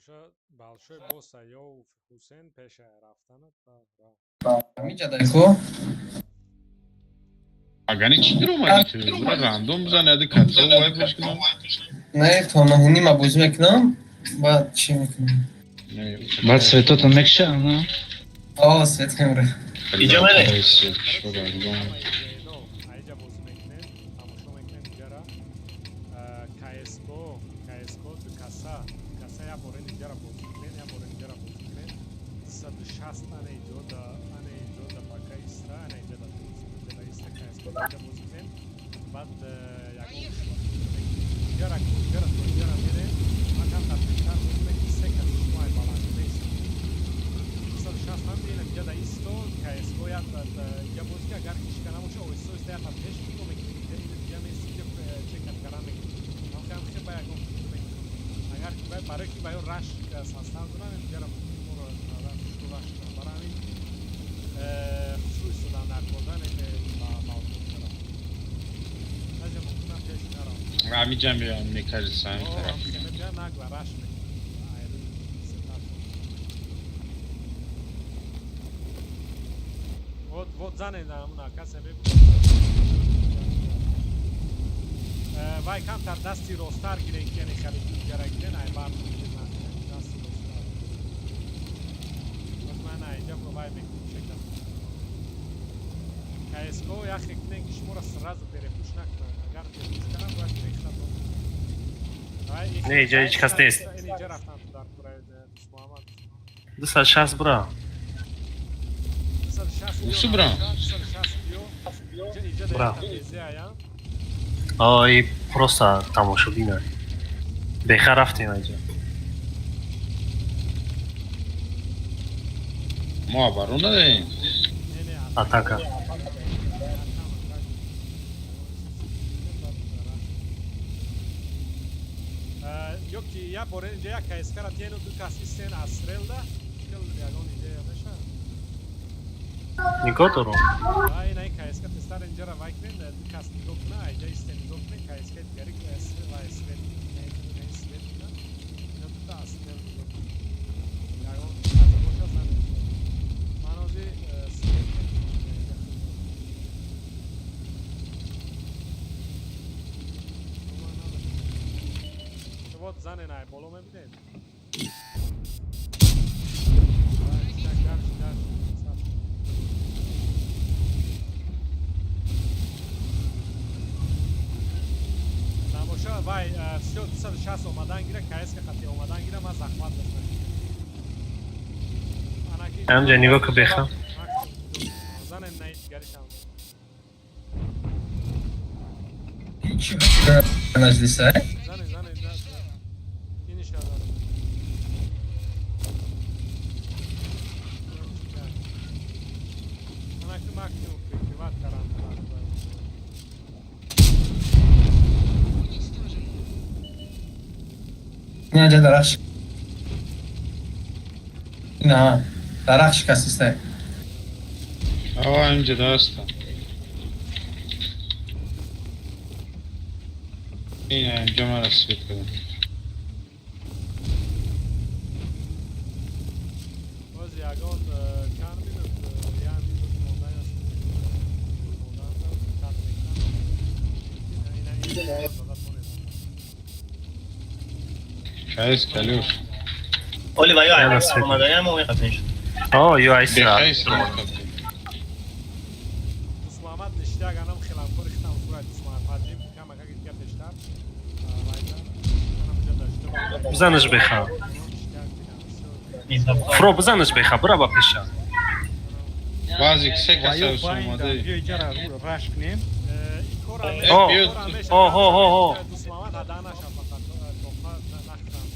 Боша большой босса ё Ҳусен пеша рафтанат ба Ҳамиҷа дай ку. Агани чӣ дуромадӣ ту? Бира рандом бизан, яди катсо вай бош кунам. Не, то наҳунима бозӣ мекунам, баъд чӣ мекунам? Баъд светото мекша, на? О, свет мемра. Иҷо мере? Аиҷа бозӣ мекунем, тамошо мекунем иҷара. КСКО, КСКО дукаса, дукаса як бор иҷара бозӣ кунем, як бор иҷара бозӣ кунем. 260 ана иҷо да, ана иҷо да бака иста, ана иҷа да иҷа иста КСКО иҷа бозӣ кунем. Баъд ягон иҷара ку, иҷара то иҷара мерем. Ман камтар пештар бозӣ мекунем, се кас шумо ай баланд нест. 260 ҳам ина иҷа да исто, КСКО як иҷа бозӣ ки агар ҳичка набоша, оҳиста оҳиста як пеш нигоҳ мекунем. Иҷа иҷа мести, иҷа чекат кардан мекунем. Ҳам хе ба ягон фикр мекунем. Агар ки барои ки ба ё раш состав дорам, иҷара моро хушрӯ раш кунам. Барои ҳамин хушрӯ истодан дар кордан ба балкон кардам. Даже мумкинам пеш нарам. Ҳамиҷа меоям, мне кажется, ҳамин тараф. Меоям, нагла раш мекунам. Айрӯи сетап. Вот, вот занен ҳамуна касе мебуд. Вай камтар дасти росттар гирен, ки яъне халиди иҷара гирен, ай бар дасти росттар. Боз ман айҷа вай мекунем, чекам. КСКО яхе кунен, ки шуморо сразу перепуш накунанд. Агар перепуш кунанд, бояд рехта дод. Не, иҷа ҳеҷ кас нест. Ин иҷа рафтан дар кураи Муҳаммад. 260 бура. 260. Усу бра. 260 биё. Иҷа Бра. да ая. Ой, просто тамошобина. Беха рафтем аҷа. Мо оборона даем. Не, не, Атака. Ё ки як бор инҷа як КСК-ра тиену ду кас истен аз стрелда, хел ягон идея меша. Нигоҳ дорум. А ина ин КСК тестар инҷара вай кунен, ду кас нигоҳ куна, айҷа истен нигоҳ кунен, КСК дигари вай свет, ин свет куна. Ина дута аз стрел нигоҳ кунен. Ягон кас боша, занед. Ман ҳозир свет мекунам инҷа. Вот занен ай боло мебинед. Дальше, дальше, дальше. Набоша вай всё 260 омадан гира, КСК хати омадан гира, ман захмат доштам. Анаки Ҳамҷа нигоҳ ку беха. Занем на дигаришам. Чӣ наҷлиса? Занем, занем, иниш занем. Анаки максимум прикрывать каран. Инаҷа дарахт. Ина, дарахт шикастиста. Ава ҳамиҷа даста. Ин ҳамиҷа мара свет кардам. Боз ягон чанд минут, як минут монда ё мондан кат мекунам. Ина ина зада тонед. КС калюш. Оли ва ё Яна свет. омадаям омеқатин шуд. О, ё айсра. Бехайс рафта. Дусмуҳаммад ништяк анам хеламкори хитам хӯрад Дусмуҳаммад падрим камака гирка пештар. Вайда анам ҷа дашта. Бизанаш беха. Ништяк бинам. Всё. Фро бизанаш беха, бура ба пеша. Баъзе се каса Ва ё омадаи. биё иҷара раш кунем. Ин кора О, меша. о, о, о, о. Дусмуҳаммад ҳада наша фақат тоқа нахтам.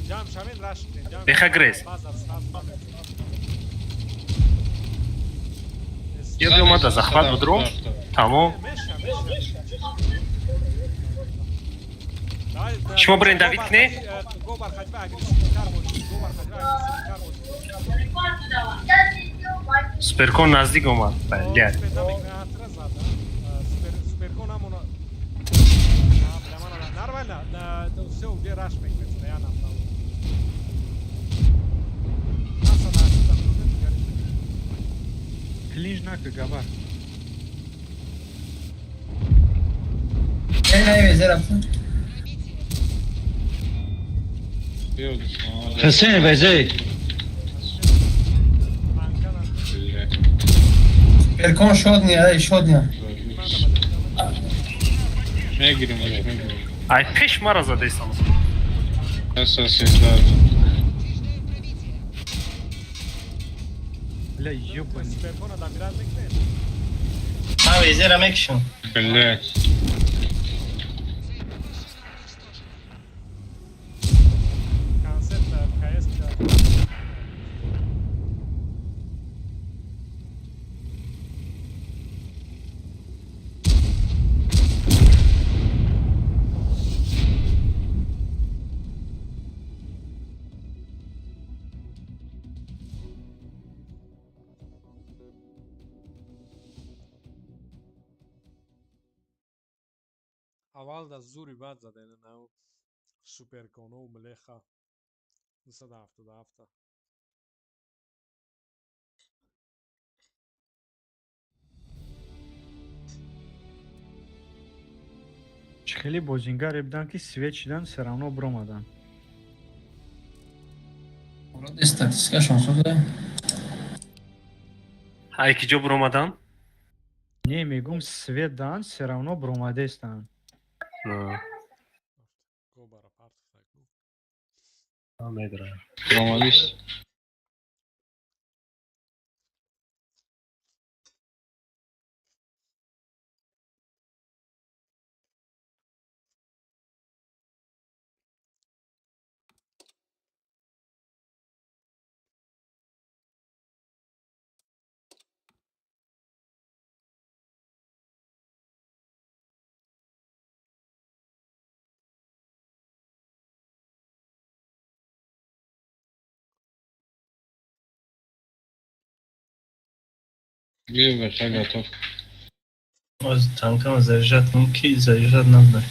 Ҷамъ шавен раш кунем. Ҷамъ. Беха грез. Базар сразу намекунем. Ё биёмада захват будрум. Тамом. Меша, меша. Шумо бирен давид кунед? Гобар хаҷба агрессивтар бошед. Гобар хаҷба агрессивтар бошед. Суперкон наздик омад. Блядь. Супер намекунад, атра зад, а? Суперкон ҳамона. Нормально, всё, где раш мекунед, я нафтам. Клинж нака, габар. Ҳусейн везей. Перкон шодния, ай шодния. Мегирим, мегирим. Ай пеш мара задесам. Аз сезда. Бля, ёбаный. Суперкона дамират мекунед? Ман везера мекушам. Блядь. Концерт КС. Аввал да зури бад задена на суперконо млеха 277. Чӣ хеле бозингаре буданд, ки свет шидан, все равно биромаданд. Вроде статистикашон соза. Ай ки ҷо биромадан? Не, мегум, свет дан, все равно биромадестанд. Гобара партофтак. Медорам. Ромадист. Бия, готов. Оз танкама заряжать кун, ки заряжать надо.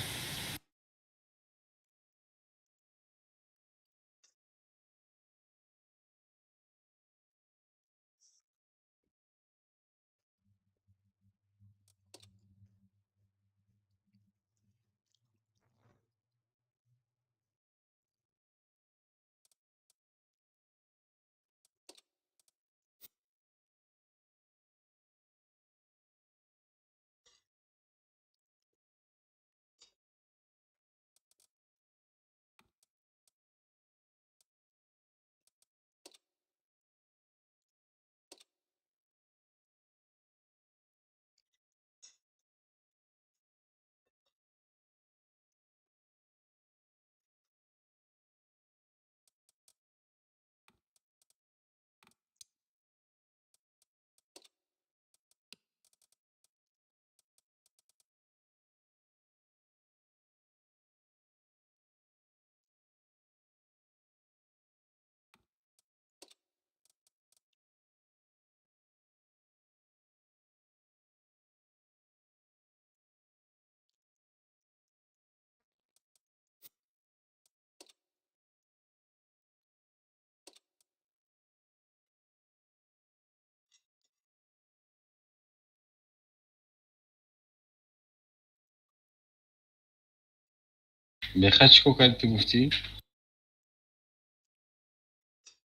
Беха чӣ кор кардӣ, ту гуфтӣ?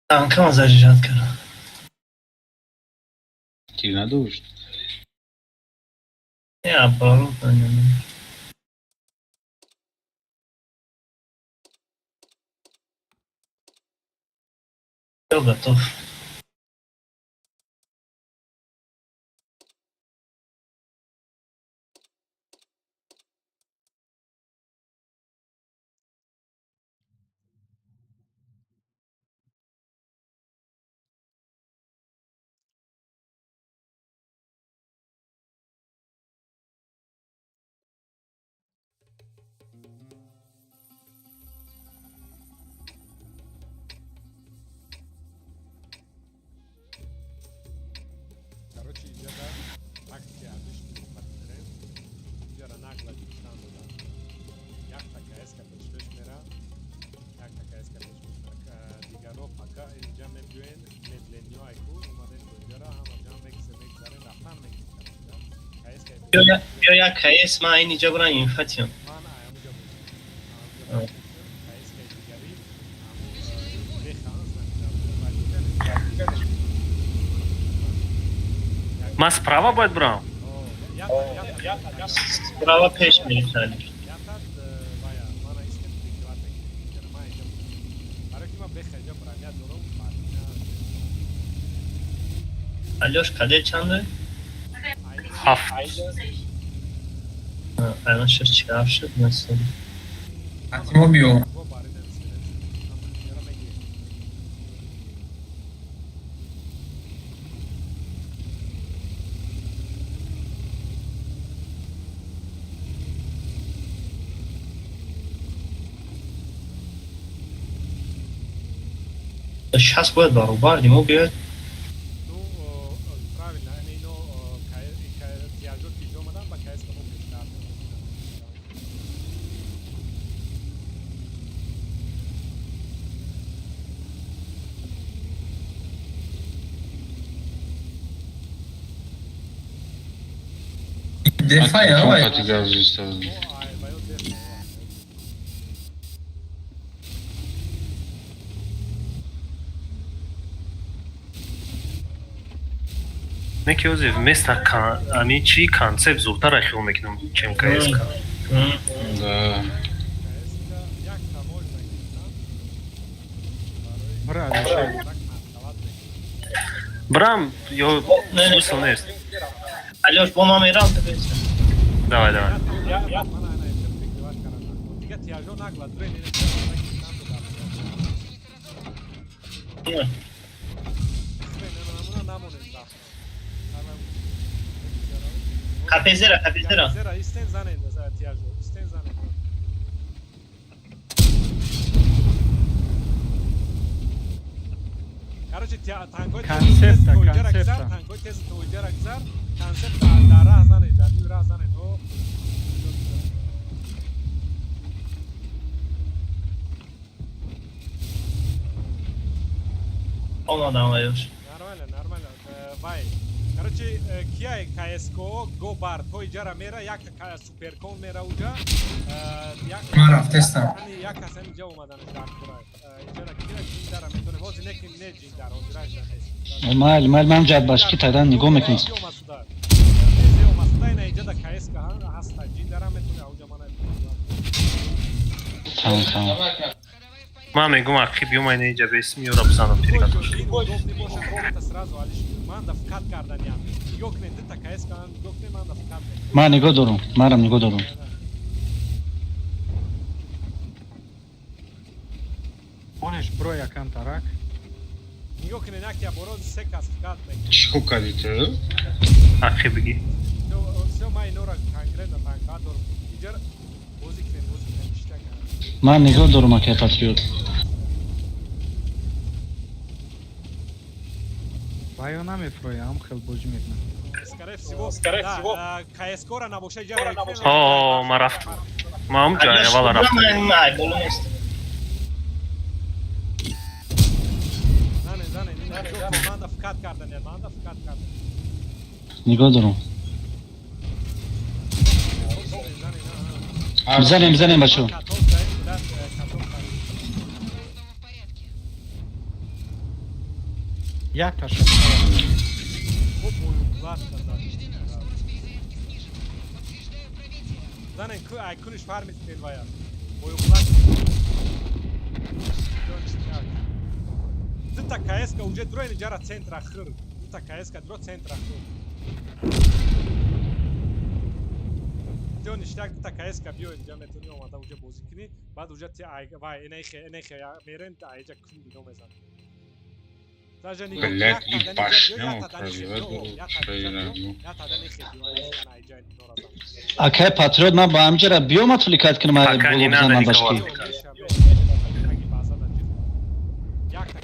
Танкама заряжать кардам. Тир надошт? Не, оборудование. Всё готов. Короче, иҷада тактики ардиш муқаддирем. Иҷара нагла гирифтан додан. Якта КС-ка пешпеш мера, якта КС-ка пешпеш мера. Дигаро пока инҷа мебиёен, медленно айку омадем до иҷара, ҳама ҷамъ мегзарем. Биё, як КС ман айн иҷа бурам, инфатиям. Ман аямуҷа бозӣ КС-каи дигари бехан. Ман справа бояд бурам. Справа пеш мерихали. Ятад вая мана истем, прикриват мекунем. Ман иҷа, барои ки ман беха иҷа броня дорам. Алёш, каде чанде? 7. Алан шаш чиҳафт шуд насоли. Ҳатимо биё. Бо баридем. Мегирем. 60 бояд баробар димо биёяд. Ну, правильно, яъне ино тиажо ки иҷо омадан, ба КС мо пештар. Дефая вай. Қати гап зиста. Мо ай ваё дефа. Не ки ози вместо ами чи концепт зудтар хиёл мекунам, чем КСК. Да. КС як можно гирифтан барои Бра, Алишер. так танковать мекунем. Брам ё Не, не. смысл нест. Алёш, бо ман мерам. Давай, давай. Мана ана иҷа прикриват кардан. Дига тиажо нагла дрен ине гирифтан ду. Намонем дафт. Капезера, капезера. Зера истен занен за тиажо. Истен занен. Короче, танкои Концепта, концепта. Танкои тез тоиҷара гузар, концепт дар раҳ занед, дар ними раҳ занед. О, Омадам, Алёш. Нормально, нормально. Вай. Короче, кияй КСКО го бар, то иҷара мера, як суперкон мера уҷа. Як Ман рафтестам. Ани як кас ҳамин ҷа омадан дар кура. Иҷара кия ҷиндара метоне. Ҳозир не ки не ҷиндар, ҳозир нест. Майли, майли, ман ҷадбашки тадан нигоҳ мекунам. Омасуда. Ина иҷа да КСК ҳаста. Ҷиндара метоне ауҷа мана. Тамом, тамом. Ман мегум, ақи биёма ина иҷа бесим ёра бизанам перегатош. Удобный бошад, робота сразу алиш. Ман да вкат карданиям. Нигоҳ кунед, дита КСК нигоҳ кунед, ман да вкат мекунам. Ман нигоҳ дорам, манам нигоҳ дорам. Онеш бро якам тарак. Нигоҳ кунед, як я бороз се кас вкат мекунад. Чӣ хуб кардӣ ту? Ақи бигӣ. Всё, ман инора конкретно танка дорам. Иҷара бозӣ кунед, бозӣ кунед, иштак. Ман нигоҳ дорам, акай Патриот. Вайо намефроя, ам хел бозӣ мекунам. Скорее всего, скорее всего, КСК-ра набоша иҷара. О, ман рафтам. Ман ҳам ҷои аввала рафтам. Ман боло нест. Зане, зане, нигоҳ кун, ман да вкат кардан, ман да вкат кардан. Нигоҳ дорам. Зане, на. Бизанем, бизанем, бачаҳо. Катов даем, да, катов даем. Як таша. Бо боюблат зад. Зане, ай куниш фармис вая. Боюблат. Дута КСК уже дроин ҷара центра хир. Дута КСК дро центра хир. Тё ништяк, дута КСК биё инҷа, метони омада уже бозӣ кунӣ, баъд уже ти ай вай инехе инехе мерен айҷа кун бино мезан. Даже нигоҳ Блядь, як и та башня даниҷа биё, як та данихе пробивает, биё, як та что даниҷа я биё, ну. як та данихе биё, айҷа инора зан. Акай Патриот, ман ба ҳамҷара биём, отвлекать кунам, ай Пока боло не надо бизанам никого башки. отвлекать. Меша, меша, таги база да ҷиҳ. Як та.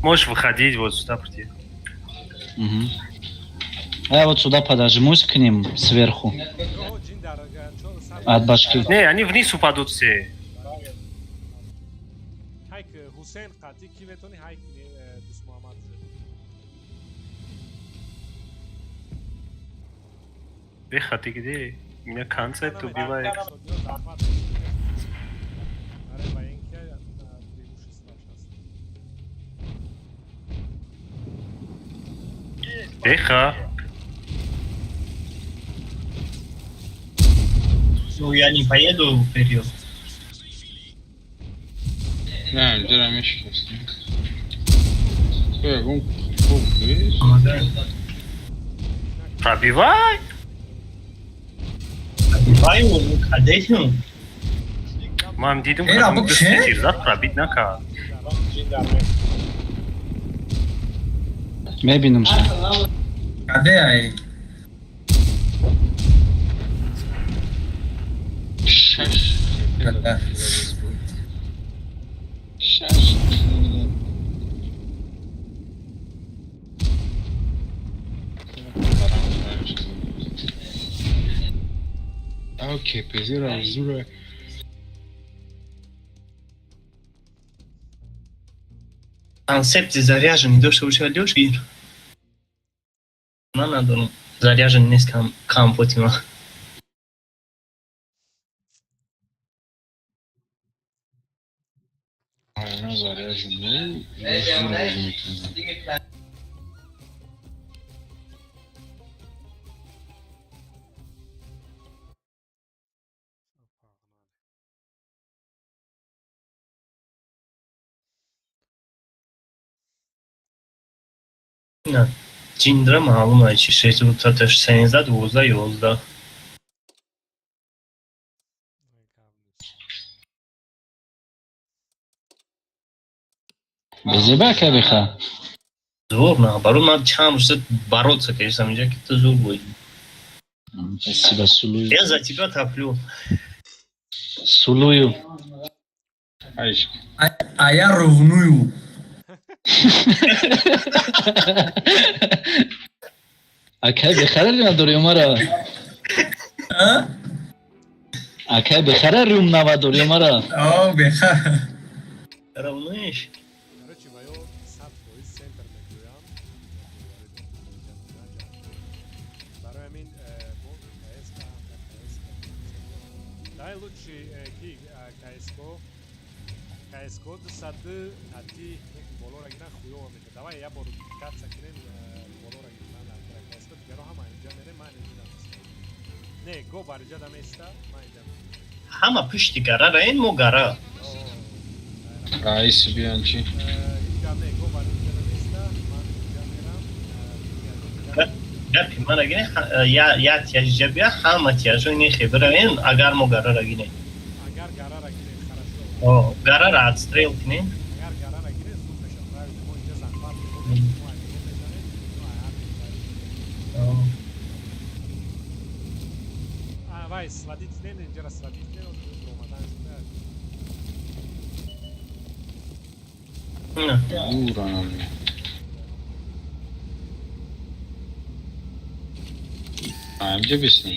Можешь выходить вот сюда прийти. Мгм. А я вот сюда подожмусь к ним сверху. Ё, ҷин дар чор От башки. Не, они вниз упадут все. Ҳайк Ҳусейн қатӣ ки метавонӣ ҳайк Дӯст Муҳаммад. Беха, ты где? Меня концепт убивает. Заҳмат аре ба ин ки преимущество ш аст. Беха. Ну, я не поеду вперед. Не, инҷара мешикастем. Ту ягон хуб нест? Пробивай! Пробиваю, ну, кадетим. Ман дидим, Эй, кадом або дусти че? тир зад, пробить накард. Мебинам ша. Каде ай? Шаш. Да. Шаш. Ау КПЗ-ра зура. Концепти заряженный дошта бошад лёш гир. Ман надорам. Заряжен нест кам компоти ман. Айна заряжен. Ну, зур бозӣ мекунад. Погнали. На. Ҷиндра маълум ай чи результаташ 13, 12, 11. Гап нест. Безеба ака беха. Зур наоборот, ман чанд рӯза бороться кардам инҷа ки ту зур будӣ. Спасибо, сулую. Я за тебя топлю. Сулую. Айш. А я ревную. Акай бехара надори умара. А? Акай бехара рюм навадори умара. О, беха. Ревнуешь? Короче, ва ё 100% центр мегӯям. Барои ҳамин бо КСК, КСК. Дай лучше ки КСК КСК 200 ати болора гиран хуёва мешад. Давай я бор катса кунем болора гиран КСК дигаро ҳама инҷа мерем, ман инҷа наместам. Не, го бар инҷа наместа, ман инҷа. Ҳама пушти гара раен мо гара. Раиси биён чи? Ҳеҷ гап не, го бар инҷа наместа, ман инҷа мерам. Гапи мара гине, я тяжҷа бия, ҳама тяжо нехе бираен, агар мо гарара гинем. Агар гарара гирем, хорошо. О, гарара отстрел кунем. Агар гарара гирем, зуд мешавад. Правильно, мо инҷа захват мекунем, мо айно мезанем, мо ай О. А, вай, сводить не, инҷара сводить не, омадан шуда. На. Дура. Инҷа бисни.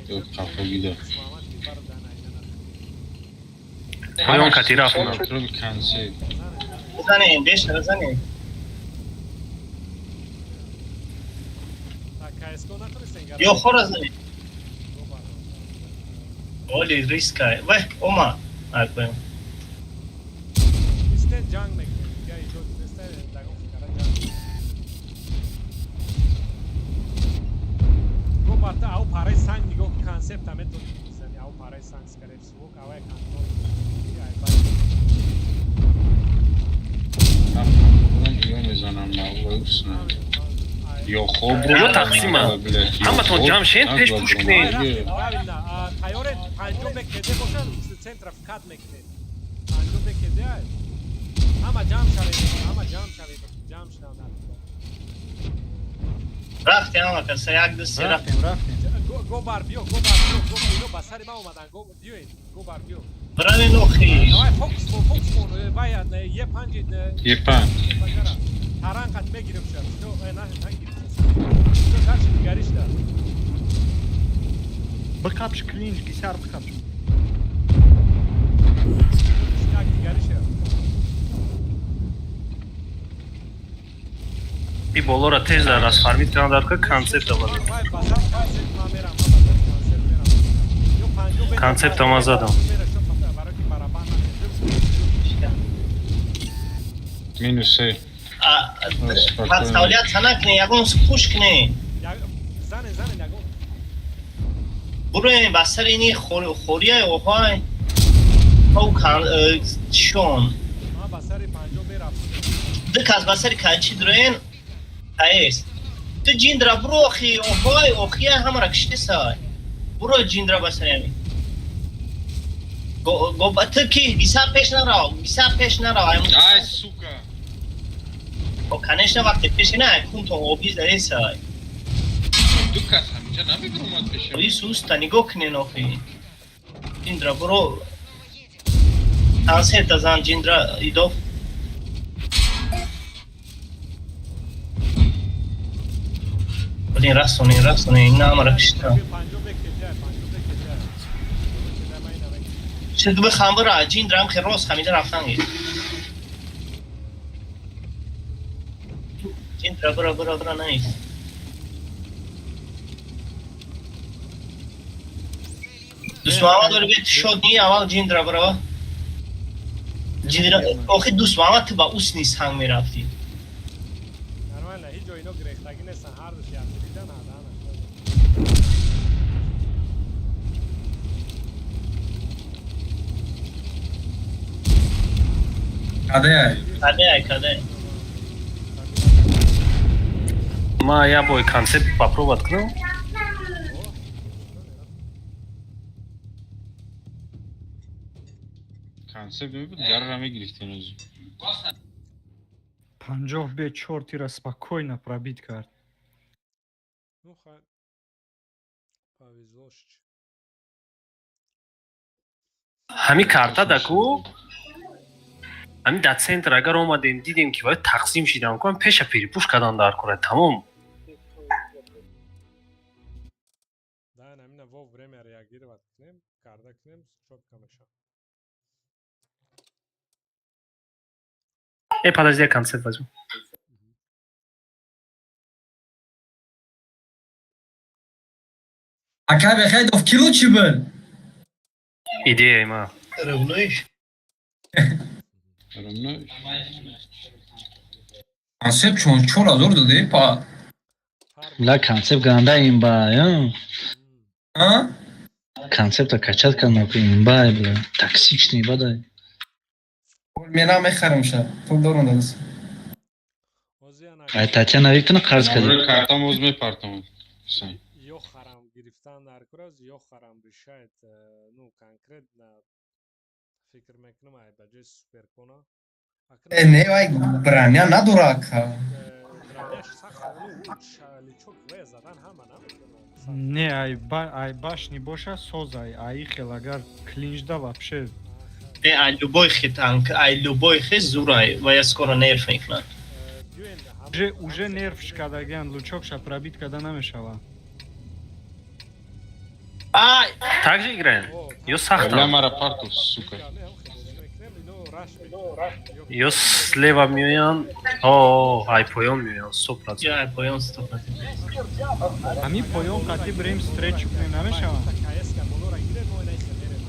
Ё қафо гида. Муҳаммад ки бар дана инҷа на. Поён кати рафтам. Контрол консепт. Бизанем, беша бизанем. Так, КСК натонистен гара. Ё хора занем. Го бар. Оли риска. Вай, ома. Ай, понял. Истен ҷанг мекунем. Дига иҷоз неста, дагон фикара ҷанг. Го барта ау параи санг нигоҳ концепта метавонӣ бизани. Ау параи санг скорее всего, авай контрол. Ай бай. Ё мезанам на усна. Ё хоб. Ё тақсима. Ҳаматон ҷамъ шен, пеш пуш кунед. Правильно. Тайёрен 50 бекеде бошад, центра вкат мекунед. 50 бекеде ай. Ҳама ҷамъ шавед, ҳама ҷамъ шавед, ҷамъ шаванд. Рафтем ҳама каса як ду се рафтем. Рафтем, рафтем. Го бар биё, го бар биё, го ино ба сари ман омадан, го биёед, го бар биё. Бравен охи. Давай фокус кун, фокус кун. Вай е панҷ Е панҷ. Панҷара. Таран қат мегирем шад. Всё, на нагирем. Всё, дальше дигариш да. Биқапш клинч, гисар биқапш. Як дигари шер. И болора тез расфармид кардам дар ка концепт аввал. Вай, базар концерт ман мерам, ман базар концерт мерам. Ё панҷо бе- Концепт ама задам. Мерам, чун барои ки барабан накунем. Минус се. Подставляться накунед, ягон пуш кунед. Зане, зане, ягон. Буроем ба сари ини хорияи оҳай. Тау чон. Ман ба сари панҷо мерафтам. Ду кас ба сари кайчи дуроен каес. Ту ҷиндра буро охи оҳай охия ҳамара киштисай. Буро ҷиндра ба сари ҳамин. Ту ки гисар пеш нарав, гисар пеш нарав. Ай, сука! О, конечно, вақте пеши на, кунтон оби заесай. Ду кас ҳаминҷа намебиромад пеши. Ои суста нигоҳ кунен охи. Ҷиндра буро. Концерта зан ҷиндра идов. Блин, расонен, расонен, ина ҳамара кишта. Панҷо бе кеҷай, панҷо бе кеҷай. Кеҷай ман ина мекунам. Чӣ бихам бура, ҷиндра ҳам хел рост хамида рафтан гир. Ҷиндра бура, бура, бура, наист. Дӯстмуҳаммад дори бет шод ни аввал ҷиндра бура. Ҷиндра, охи Дӯстмуҳаммад ту ба ус низ ҳанг мерафтӣ. Нормально, ҳеҷ ҷо ино гирехтагӣ нестан, ҳар душ якдидан ҳадан. Каде? Каде, каде. Ма я бой концепт попробовать кунам. Концепт мебуд, гарра мегирифтем озу. 50 бе чор тира спокойно пробить кард. Ну, хай. Повезло. Ҳами карта даку ҳами дар центр агар омадем дидем ки бояд тақсим шидам кунам пеша перепуш кардан дар кора тамом. Да, намина во время реагировать кунем, карда кунем, чётко мешавад. Э, подожди, я концепт возьму. Ака Бехайдов ки лучший был? Идеяи ма. Ревнуешь? Ревнуешь? Концепт чон 4000 доди па. Ла концепт ганда имба, я. А? Концепта качать кардам ку имба, бля. Токсичный бадай. Мена мехарам ша. Пул дорам дадас. Ай Татьяна Викторовна қарз кардем. Ура картам оз мепартам. Ҳусайн. Ё харам гирифтан дар кор аст, ё харам решает, ну, конкретно фикр мекунам, ай ба ҷои суперкона. Э, не, вай броня надора ака. Броняш сахт, ну, личок ве задан ҳама наметавонад. Не, ай башни боша созай, ай хел агар клинчда вообще. Э, ай любой хи танк, ай любой хи зурай, ва я скоро нерв мекунад. Уже нерв шкадагиан, лучокша пробить карда намешава. Ай! Так же играем? Ё Бля, сахтам. мара партов, сука. Ё слева меоянд. О, ай поён меоянд, 100%. Я ай поён 100%. Ҳами поён қати бирем встречу кунем намешава? КСК болора гирем, мо инай хелерем.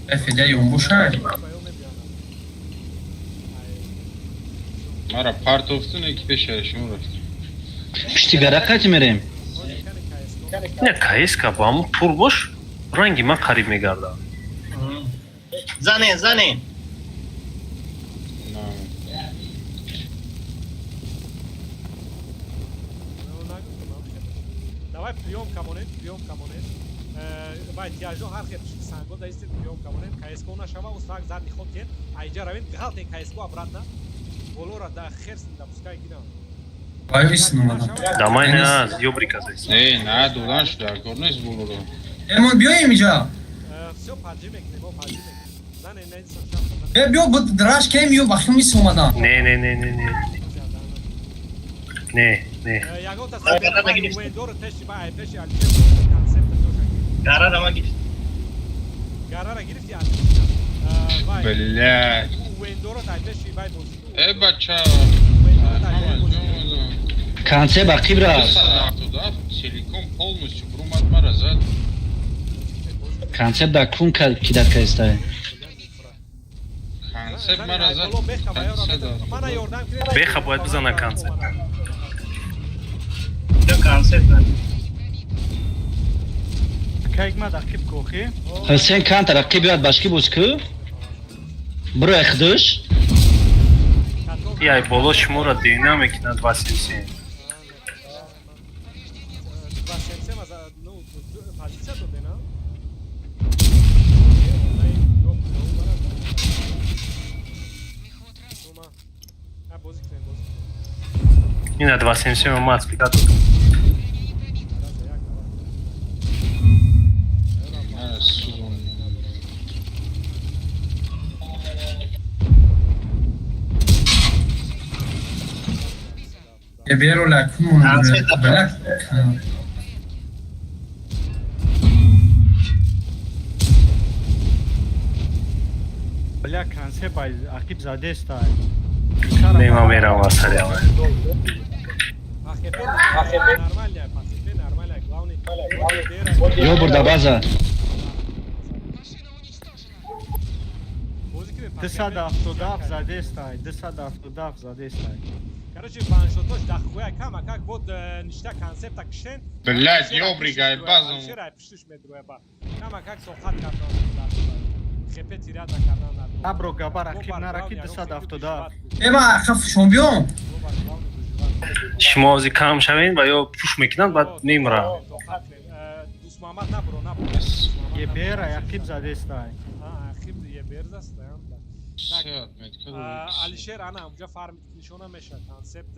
Э, Федя ёмбуша. Мара партовтун ки пешаи шумо рафт. Пишти гара қати мерем. Не, КСК ба ҳамун пур бош, ранги ман қариб мегардад. Занен, занен. На. Давай приём камонед, приём камонед. Вай тяжо ҳар хел санго даистед, приём камонед. КСК нашава, устак задний ход кен. Айҷа равед, галтен КСК обратно. Болора да херс да пускай гирам. Вай висн омадам. Дамай на ёбрика зайс. Э, на додан шуда, кор нест болоро. Э, мо биёем иҷа. Всё, паджи мекунем, о паджи мекунем. Зане не шаф. Э, биё буд драш кем ё бахим вис омадам. Не, не, не, не, не. Не, не. Ягонта Гара нагирифт. Уэндор пеши ба пеши Алишер концепт доша. Гара ма гирифт. Гарара гирифти Алишер. Вай. Блядь. Уэндоро тай пеши вай бозӣ. Э, бача. Уэндоро тай пеши бозӣ. Концепт ақиб рафт. Целиком полностью брумад мара зад. Концепт дар кун кидат каистай. Концепт мара зад. Мана ёрдам кунед. Беха бояд бизана концепт. Ё концепт. Кайк мад ақиб кохи. Ҳусен кантар ақиб биёд башки боз ку. Биро эхдуш. Яй боло шуморо дина мекунад 277. 277 аз ну позиция доде на? Ина 277 мат спикат. Мара сузон. Беру ла кун. Бля. Бля, концепт ай ақиб задестай. Не ма мерам васари ама. Ё бурда база. 277 задестай, 277 задестай. Короче, ваншотош дахуя кама как вот ништа концепта кишен. Блядь, ёбригай базам. Шера пиштуш медруя ба. Кама как соқат кардан. Хепе тирада кардан. Абро габар ақиб нараки 277. Э, ма хаф шон биём. Шумо ози кам шавед ва ё пуш мекунанд, баъд мемиранд. Дӯст Муҳаммад набро, набро. Ебер ай ақиб задестай. Ақиб ебер застай. Алишер ана унҷа фармид нишона мешавад концепт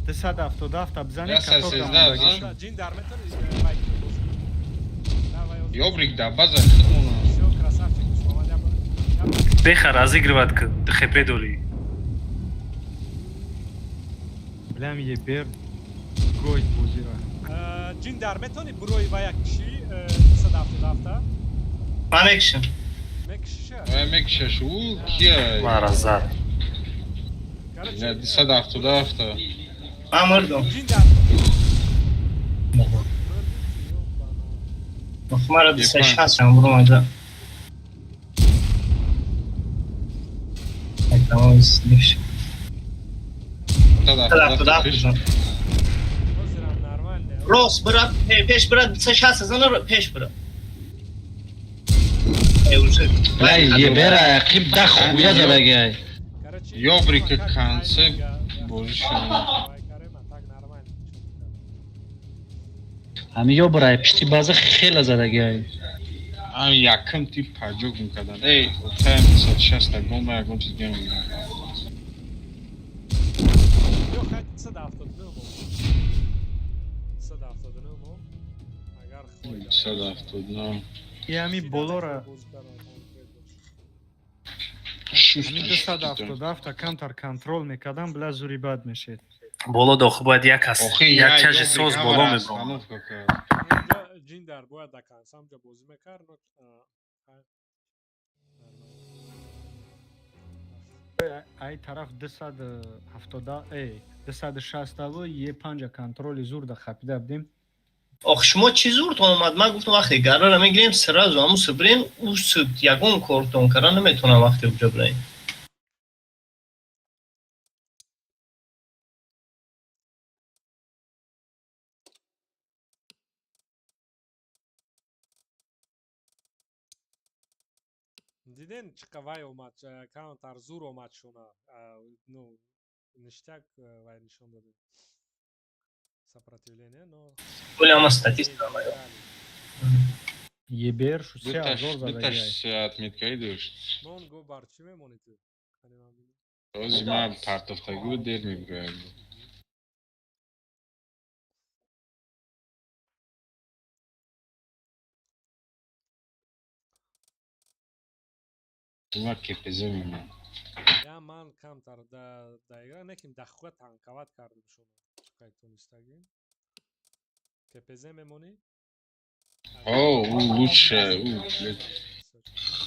277 бизани Я каток сездаҳ, дамондагиша. Ҷин дар метавони Ёбрик да база худмона. Всё, красавчик, Дӯст Муҳаммад, я Беха разыгрывать ки хп дорӣ. Блям ебер гой бозира. Ҷин дар метавони бурои ва як киши 277 Ман мекшам. мекшиша. Ай мекшаш у кия? Мара зад. Я 277. Ман мурдам. Ҷин дар Мара 260 ам брумада. Тамом слиш. 277. ҳозирам нормально. Рост брат, пеш брат 260 зана пеш брат. Э, уже. Бля, ебера ақиб да хуя задагай. Короче, Ёбрика концепт бозишон. Ҳами ёбра пишти база хела задагай. Ам якм тип паҷок мекардан. Эй, отаям 260 гом ягон чиз гем. Ё хай 279 мо. 279 мо. Агар хоҳӣ. 279. Ями болора ҳамин 277 камтар контрол мекардам, бля зури бад мешед. Боло дохил бояд як кас Охи, як чаши соз боло мебром. Ҷин дар бояд да консамҷа бозӣ мекард, но Ай тараф 270 эй 260 е 5 контроли зур да хапида будем. Ох, шумо чӣ зуртон омад? Ман гуфтам вақте гарара мегирем, сразу ҳамун субрем, ӯ суб ягон кортон кара наметавонам вақте уҷа бираем. Диден чӣ қа вай омад, каунтар зур омад шуна. Ну, ништяк вай нишон додем. Сопротивление, но Оли ама статистика ама. Ебер шу 3000 Дуташ задагай. отметкаи дошт. Мон го бар чӣ мемонӣ ту? Қани ман бинам. Ози ман партофтагӣ буд дер мебирояд. Ма КПЗ мемонам. Я ман камтар да игра неким дахуя танковать кардем шумо. Чиқай тонистагим. КПЗ мемонӣ? О, у лучше, у, блядь,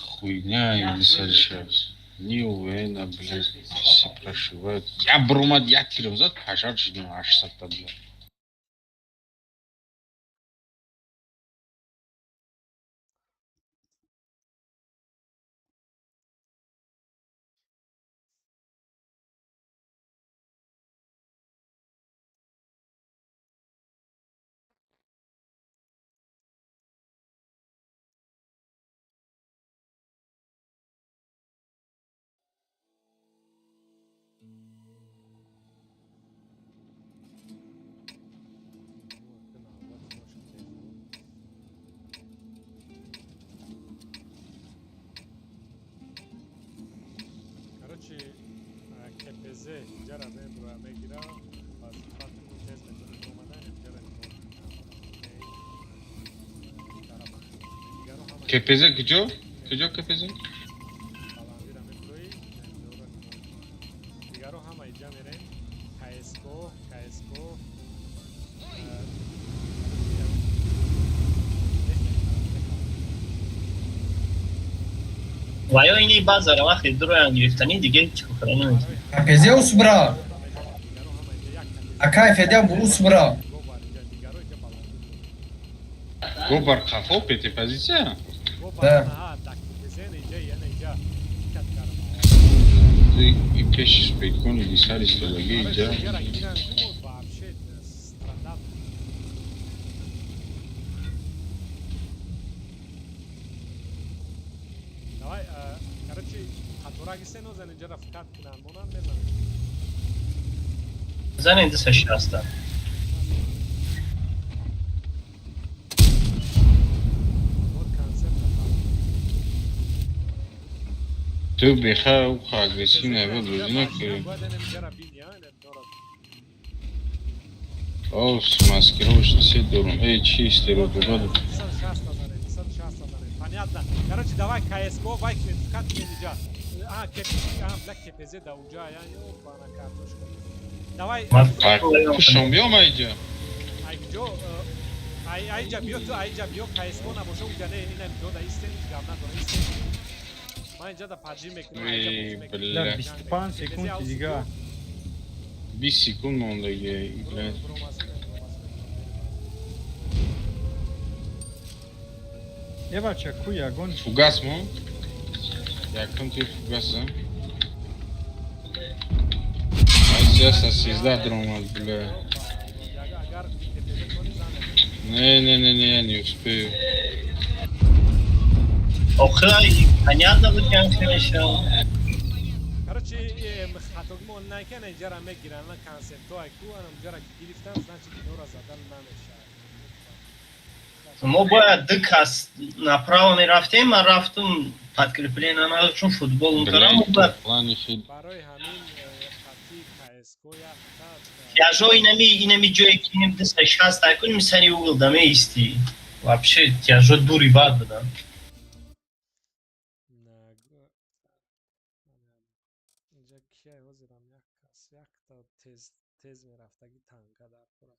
хуйня им сейчас. Ни УВН, блядь, все прошивают. Я брумад, я тирам зад, пожар ждем, аж сата, блядь. Короче, КПЗ ҷара мебура мегира, вазифату тез метонед омадан, ҷара. КПЗ куҷо? Куҷо КПЗ? Баландира мебурои, дигаро ҳама иҷа мерем. КСКО, КСКО. Ва ё ини баъзара вақте дуроян гирифтанӣ, диге чӣ кора наметавонӣ. КПЗ усбра. Акай Федя бу усбра. Го бар қафо пете позиция? Да. Иҷа. И пешиш бекони дисар истодаги иҷа. Вообще стандарт. Давай, короче, қатораги се нозан инҷара фикат кунанд, монанд мезанем. Занен 260. Вот концепт. Ту беха уха агрессивная буд бозӣ накунӣ. Бояд инам инҷара бини, а, инам дорад. О, с маскировочный сеть дорум. Эй, чи истерот додад? 260 занем, 260 занем. Понятно. Короче, давай КСКО, вай кунем, фикат кунем инҷа. А, КП, а, бля, КПЗ да уҷа, я, опа, на картошка. Давай. Пушон биёма иҷа. Ай куҷо? Ай айҷа биё ту, айҷа биё, КСКО набоша уҷа не, инам ҷо да истен, ҳеҷ гап надора, истен. Ман инҷа да паджи мекунам, айҷа бозӣ мекунам. Да, 25 секунди дига. 20 секунд мондаги, блядь. Е, бача, ку ягон Фугас мо? Якум ти фугас за. Ай, сейчас 13 дромад, бля. Агар КПЗ тони занем. Не, не, не, не, я не успею. Охир понятно буд, ки ҳам мешавад. Короче, хатогимо накана, инҷара мегиранд, на концептҳо ай ку, анам инҷара ки гирифтан, значит, инора задан намешавад. Мо бояд ду кас направо мерафтем, ман рафтум, подкрепление надо, чун футбол мекардам. Блядь, плани хел. Барои ҳамин хати КСКО якта. Тяжо инами ҷое ки инем 260 айкуним, сари угол да меисти. Вообще тяжо дури бад будам. Инҷа кия ҳозирам, як кас якта тез тез мерафтаги танка дар кора.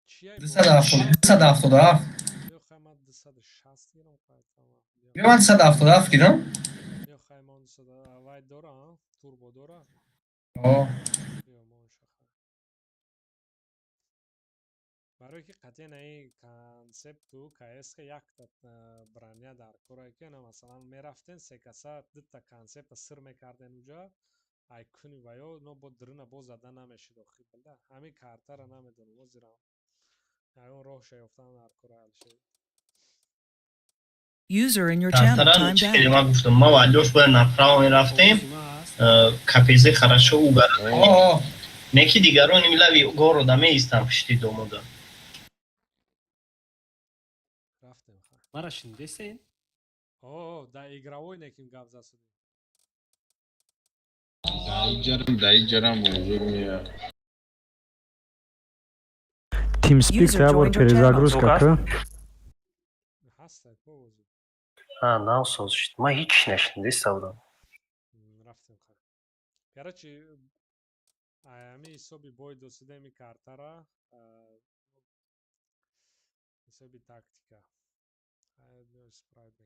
Чия? 277. Ё хай, ман 260 гирам қайтама. Биё, ман 277 гирам. Ё хай, ман 200 вай дора, турбо дора. О. Ё монша хай. Барое ки қатъиян аи концепту КСК якта броня дар кора ки ана масалан мерафтен се каса, дута концепта сир мекарден уҷа, ай куни ва ё но бо дрына боз зада намешид охи, била. Ҳамин картара намедонам, ҳозирам ягон роҳша ёфтан дар кора ҳалшед. User in your channel Картара timed чӣ хеле out. Ман гуфтам, ма ва Алёш бояд направо мерафтем, КПЗ хорошо угар. О, Не ки дигарон ин лави города меистам, пишти домода. Рафтем хай. Мара шинидесен? О, да, игровой неким гап засудем. Да иҷарам, да иҷарам, мавҷуд меяд. TeamSpeak User я бор joined your channel. перезагрузка ка. Ҳаста ко озу. А, нав соз шид. Ман ҳеч нашинидаиста будам. Рафтем хай. Короче, ами ҳисоби бой досидеми картара, ҳисоби тактика.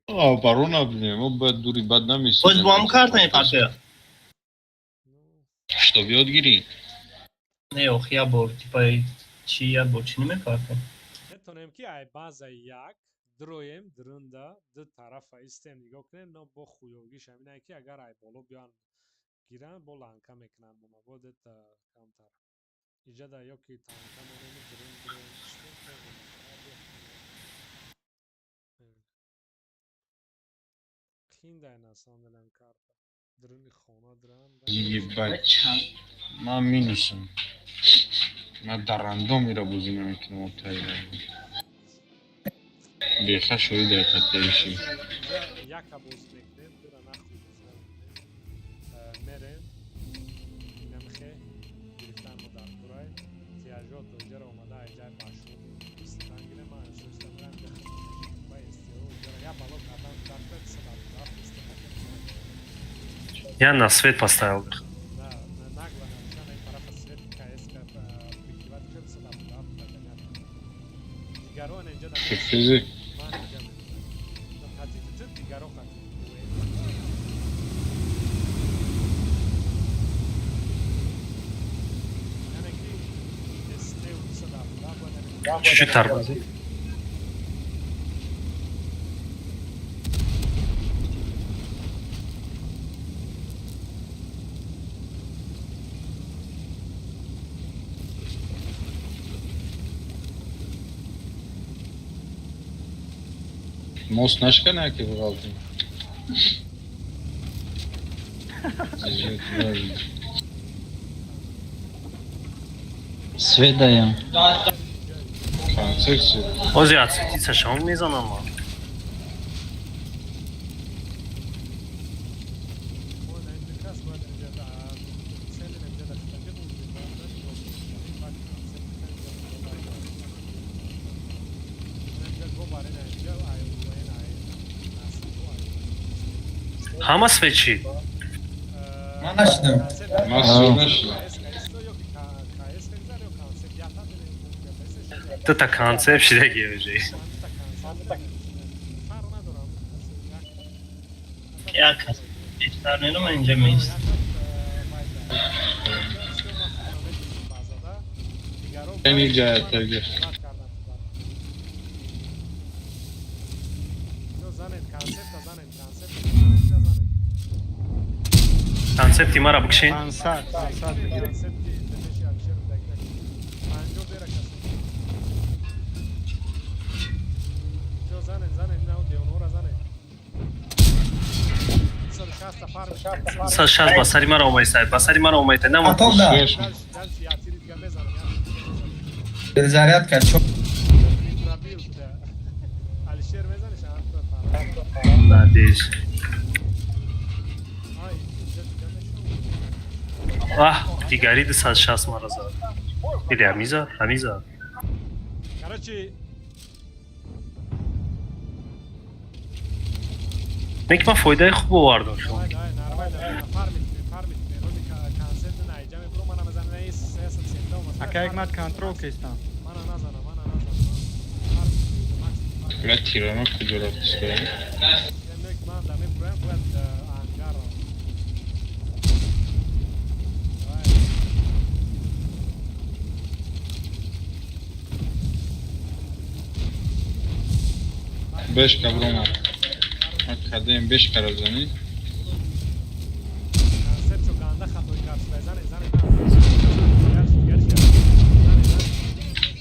Оборона бинем, мо бояд дури бад намесидем. Боз бо ҳам карта мепартоя. Чтоб ёд гирӣ. Не, ох, як бор, типа, чи як бор чи намепартоя? Метавонем ки ай базаи як дроем дрында ду тарафа истем, нигоҳ кунем, но бо хуёгиш ҳаминае ки агар ай боло биён гиранд, бо ланка мекунанд моно, бо дета камтар иҷада ё ки танка монем, дрын дроем, истем. Қиндай на самом деле карта дрыни хона дран. Ебать. Ман минусам. Ман дар рандом ира бозӣ намекунам, отайра. Беха шоҳид дар қатъияши. Яка бозӣ мекунем, дура нахуй бозӣ намекунем. Мерем, инамихе гирифтан мо дар курай тиажо то иҷара омада, айҷай башуд истидан гирем. Ман шоиста мерам ба СТО иҷара я бало кардан дар садаб. Я на свет поставил. Да, нагло навиша на тарафа свет КС прикрывать шуд, садаб дагонят. Дигарон инҷа да. Физи. Ман инҷа хати ту дигаро хати. Яъне ки СТ 277 бояд. Чуть-чуть тормози. Мост нашкана ки буғалтим. Свет даем. Концепция. Ози отсветиться шон мезанам ман. Ҳама свет чӣ? Ман нашидам. Ман свет нашидам. Дута концепт шидаги уже. Як кас бештар ненам, инҷа меист. Ини ҷаятаги. Концепти мара бикшен. 500, 500 бигирем. 160 ба сари мара омайсай, ба сари мара омайтай. Нама. Атом да. Перезарядка, чо? Надеюсь. Аҳ, дигари 260 мара зад. Или ҳамиза? Ҳамиза. Короче, Не ки ман фоидаи хуб овардам шумо. Ака, як мат контрол кестам. Бля, тирано куҷо рафтиста? Беш каброма. Ма кардем беш кара занӣ.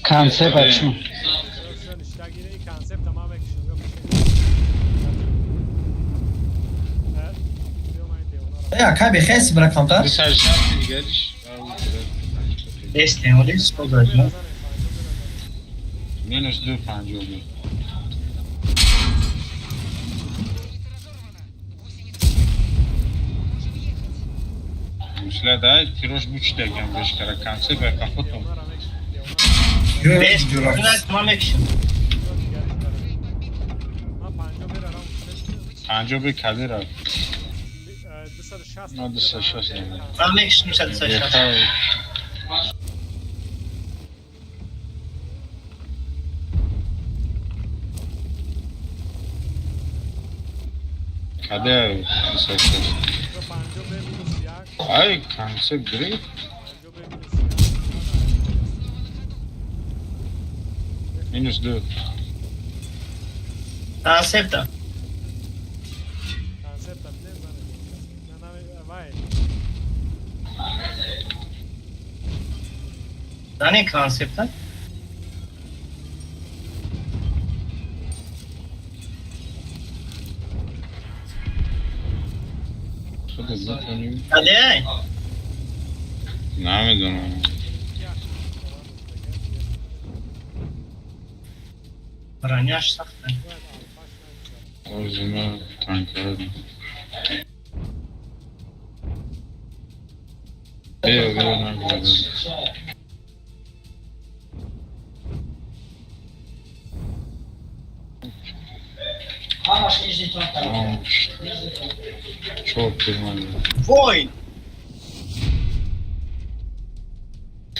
Концепт ачу. Я кай бехес бра камтар. 260 дигариш. Естем, оли созад. Минус 2,52. Мисля да, тирош бучидагам беш кара концепт ай қафотон. Ман мекшам. 50 бе каде рафт. 260. На 260. Ман мекушам 260. Каде 260? 50 б минус 1. Ай, концепт гриф. 50 б минус 1. Минус 2. Концепта. Концепта мезанем. На вай. Дане концепта. Худо затонем. Каде? Намедонам. Броняш сахта. Орзума танкар. Бео, бео, наградам. Чор пирман. Вой!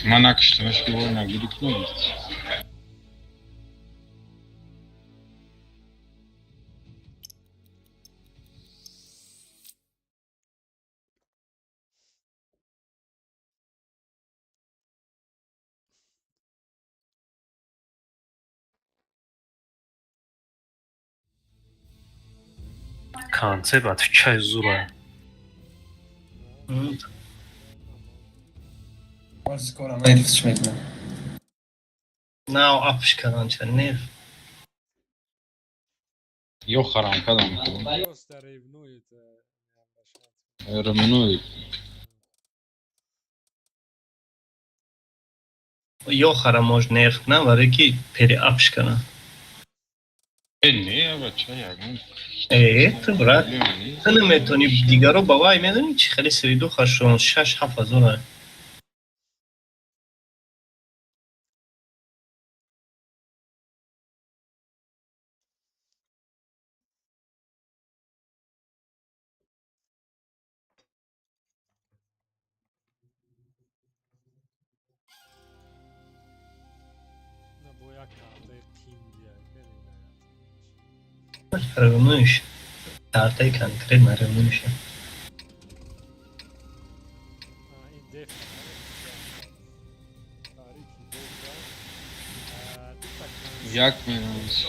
Ман накиштамаш ки вой нагири кунам. Концепт отвечай зура. Скоро нервс мекунам. Нав апш кардам ча нерв. Ё харам кадам. Просто ревнует. Ревнует. Ё хара мож нерв кунам, варе ки переапш кардам. Не, бача, ягон. Э, ту брат, ту наметавонӣ дигаро ба вай медонӣ чӣ хеле сириду хашон 6-7 ҳазора. На бо як картаи қиндия. Ревнуешь. Картаи конкретно ревнуешь. Ин деф. Тарихи боза. Дута Як минус.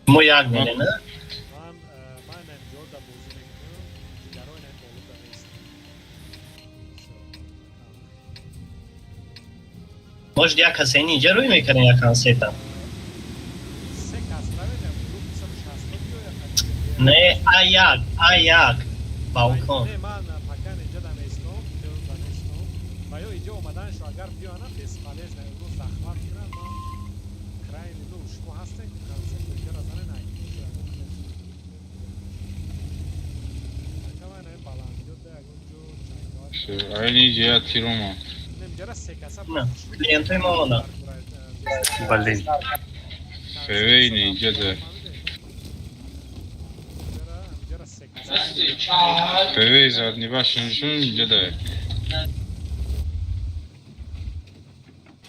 Мо як меле, на? Ман ман инҷо да бозӣ мекунам, дигаро ин боло да нестам. Может, як касе инҷа рӯй мекардем як концепта. Се кас равем, клуб 260 биёяд. Не, а як, а як. Балкон. Не, ман пока инҷа да нестам, да нестам. Ва ё инҷа омаданшо агар биёнам бесполезно, ё захват кунам, ман крайне ну шумо ҳастем концепт инҷа занен ай. Пока ман ин баландиё да ягон ҷо чайкават. Айни ҷия тирума. Инҷара се каса. На, клиентои мо омаданд. Блин. Февейни инҷа да. Инҷара се каса. Февей задни башншун инҷа да.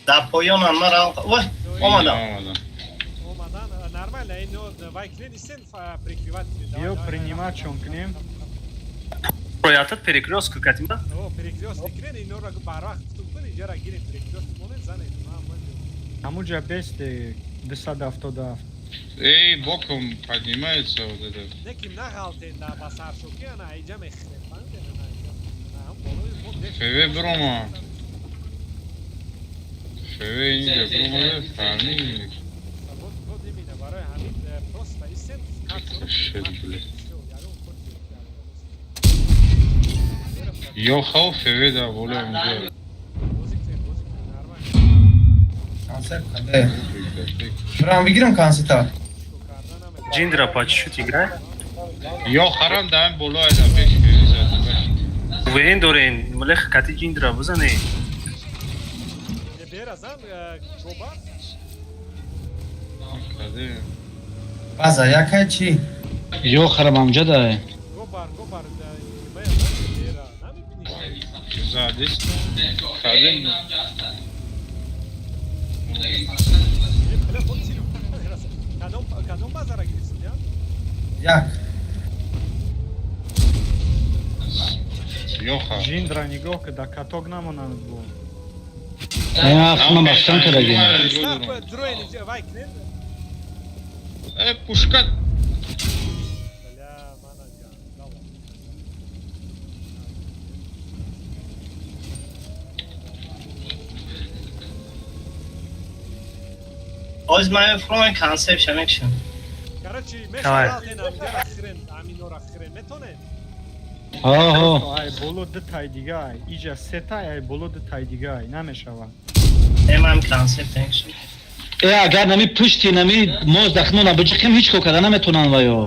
Дар поёнам ман равам. Вой, омадам. Омадам. Омадан нормально, ино вай клиент истен прикрывать. Ё принимать чон кунем. Роятат перекрёстку катима? О, перекрёстки клиент ино ра барвақт ту кун инҷара гирем перекрёстки монем занед. Ҳамуҷа бесте 277. Эй, боком поднимается вот это. Неким нағалтен да ба саршоки ана иҷа мехӯрем. Фаҳмидед ана иҷа. Ана ҳам болои мо деф. Феве брума. Феве инҷа брума, фаҳмидӣ? Вот вот именно барои ҳамин просто истен Shit, блядь. Ё хав феве да боло инҷа. Концепт каде? Бирам бигирам концепта. Ҷиндра по чуть-чуть играй. Ё харам да ин боло айда пеш феве задни баш. УВН дорен, млех кати ҷиндра бизане. Бера зан гоба. Каде? База якай чӣ? Ё харам амҷадай. Гобар, гобар, намебинӣ? Задист. Кадем. Кадом базара гирифтӣ? Як. Ёха. Ҷиндра нигоҳ ки да каток намонанд бо. Ман баштан кардаги. Э, пушка. Оз ман фрон концепт шамекшам. Короче, мешавад аминора хирен, аминора хирен метонед? Ҳо. Ай боло ду тай дига ай. Иҷа се тай ай боло ду тай дига ай. Намешавад. Эмам концепт мекшам. Э, агар нами пушти нами моз дахмона биҷиқем, ҳеҷ кор карда наметонанд ваё.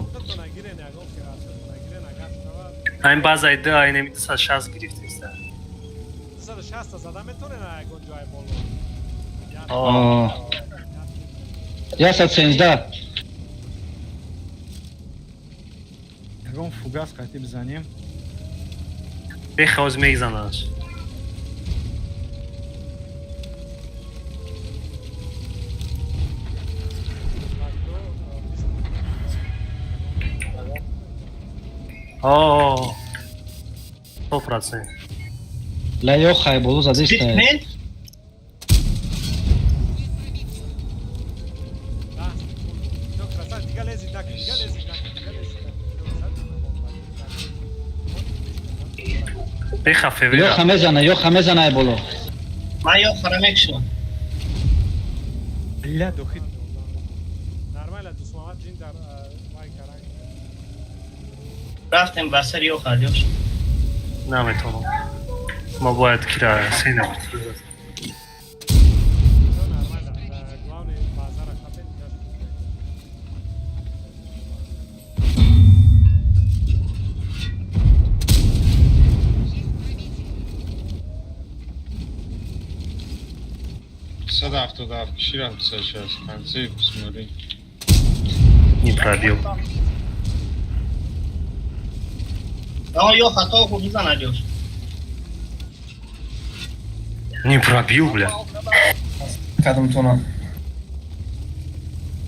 Айн базаи ду ай нами 260 гирифтеста. 260 зада метонед ягон ҷой боло? О. 113. Ягон фугас қатӣ бизанем. Бехоз мегзанаш. О, 100%. Ла ё хай боло задиста. Ёха мезана, ёха мезана ай боло. Ман ёхара мекшам. Ля дохи. Нормально, дусмамад ҷин дар вай карак. Рафтем ба сари ёха, алёш. Наметонам. Ма бояд кира се нафар. Сад ҳафтоду ҳафт киши рафт сейчас. Концепт, смотри. Не пробил. А ёха то хуб бизан, алёш. Не пробил, бля. Кадом тона.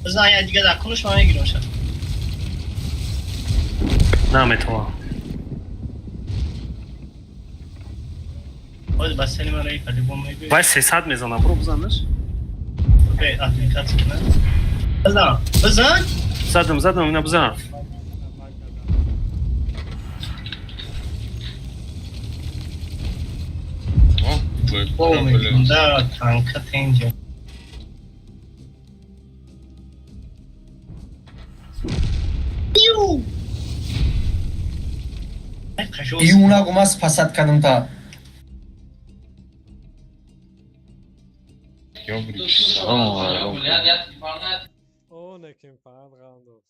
Бизан я дига дар кунуш ман мегирам шад. Наметонам. Оз ба сари ман рай по-любому мегӯй. Вай 300 мезанам, бро, бизанаш. Бе аппликация кунад. Бизан. Бизан. Задам, задам, ина бизан. О, блядь. Да, танка тенҷа. Иу! Иу нагу мас пасад кадам та. Ёбрич, салом алайкум. О, некем фақат ғам дод.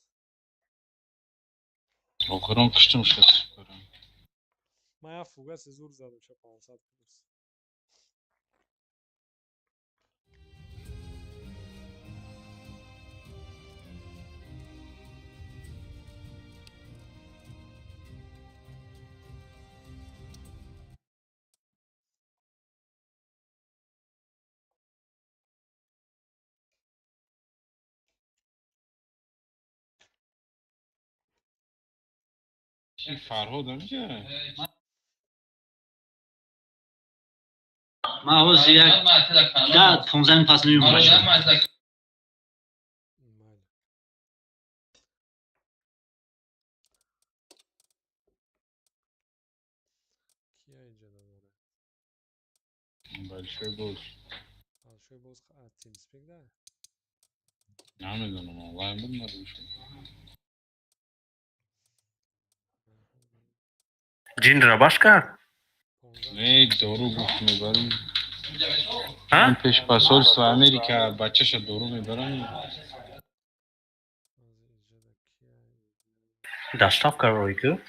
Охирон киштим шуд. Ман як фугаси зур задам, ша 500 плюс. Фарҳод амҷа? Ман ҳозир як 10-15 минут пас меём, бача. Майли. Кия инҷа дорад? Большой босс. Большой босс TeamSpeak да? Намедонам, онлайн буд нарушил. Ҷиндра баш кард? Не, дору гуфт мебарам. А? Пеш посольство Америка бачаша дору мебарам. Доставка рой ку?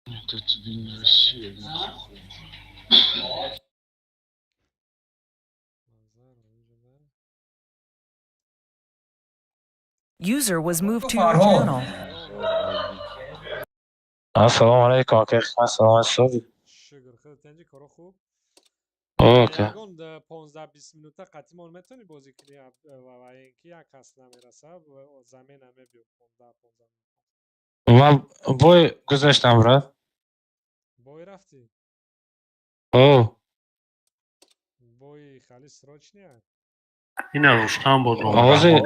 Это тебе не Россия, нахуй. Назар инҷа да? User was moved to your Фарҳод. channel. Ассалому алайкум, ака Ҳикмат, саломат сози? Шукр, худат инҷи, коро хуб? О, ака. Ягон 15-20 минута қатимон метавонӣ бозӣ кунӣ ва ин ки як кас намераса, замена мебиё 15 минута. Ман бой гузаштам, брат. Бой рафтӣ? О. Бои хали срочный? Ина Рустам буд. Ҳозир,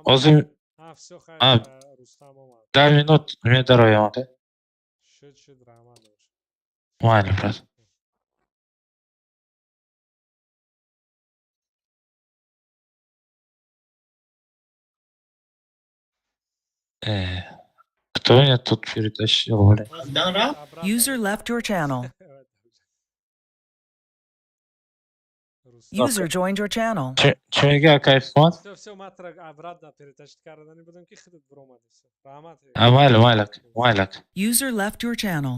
ҳозир. А, всё, хайр, А, Рустам омад. 10 минут медароям, ака. Шуд, шуд, раҳмат бош. Майли, брат. Кто меня тут перетащил, блин? Дан рафт. User left your channel. User joined your channel. Чӣ мегӯ, ака Ҳикмат? Всё, всё, ман тра обратно перетащить кардани будам, ки худат биромадӣ. Всё. Раҳмат. А, майли, майли, ака, майли, ака. User left your channel.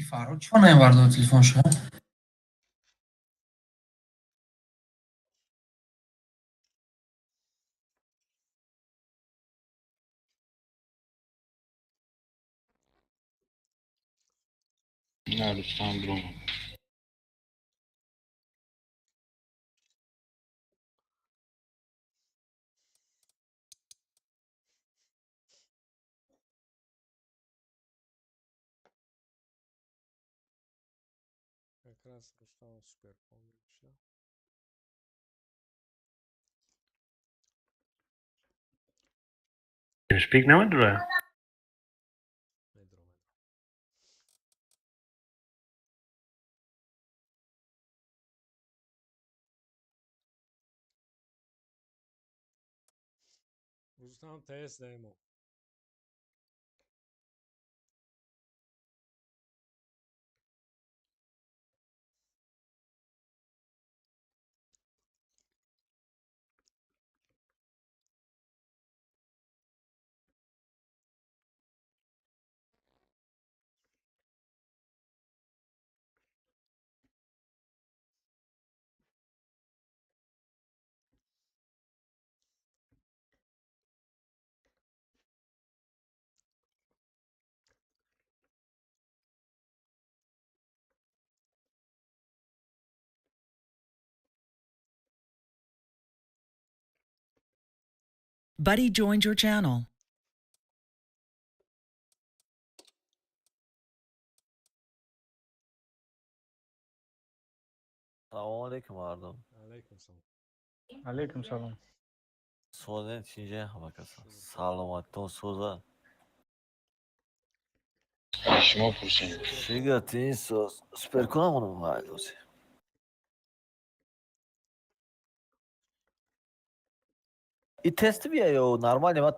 Фарҳод чиро намебардорад телефоншо? На, Рустам биромад. Как раз Рустам супер помнишь. TeamSpeak намедура? Медро, медро. Рустам ТС даемо. Buddy joined your channel. Салому алейкум, мардум. Алейкум салом. Алейкум салом. Созен, чинҷа ҳама каса. Саломаттон, соза. Шумо пурсем. Шига тин соз. Супер кунам оно майлози. И тест бия ё нормально ма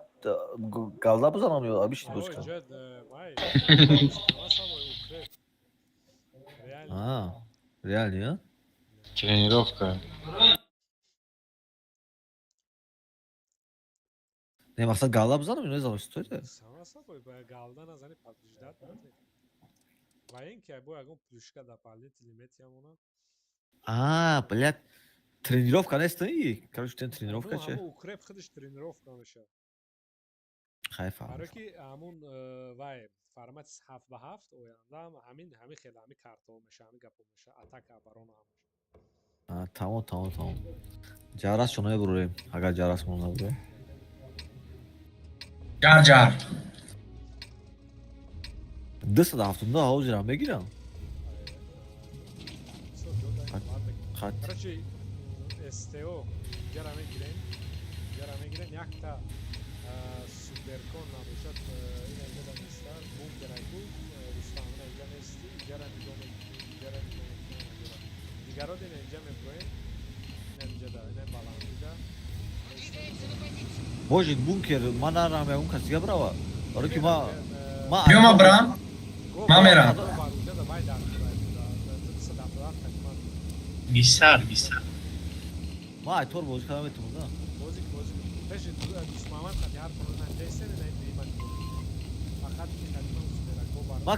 галда бузанам ё обычный Ой, боз кунам. ҷад, май. Самой укреп. Реально. А, реально, а? Тренировка. Не, мақсад галда бузанам ё незанам, стоит? Само собой, ба галда назани, побеждать надо. Ва ин ки бо ягон плюшка дополнительный метиҳам. А, блядь. Тренировка нест и? Короче, тен тренировка Ну, че? ҳамун укреп худаш тренировка мешавад. Хай фаҳмидам. Барое ки ҳамун вай формати 7 ба 7 ояндаам ҳамин хел ҳамин картаҳо меша, ҳамин гапҳо меша, атака, оборона ҳамаш. А, тамом, тамом, тамом. Ҷарас чо намебурем, агар ҷарас мо набурем. Ҷар ҷар. 272 ҳозирам мегирам. Всё, ҷо дай, ладно. Қат. Короче, СТО ҷара мегирем, ҷара мегирем, якта суперкон набошад, ина инҷа да неста, бункераку, Рустам, ина инҷа нести, ҷара нигоҳ мекунем, ҷара нигоҳ мекунем, ҷара. Дигарот ина инҷа меброем, ина инҷа да, ина баландида. Может, бункер, ман нарам, ягон кас дига брава. Барои ки ма Биё, ман брам. Ман мерам. Бисар, бисар. Ма айтор бозӣ карда метавонам, да? Бозӣ бозӣ. Пеши Дӯст Муҳаммад қати ҳар на десен на дуимат. Фақат ки қадима усмера гобар. Ма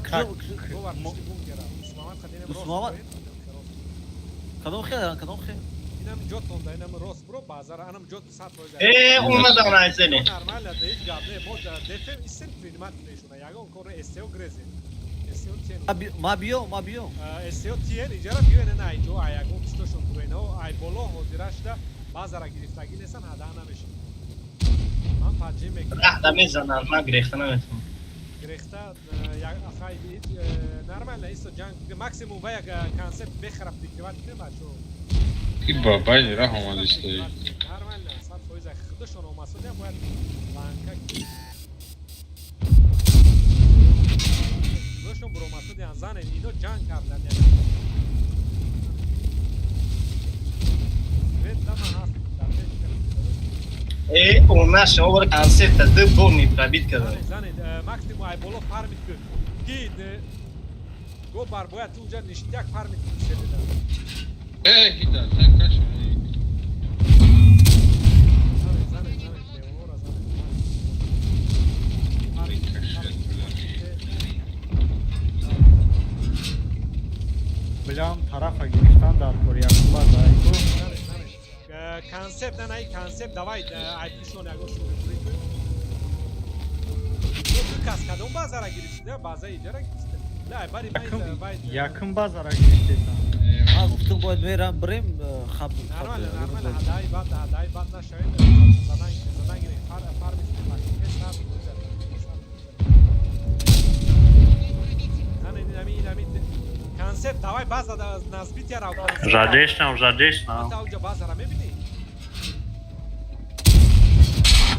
гобар пушти бункера. Дӯст Муҳаммад қати инам рост. Кадом хел, кадом хел? Инам ҷотонда, инам рост бро базара, анам ҷот 100%. Э, омадан айзене. Нормально, да ҳеҷ гап не. Мо дефем истем принимать мешуна. Ягон кор СТО грезем. СТО тен. Ма биё, ма биё. СТО тен иҷара биё не на иҷо ай ягон пуштошон буренао ай боло ҳозира шуда базара гирифтагӣ несан ҳада намешин. Ман паджи мекунам. Раҳда мезанам, ман гирехта наметавонам. Гирехта ахай нормально исто ҷанг максимум ва як концепт бехараб прикрывать кунем бачо. И бабай раҳ омадистай. Нормально, 100% худашон омасудям бояд ланка худашон буромасудян занен ино ҷанг кардан яъне. Свет дама ҳаст дар пеш. Э, она шумо бор концепта ду бор не пробит карда. Занен, максимум ай боло фармит ки. Ки гобар бояд унҷа ништяк фармит ки седеда. Э, хида, так каши. Занен, занен, занен, девора занен. Билям тарафа гирифтан дар кор якула дайку. Концепт на най концепт давай ай пишон ягон шури кун. Ду кас кадом базара гирифтида, база иҷара гирифтида. Ла бари май якум базара гирифтида. Ман гуфтам бояд мерам бирем хаб. Нормально, нормально, ҳадаи бад, ҳадаи бад нашавем. Задан, задан гирем. Фар фар мисл. Концепт давай база назбития рав. Жадешнам, жадешнам. Та уҷа базара мебини?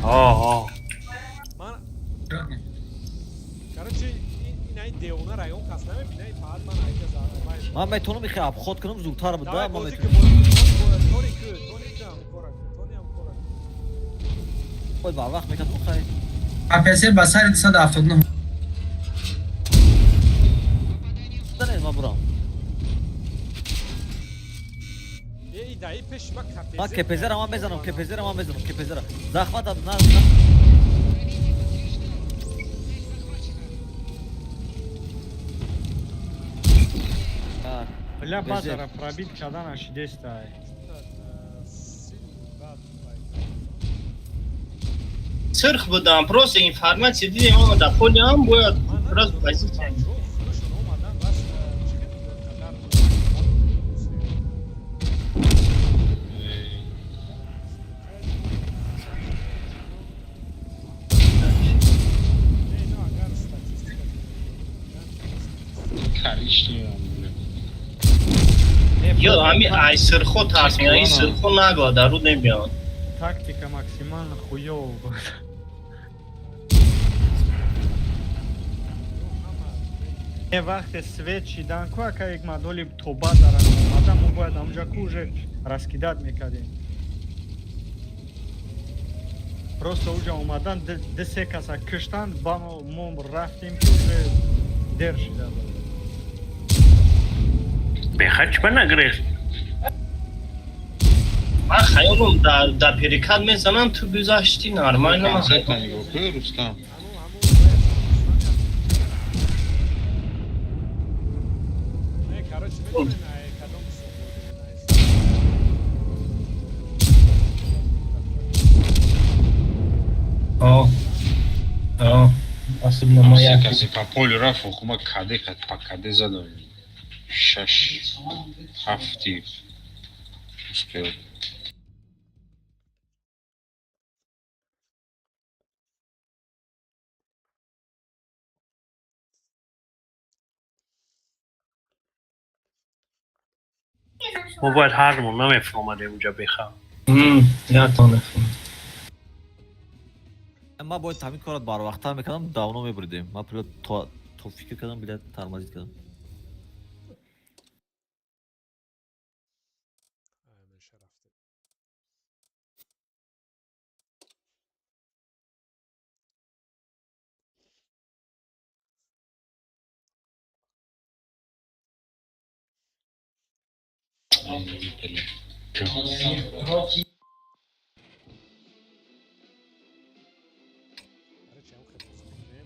О, о. Ман короче ин ай девона район кас намебина, ин фақат ман айҷа за. Ман метавонам ихе обход кунам зудтар буд, да, ман метавонам. Тони ку, тони ку ҳам кора, тони ҳам кора. Бояд бар вақт мекардам хай. АПС ба сари 279. Зане ман бурам. Даи пеш ма КПЗ. Ман КПЗ-ра ман мезанам, КПЗ-ра ман мезанам, КПЗ-ра. Захмат на. Бля базара пробит кардан ашидестай. Сирх будам, просто информация дидем, ама дар полиам бояд раз позиция. Ё ами ай сирхо тарс меян, ин сирхо нагла дар руд небиён. Тактика максимально хуёва буд. Е вақте свет шидан ку ака як мадоли то базара омада, мо бояд ҳамҷа ку уже раскидать мекардем. Просто уҷа омадан ду се каса киштанд, ба мо рафтем ки уже дер шида буд. Бехар чӣ нагирехт? Ман хаёлам дар перекат мезанам, ту гузаштӣ нормально. Концепт нигоҳ кун, Рустам. Не, короче, медонем, кадом О. О. Особенно моя. Касе по полю рафт, хума каде кад па каде задам. 6 7 успел. Мо бояд ҳармон намефаҳмадем уҷа беха. Ман бояд ҳамин корро барвақттар мекардам, давно мебуридем. Ман то фикр кардам, билет тормозит кардам. Короче, ам хел бозӣ мекунем.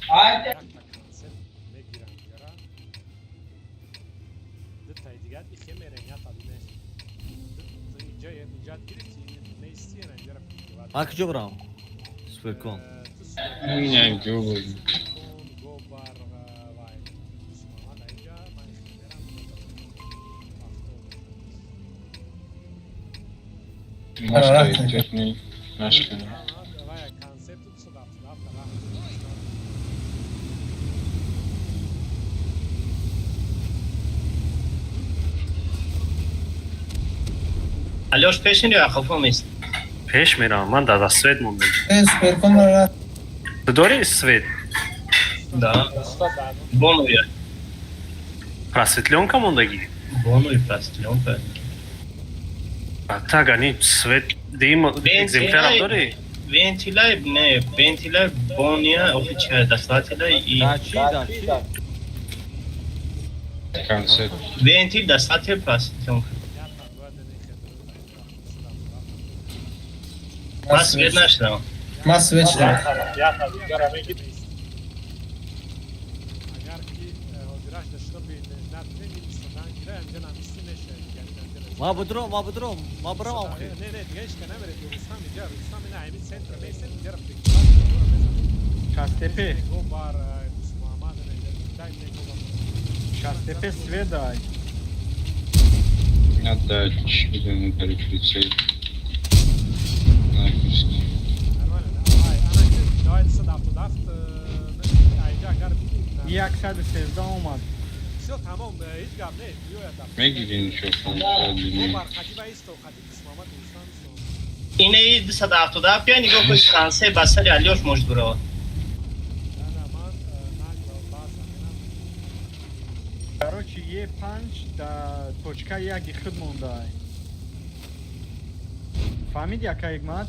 Якта концепт мегирам ҷара. Дутаи дигар ихе мерем, ята нест. Инҷа инҷа гирифти, нести, инҷара пикиват. Ман куҷо бирам? Суперкон. Не, гӯ. Гобар вай. Муҳаммад инҷа ман ихе мерам. Машка техник, машка. Вай концепту 277 рафт. Алёш, пеш мери ё қафо мест? Пеш мерам, ман дар свет мондам. Э, суперкон ра. Ту дори свет? Да. Бонуя. Просветлёнка мондагӣ? Бонуи просветлёнка. Так, ани свет дим экземплярам дори? Вентилай не, вентилай бония, охи чи дастателай и Да чӣ, да чӣ? Концепт. Вентил дастатель просветлёнка. Ман свет нашидам. Ман свет шидам. Агар ки ҳозираш дошта би натунем, истодан гира, инҷа намисти мешавад. Ма бидром, ма бидром, ма бирам охи. Не, не, дига ҳеч ка намере. Рустам инҷа, Рустам ина ҳамин центр меистем, инҷара пикиват мезанем. Шастепе. Гобар Муҳаммад ина инҷа дай мегобар. Шастепе свет дай. Надо чудо на переключить. Снайперский. Нормально, давай, ана ки давай 277 инҷа агар биди. 113 омад. Всё, тамом, ҳеҷ гап не, биёяд. Мегирин чо фон. Гобар хати исто, хати Муҳаммад Рустам исто. Ине 277 я нигоҳ кун, концепт ба сари Алёш может бирава. На, на, ман нагла база мерам. Короче, Е5 да точка яки худ мондай. Фаҳмиди, ака Ҳикмат?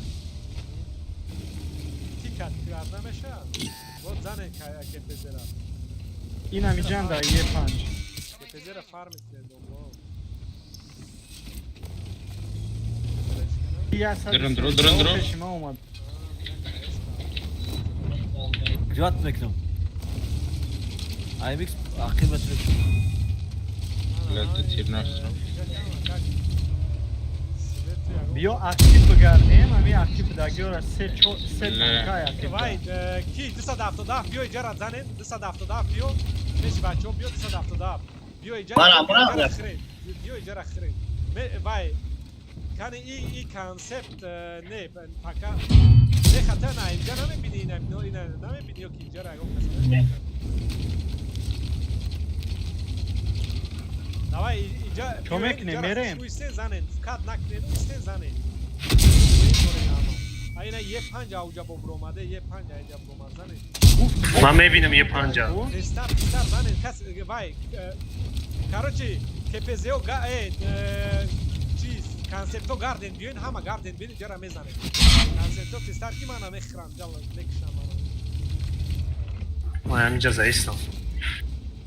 Тикат кард намешавад. Вот зане КПЗ-ра. Ин ҳамиҷан да Е5. КПЗ-ра фармит домло. Дрон, дрон, дрон, дрон. Пеши ман омад. Ҷават мекунам. AMX ақиб метунем. Блядь, ты тир нахуй. Биё актив бигардем, ҳами актив дагиёра се чор се Не. танкай актив. Вай, ки 277 биё иҷара занем, 277 биё, пеши бачаҳо биё 277. Биё иҷара. Ман амрам. Иҷара хиред. Биё иҷара хиред. Вай, кани и концепт не, пока не хата на инҷа намебини ина, ина намебини ё ки иҷара ягон кас. Давай иҷа Чо мекунем, мерем? Истен занен, кат накунед, истен занен. Айна е панҷ ауҷа бо буромаде, е панҷ айҷа буромад занен. Ман мебинам Е панҷа. Тестар, тестар занен, кас вай, короче, КПЗ-о га чиз, концепто гарден биёин, ҳама гарден биёин, иҷара мезанем. Концепто тестар ки мана мехӯрам, ҷалла мекушам мана. Ман ҳаминҷа заистам.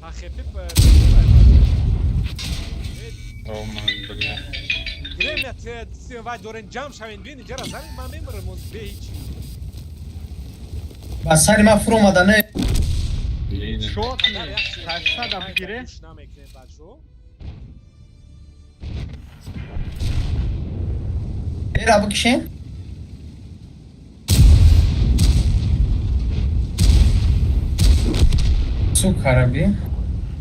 ПХП. О, ман, бля. Гремя вай дорен ҷамъ шавен биёин, иҷара занен, ман мемирам оз бе ҳеҷ. Ба сари ман фур омада не. Блин. Шот не, 800 бигире. Гӯш намекунем бачаҳо. Эра бикшем. Сука, раби.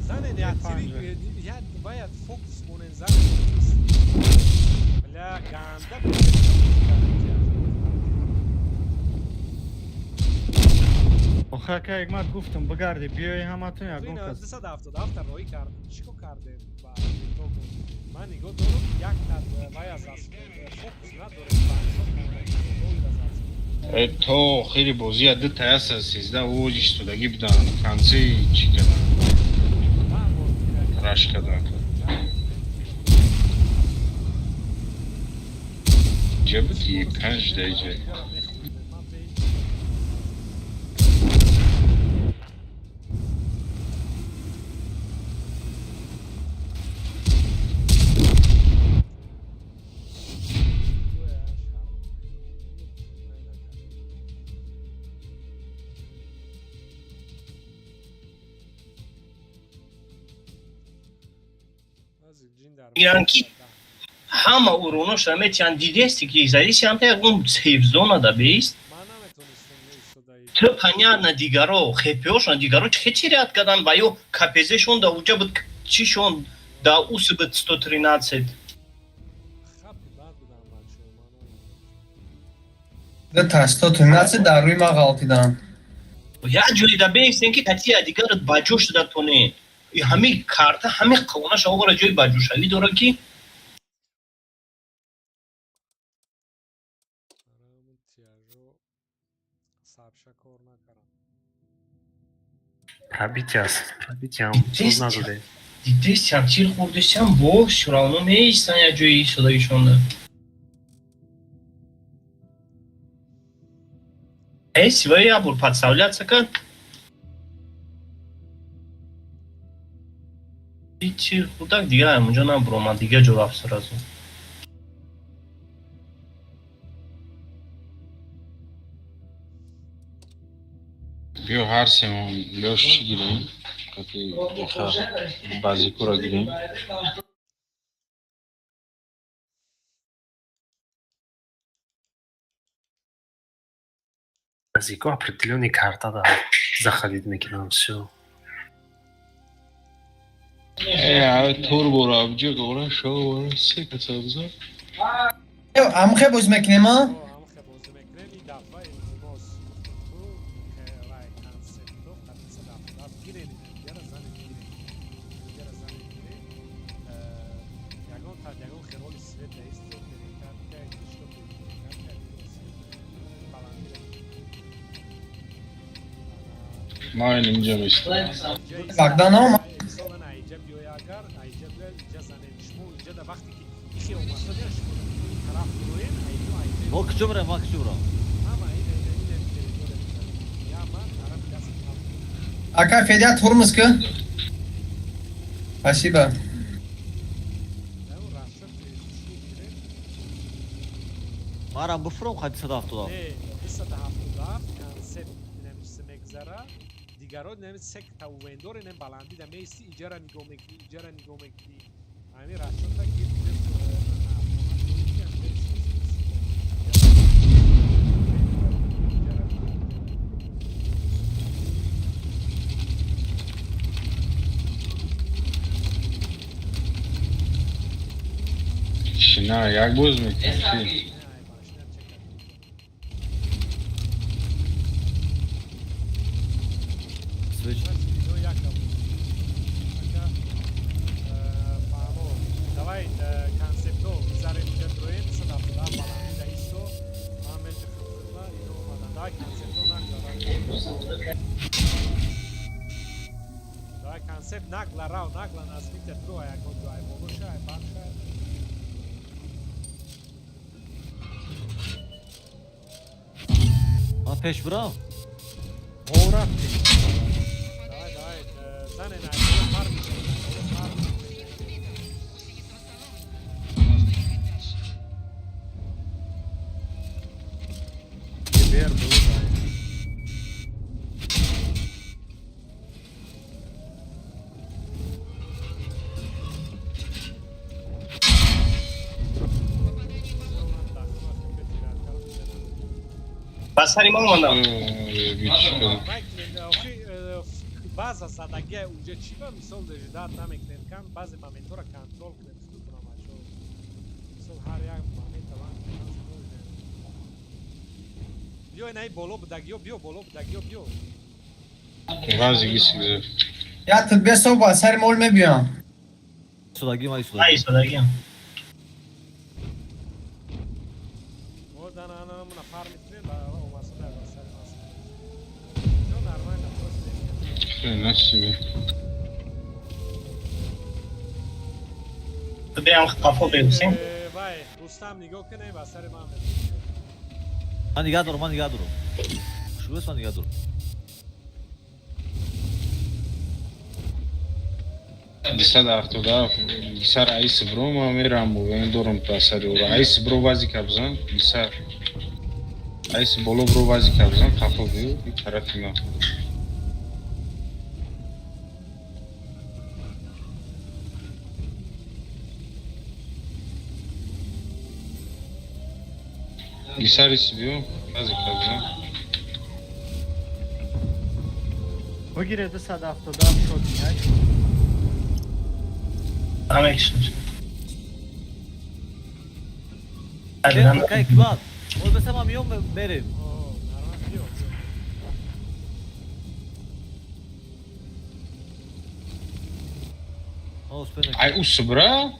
Занен я тири, я бояд фокус монен занен. Бля, ганда. Охи, ака Ҳикмат, гуфтам бигарди, биёи ҳаматон ягон Ина кас. 277 роӣ кард. Чӣ кор кардем ба итогу? Ман нигоҳ дорам, як та вай аз фокус надорем ба ҳисоб карда. То охири бозия ду таяса 13 оҷ истодагӣ буданд. Конци чӣ карданд? Раш карданд. Ҷа буд е панҷ даиҷа. Мегиранд, ки ҳама уроношро метиҳанд. Дидести, ки зависиамта ягон сейфзона да беист. Ту понятно, дигаро хепиошон, дигаро чӣ терять кардан ва ё капезешон да уҷа буд, чишон да уси буд 113. Та 113 дар рӯи ман ғалтиданд. Як ҷое да беистем, ки катия дигарат баҷо шуда тоне. Ҳами карта, ҳами қонаша оғара ҷои баҷошавӣ дорад, ки Пробитие аст, пробитиам соз надодем. Дидестиам, тир хӯрдестиам, бо всё равно меистанд як ҷои истодагишонда. Эси ва як бор подставляться кард. Тир хӯрдак, дигар ҳамонҷо набуромад, дигар ҷо рафт сразу. Биё, ҳар семон лёш чӣ гирем? Қати базикура гирем. Базико определённый карта да заходить мекунам, всё. Э, турборо абҷа гора шоу се каса бизор. Амхе боз мекунем, а? Амхе бозӣ мекунем. Ин дафъа, илтимос, ту вай концепто қатиса дафъа гирен, яра зане гирен, яра зане гирен. Ягон та ягон хероли свет даист, перекатка что, перекатка свет баландира. Ман инҷа местам. Богдан омад. Мисолан, айҷа биёя, агар айҷа биёя, инҷа занед шумо. Инҷа да вақте ки ихе омадсо, шумо тараф бироен, айҷо айҷа. Мо куҷо бирем, ма куҷо бирам? Ҳама ин территория мезанед, я ман тарафи дасти чап. Ака Федя, тормоз ки. Спасибо. Расчёт гиред. Марам бифурам қати 177. Не, 277 концепт инами чизе мегзара, дигаро инами секта увендор, инами баландӣ да меисти, иҷара нигоҳ мекунӣ, иҷара нигоҳ мекунӣ. Ҳами расчёта гир. На, як боз мекунем чи? Свич. Давай концепто зарем, инҷа дроем, 177 баландӣ да исто. Ман меҷихам худма, ино омадан. Давай концепто нагла, давай концепт нагла рав, нагла наздикта бро, ягон ҷо ай болоша, ай бахша. Ман пеш бирам? Мо рафтем. Давай, давай, занен ай фар мешавад, фар. Бер буд. Ба сари ман омадам. Баъза задагия уҷа чӣ ба мисол деждат намекунем, кам баъзе моментҳоро контрол кунем худтона, бачо. Мисол, ҳар як момента ман биё, инаи боло будагиё биё, боло будагиё биё. Вази гисигзар. Я тут бесо ба сари мол мебиям. Судаги ма. Ай, истодагиам. Мо дананамуна фар мекунем ба омасода ба сари нас. Ҷо нормально просто. Хрена себе. Ту биям қафо беҳусен. Вай, Рустам, нигоҳ кунем, ба сари ман. Ман нигаҳ дорам, ман нигаҳ дорам. Шурӯъ, ман нигаҳ дорам. 277 гисар айс бро, ма мерам вен дорам та сари ора. Айс бро, вази кабзан, гисар. Айс боло бро, вази кабзан, қафо биё, и тарафи ма. Гисари биё, баъзе каза. Бигире 277 шот мияй. Ҳамаи Акай Ҳикмат. Боз беса ман миём мерем. Ай ус бра?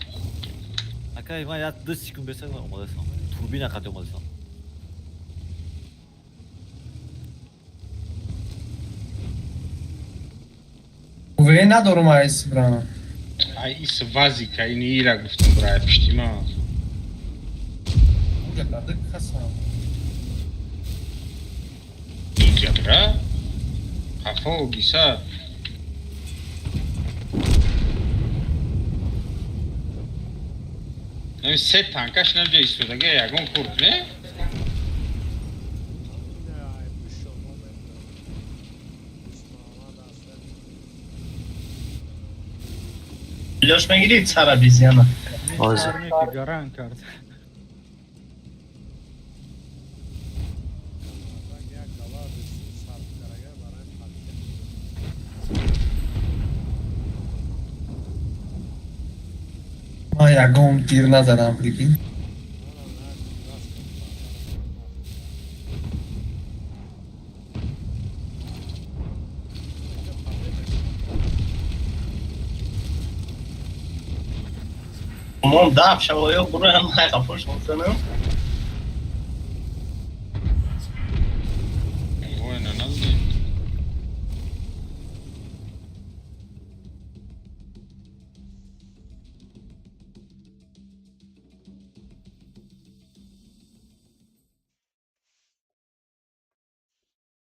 Акай ман як 2 секунд беса омадасам. Турбина қати омадасам. Уве надорум айс бра. Ай ис вазика ини ира гуфтам бра, ай пишти ма. Уга дадык хасам. Иҷа бра? Қафо гисар. Нами се танкаш намҷа истодага ягон курк не? Лёш мегирид сар обезьяна. Ҳозир. Ки гаран кард. Як гала ресурс сарф карага барои подписка. Ман ягон тир назадам, прикинь. Мон даф шавоё буроям хайқапош мусанам. Воина назди.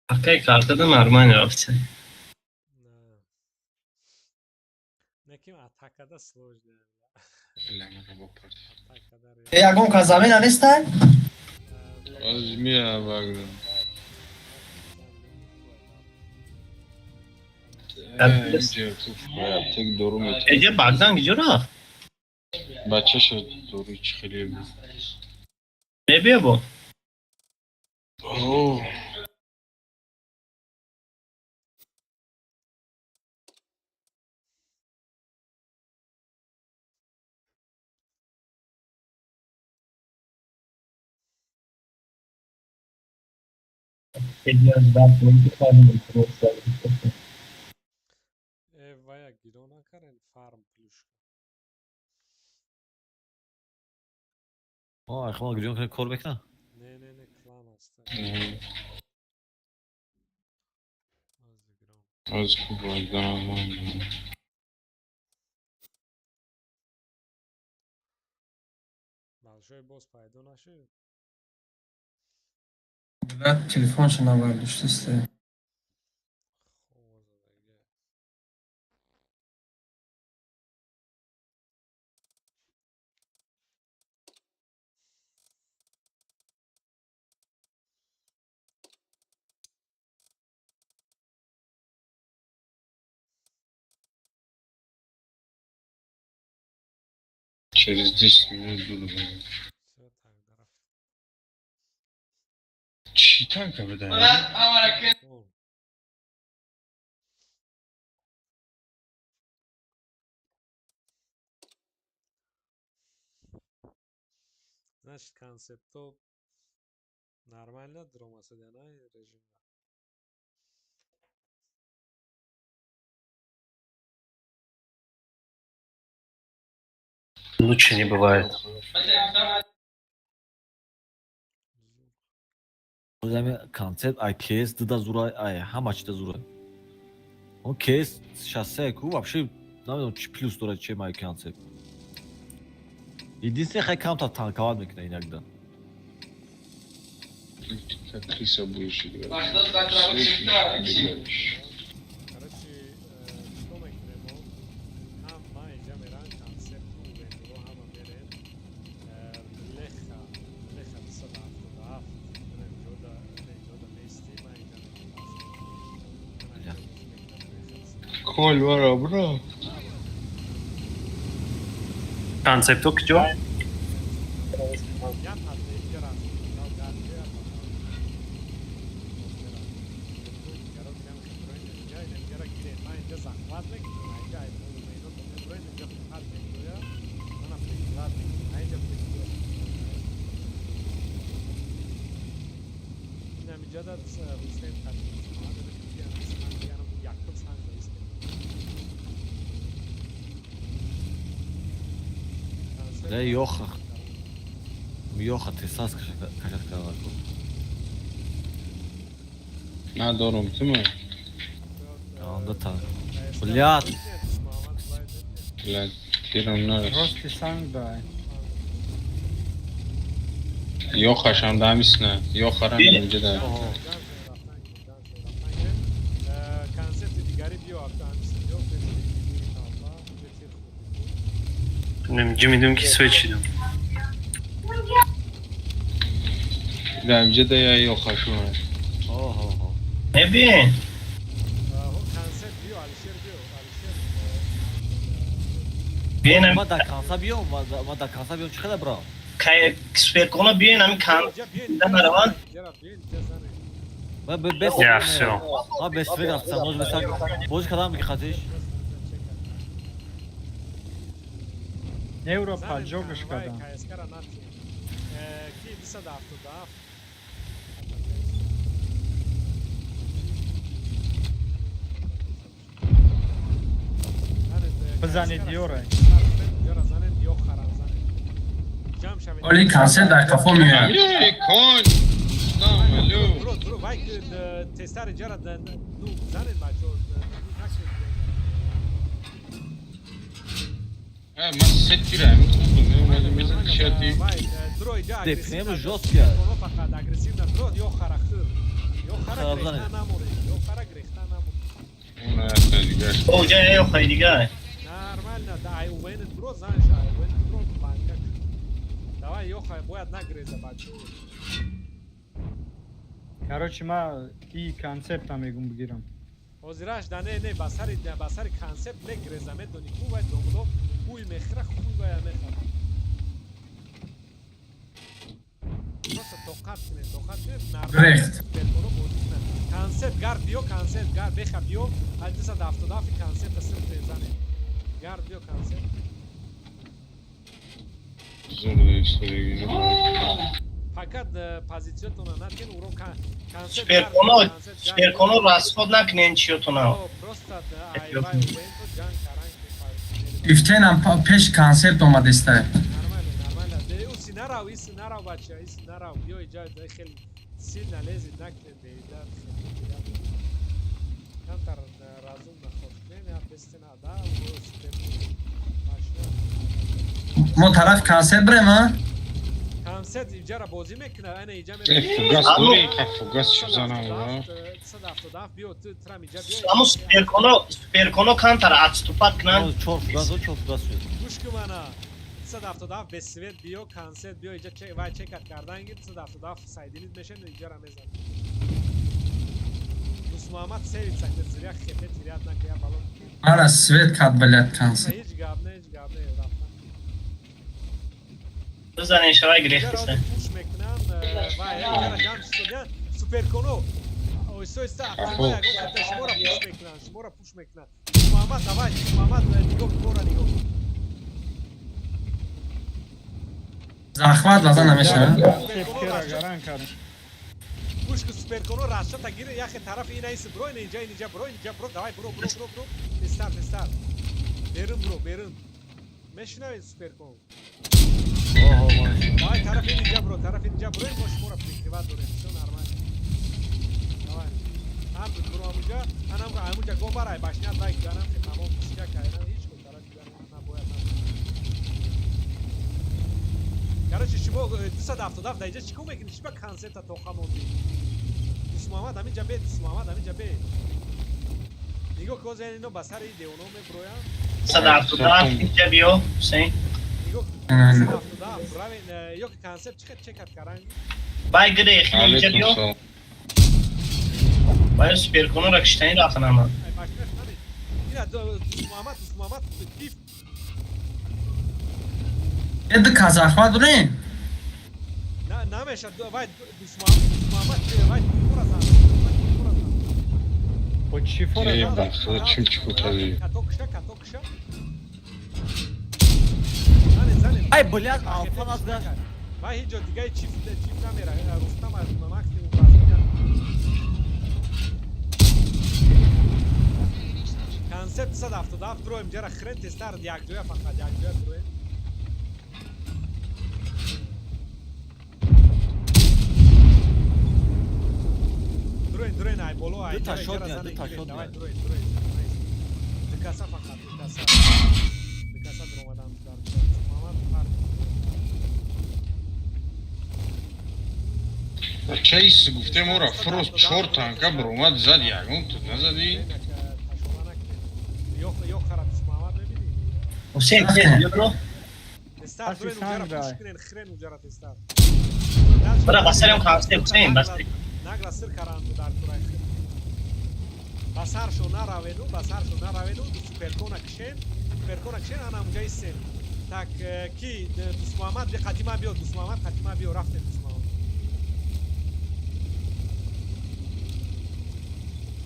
Акай картада нормально рафта. Неким атакада сложно. Э, ягон кас замина нестай? Аз мия багра. Тек дору мет. Эҷа Багдан киҷо рафт? Бачаша дору чӣ хеле. Мебия бо. О. Э, вая гиро накарен фарм плюшка. О, айхома гирён кунед кор мекунад? Не, не, не, клан аст. Аз хуб Багдан. Большой босс пайдо нашуд? Брат телефонша набардоштаста. Через 10 минут буду. Чӣ танка буда? Значит, концепто нормально дромаса на режим. Лучше не бывает. Ами концепт ай КС дуда зурай, ай ҳама чида зурай. Он КС 63 ку вообще намедонам чӣ плюс дорад, че май концепт. Единственное, хай камтар танковать мекунад иногда. Как крыса будешь играть. Слышишь, бегаешь. Короче, что мекунем? Ҳама иҷа меран концепту вендуро ҳама мерем. Леха, леха 277. Ҷода, ҷода мести, ман иҷа мерам. Коль вара, бро. Концепту киҷо? Я подвеги раз, Инҷа захват мекунем, инҷа ай полумейдон то меброем, инҷа фақат меброя, мана прикривать мекунем, инҷа прикривать. Инам инҷа да Ҳусейн қатъи якум санг истем. Да ёха. Ёха тесас кашат кардам. Надорум, тима. Анда та. Блядь. Блядь, тирам нарас. Рости санг дай. Ёхашам дамисна. Ёхарам инҷа да. Концепти дигари биё афтамис биё Ҷимидум ки свет шидум. Да инҷа да я ёхашум. Оҳо. Мебин. Концепт биё, Алишер биё, Алишер. Биён. Ма да канса биём, ма да канса биём, чӣ хела бра? Кай суперкона биён, ами кан да нараван. Ма бес. Я всё. Ма бес рафтам, боз бесак. Боз кадам ки хатиш? Евро поджогаш кардам. КСК-ра натием. Ки 277. Бизанед ёра. Ёра занед, ё харам занед. Ҷамъ шавед. Оли концерт дар қафо меояд. Эй, кон! Рустам, алло. Бро, бро, вай тестари ҷара ну занед бачо. Э, ман се тира, ами хуб, мезан кишати. Депнем жёстко. Фақат агрессивно дро, ё хара хир. Ё хара грехта наморед, ё хара грехта наморед. Она дигар. О, ҷа ё хай дигар. Нормально, да, ай уверен бро, знаешь, ай уверен бро, банка. Давай, ё хай, бояд нагреза бачо. Короче, ма и концепта мегум бигирам. Ҳозираш да не, не, ба сари концепт мегреза, медони ку вай домло хуй мехра, хуй вая мехра. Просто тоқат кунед, тоқат кунед, Грехт. Концепт гар биё, концепт гар беха биё, 277 концепта сир презане. Гар биё концепт. Зур история. Фақат позициятона наткен, урон концепт. Суперконо, суперконо расход накунен чиётона. Просто ай вай уенто ҷанг каранг. Ифтенам пеш концепт омадеста. Нормально, нормально. Уси нарав, иси нарав бача, иси нарав. Биё иҷа хеле сильно лезет накунед беида. Камтар разумно ход кунед, я бестена да, супер машина. Мо тараф концепт брем, а? Концепт иҷара бозӣ мекунад, ана иҷа Э, фугас дори, ка фугас чӣ бизанам, а? 177 биё, ту трам иҷа биё. Аммо суперконо, суперконо камтар отступат кунанд. Чор фугас, чор фугас шуд. Гӯш кун мана. 277 без свет биё, концепт биё, иҷа вай чекат кардан гир, 277 сайдинит мешен, иҷара мезан. Дӯстмуҳаммад севица, зря хепе тирят накия балон. Мара свет кад, блядь, концепт. Ҳеҷ гап не, ҳеҷ гап не, рафтан. Бизанен шавай грехтиса. Пуш мекунанд, вай иҷара ҷамъ шуданд, суперконо. Оҳиста оҳиста ягон хата шуморо пуш мекунанд, шуморо пуш мекунанд. Дӯстмуҳаммад, давай, Дӯстмуҳаммад, нигоҳ кора нигоҳ. Захват лаза намешавад. Гӯш ку суперконо рашата гире, яхе тарафи ина иси бро, ина инҷа, инҷа бро, инҷа бро, давай бро, бро, бро, бро. Тезтар, тезтар. Берун бро, берун. Мешунавед суперкон? Давай тарафи инҷа бро, тарафи инҷа бро, мо шуморо прикрывать дорем, всё нормально. Давай. Ҳам бро амуҷа, анам амуҷа го барай, башнят вай ганам ки тамом кишка кайна ҳеҷ ко тарафи набояд. Короче, шумо 277 дар инҷа чӣ кор мекунед? Чӣ ба концепта тоқа мондӣ? Дӯстмуҳаммад ҳаминҷа бе, Дӯстмуҳаммад ҳаминҷа бе. Нигоҳ ки ҳозир ино ба сари девоно меброянд. 177 инҷа биё, Ҳусейн. Нигоҳ 277 равен, ё ки концепт чӣ чекат каранги? Вай грех, инҷа биё. Вай суперконора киштани рафтан ама. Ина Дӯстмуҳаммад, Дӯстмуҳаммад киф. Эд казахват дорем? Намеша, вай Дӯстмуҳаммад, вай кура зан. Бо Чифора Э, бахуда чим чӣ кутади? Като кша, като кша. Зане, зане. Ай, блядь, алфа назгаш. Ман ҳеҷ ҷо дигаи чиф чиф намера. Рустам аз максимум вазмият. Концепт 177 дроем, ҷара хрен тестар якҷоя, фақат якҷоя дроем. Дроен, дроен, ай боло, ай. Дута ҷара, шот ҷара ня, зане, дута гирен, шот давай, ня. Дроен, дроен. Дикаса фақат, дикаса. Дикаса дромадан дар. Мамад фарқ. Ча ис гуфтем ора фрост чор танка биромад зад, ягон ту назадӣ? Ёх ёх харат Мамад мебини? Ҳусейн, тез биё, бро. Тестар Паси дроен санг уҷара дай. пуш кунен, хрен уҷара тестар. Бра, ба сарем концепт, Ҳусейн, ба сари. Нагла сир каранду дар турай. Ба саршо нараведу, ба саршо нараведу, суперкона кшен, суперкона кшен, ана унҷа истен. Так, ки Дусмуҳаммад би қадима биё, Дусмуҳаммад қадима биё, рафтем Дусмуҳаммад.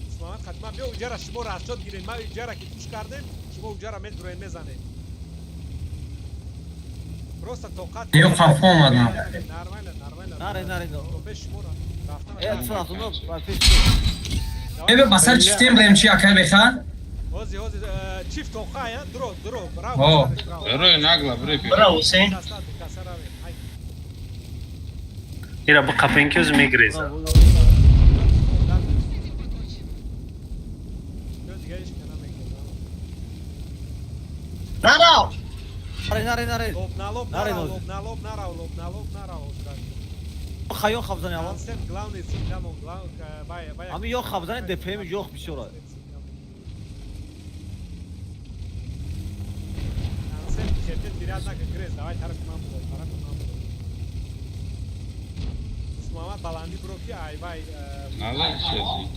Дусмуҳаммад қадима биё, уҷара шумо расчёт гирен, ма уҷара ки пуш кардем, шумо уҷара медуроен мезанед. Просто тоқат. Ё қафо омадам. Нормально, нормально. Наре, наре. То пеш шумо рафтан. Э, 179 ба пеш. Эбе ба сар чифтем брем чи акай беха? Ҳози, ҳози, чифт тоқа, я, дро, дро, браво. О. Рои нагла бре. Бра, Ҳусейн. Ира биқапен ки ӯзи мегиреза. Нарав! Наре, наре, наре. Лоб на лоб Наре, нарав, нози. лоб на лоб нарав, лоб на лоб нарав. Хайон хабзани ава. Концепт главный синдамон, глав, бая, бая. Ами ёх хабзани ДПМ ёх бисёра. Концепт хете тиряд нака грез, давай тарафи ман буд, тарафи ман буд. Муҳаммад баланди бро ки ай вай. Назад чизи.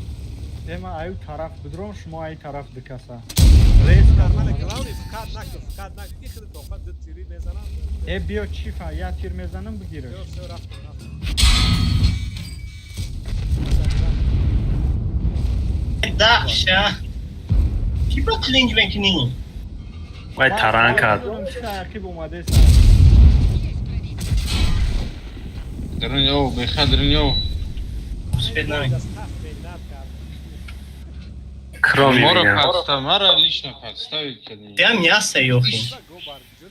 Эма аю тараф бидром, шумо ай тараф дикаса. Нормально, главный фқат нака, фқат нака, ки хиди тоқат ду тири мезанам. Э, биё чифа, я тир мезанам, бигираш. Всё, всё, рафтем, рафтем. Даша. Ки ба клинҷ мекунӣ? Вай таран кард. Ақиб омадеса. Дрон ё, беха дрон ё. Успеть намекунӣ. Кроме Мора меня. подстав, мара лично подставить кардем. Дям яса ёхи.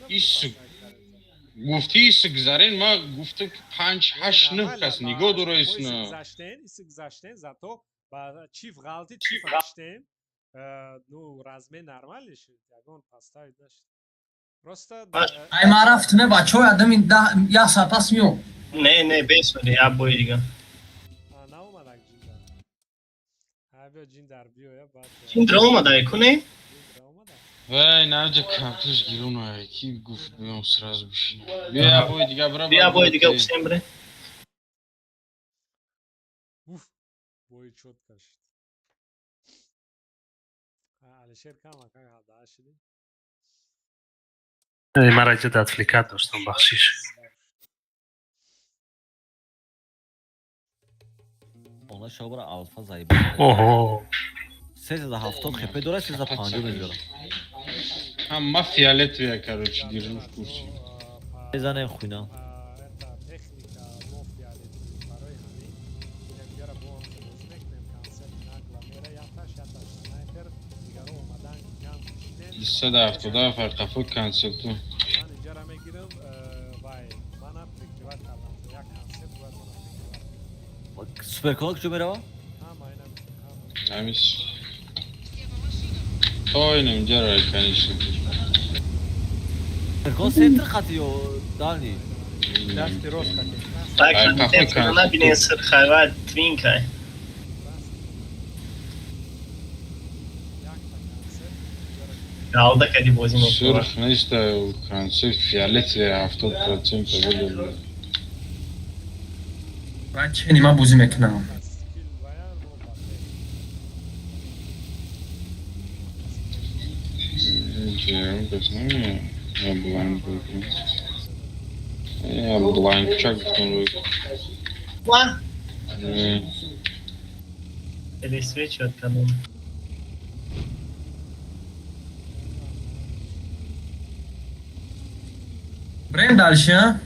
Ис гуфти ис гузарен, ма гуфтам ки панҷ, ҳашт, нӯҳ кас нигоҳ дора исна. Гузаштен, иси гузаштен, зато ба чиф ғалти чиф гаштем. Ну, размен нормально шуд, ягон поставить нашуд. Просто Ай ма рафтме бачаҳо, адами як соат пас миём. Не, не, бесоди, я бои дига. Наомадак ҷиндар. Ҳа, биё ҷиндар, биё, я баъд. Ҷиндра омада, куне? Вай, наҷа камташ гирун ай, ки гуфт биём сразу бишинам. Биё я бои дига бра. Бия бои дига, Ҳусейн, бре. Уф, бои чётко шуд. Алишер кам ака ҳада шуди. Мара ҷа отвлекать доштам, бахшиш. Она шобра алфа заиба. Оҳо. 370 хп дора, 350 мезора. Ҳама фиолетовая, короче, держу в курсе. Мезанем хуйна. Это техника мо фиолетовый барои ҳамин инамҷара бо ҳам бозӣ мекунем. Концепт нагла мера яташ, яташ снайпер, дигаро омадан ҷамъ шидем. 177 қафо концепту. Ман инҷара мегирам, вай мана прикрывать кардам. Як концепт бояд мана прикрывать. Суперкола куҷо мерава? Ҳама инам ҳама. Ҳамис. То инам ҷара, конечно. Суперкола центр хати ё дальний? Дасти рост хати. Так, Ай, қафо концепт набинен сирхайва твинкай. Галда кади бозӣ мекунад. Сурх неста, концепт фиолетовая 70% буд. Баъд чени ман бозӣ мекунам. Я блайнд буд. Я блайнд чак гуфтам буд. Ва? Не. Телесвечи отканум. Брем дальше, а?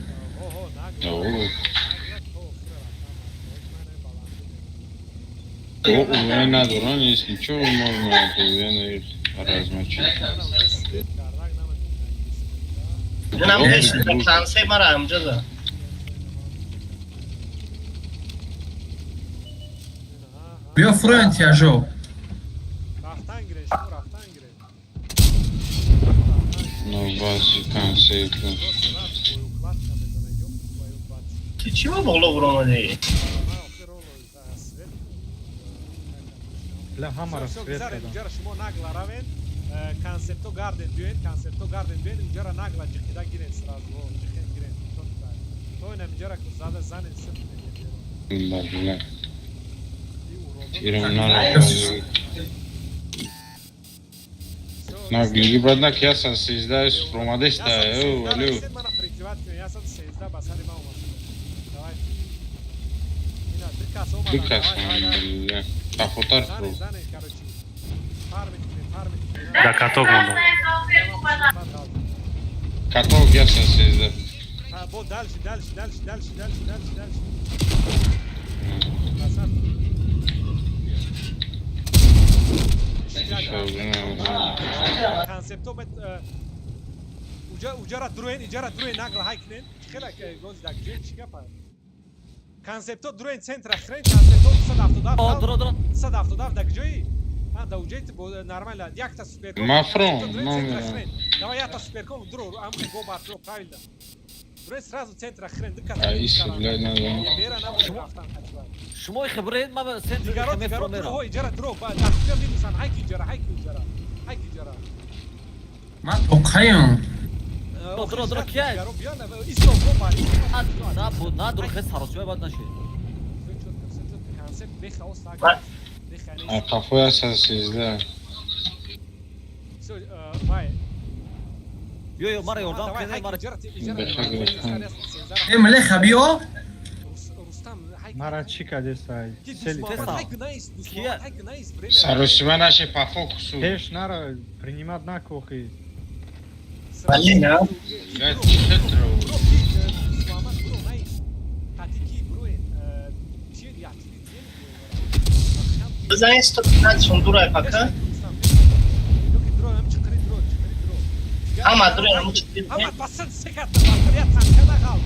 УВ надоран, если чё, можно это УВ размочить. Нам пеш концепт мара амҷаза. Биё фуроян тяжо. Ну, бази концепт. Ту чӣ ба боло буромадӣ? Бля, ҳамаро свет кардам. Шумо нагла равен, концепто гарден биёед, концепто гарден биёед, инҷара нагла ҷиқида гирен сразу, ҷиқен гирен. То инам инҷара ку зада занен сиф Бля. Тирам на. Наглиги брат, на кяса сезда ромадеста, ё, алё. Мана прикрывать кунед, 113 ба сари ман омад. Давай. Ина ду кас омадан. Ду кас, бля. Тафотар Занен, занен, короче. Фармит кунед, фармит кунед. Да каток мондам. Каток 113. Бо дальше, дальше, дальше, дальше, дальше, дальше, дальше. Красавчик. Концепто мет уҷара дуроен, иҷара дуроен нагла ҳай кунен. Хела гози даг ҷен чӣ гапа? Концепто дуроен центра хрен, концепто 277. Дро, дро. 277 даг ҷои? А, да уҷаи нормально, якта суперком. Мафрон, номер. Давай якта суперком дро, ам го бар дро правильно. Дуроен сразу центра хрен, дикат. А иси, блядь, надо. Бера на рафтан хачва. Шумо хибред, ма центр Дигаро, дигаро, дро, иҷара дро, ба дастга минусан, ҳайки иҷара, ҳайки иҷара. Ҳайки иҷара. Ман тоқаям. Дро, дро, кия? Исто, го бар. На, на, дро, хес саросима бад наши. Концепт бехаос так. А қафоя 113. Всё, вай. Ё, ё, мара ёрдам кунед, мара. Э, млеха биё. Мара чӣ кадесай? Саросима наши по фокусу. Пеш нара, принимать накохи. Блин, а? Блядь, хитро. Бизанед 115 сундурай пока. Ҳама дурои ҳама чиз. Ҳама пасад секата, я танка нағал.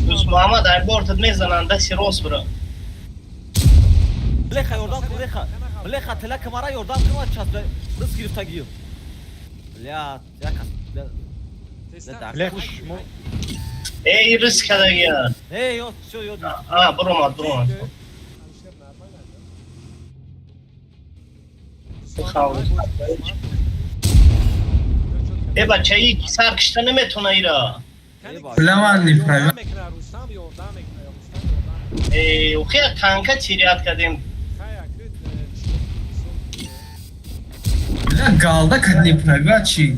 Дӯст Муҳаммад ай бортат мезананд, даси рост бира. Блеха ёрдам кун, блеха. Блеха телака мара ёрдам кун, ва часб рис гирифтагиё. Бля, як кас. Блех, шумо Эй, рис кадагия. Эй, ё, всё, ё. А, буромад, буромад. Э, бачаи сар кишта наметона ира. Бля, ман неправильно. Э, ухия танка тирят кадем. Бля, галда кад неправильно чи.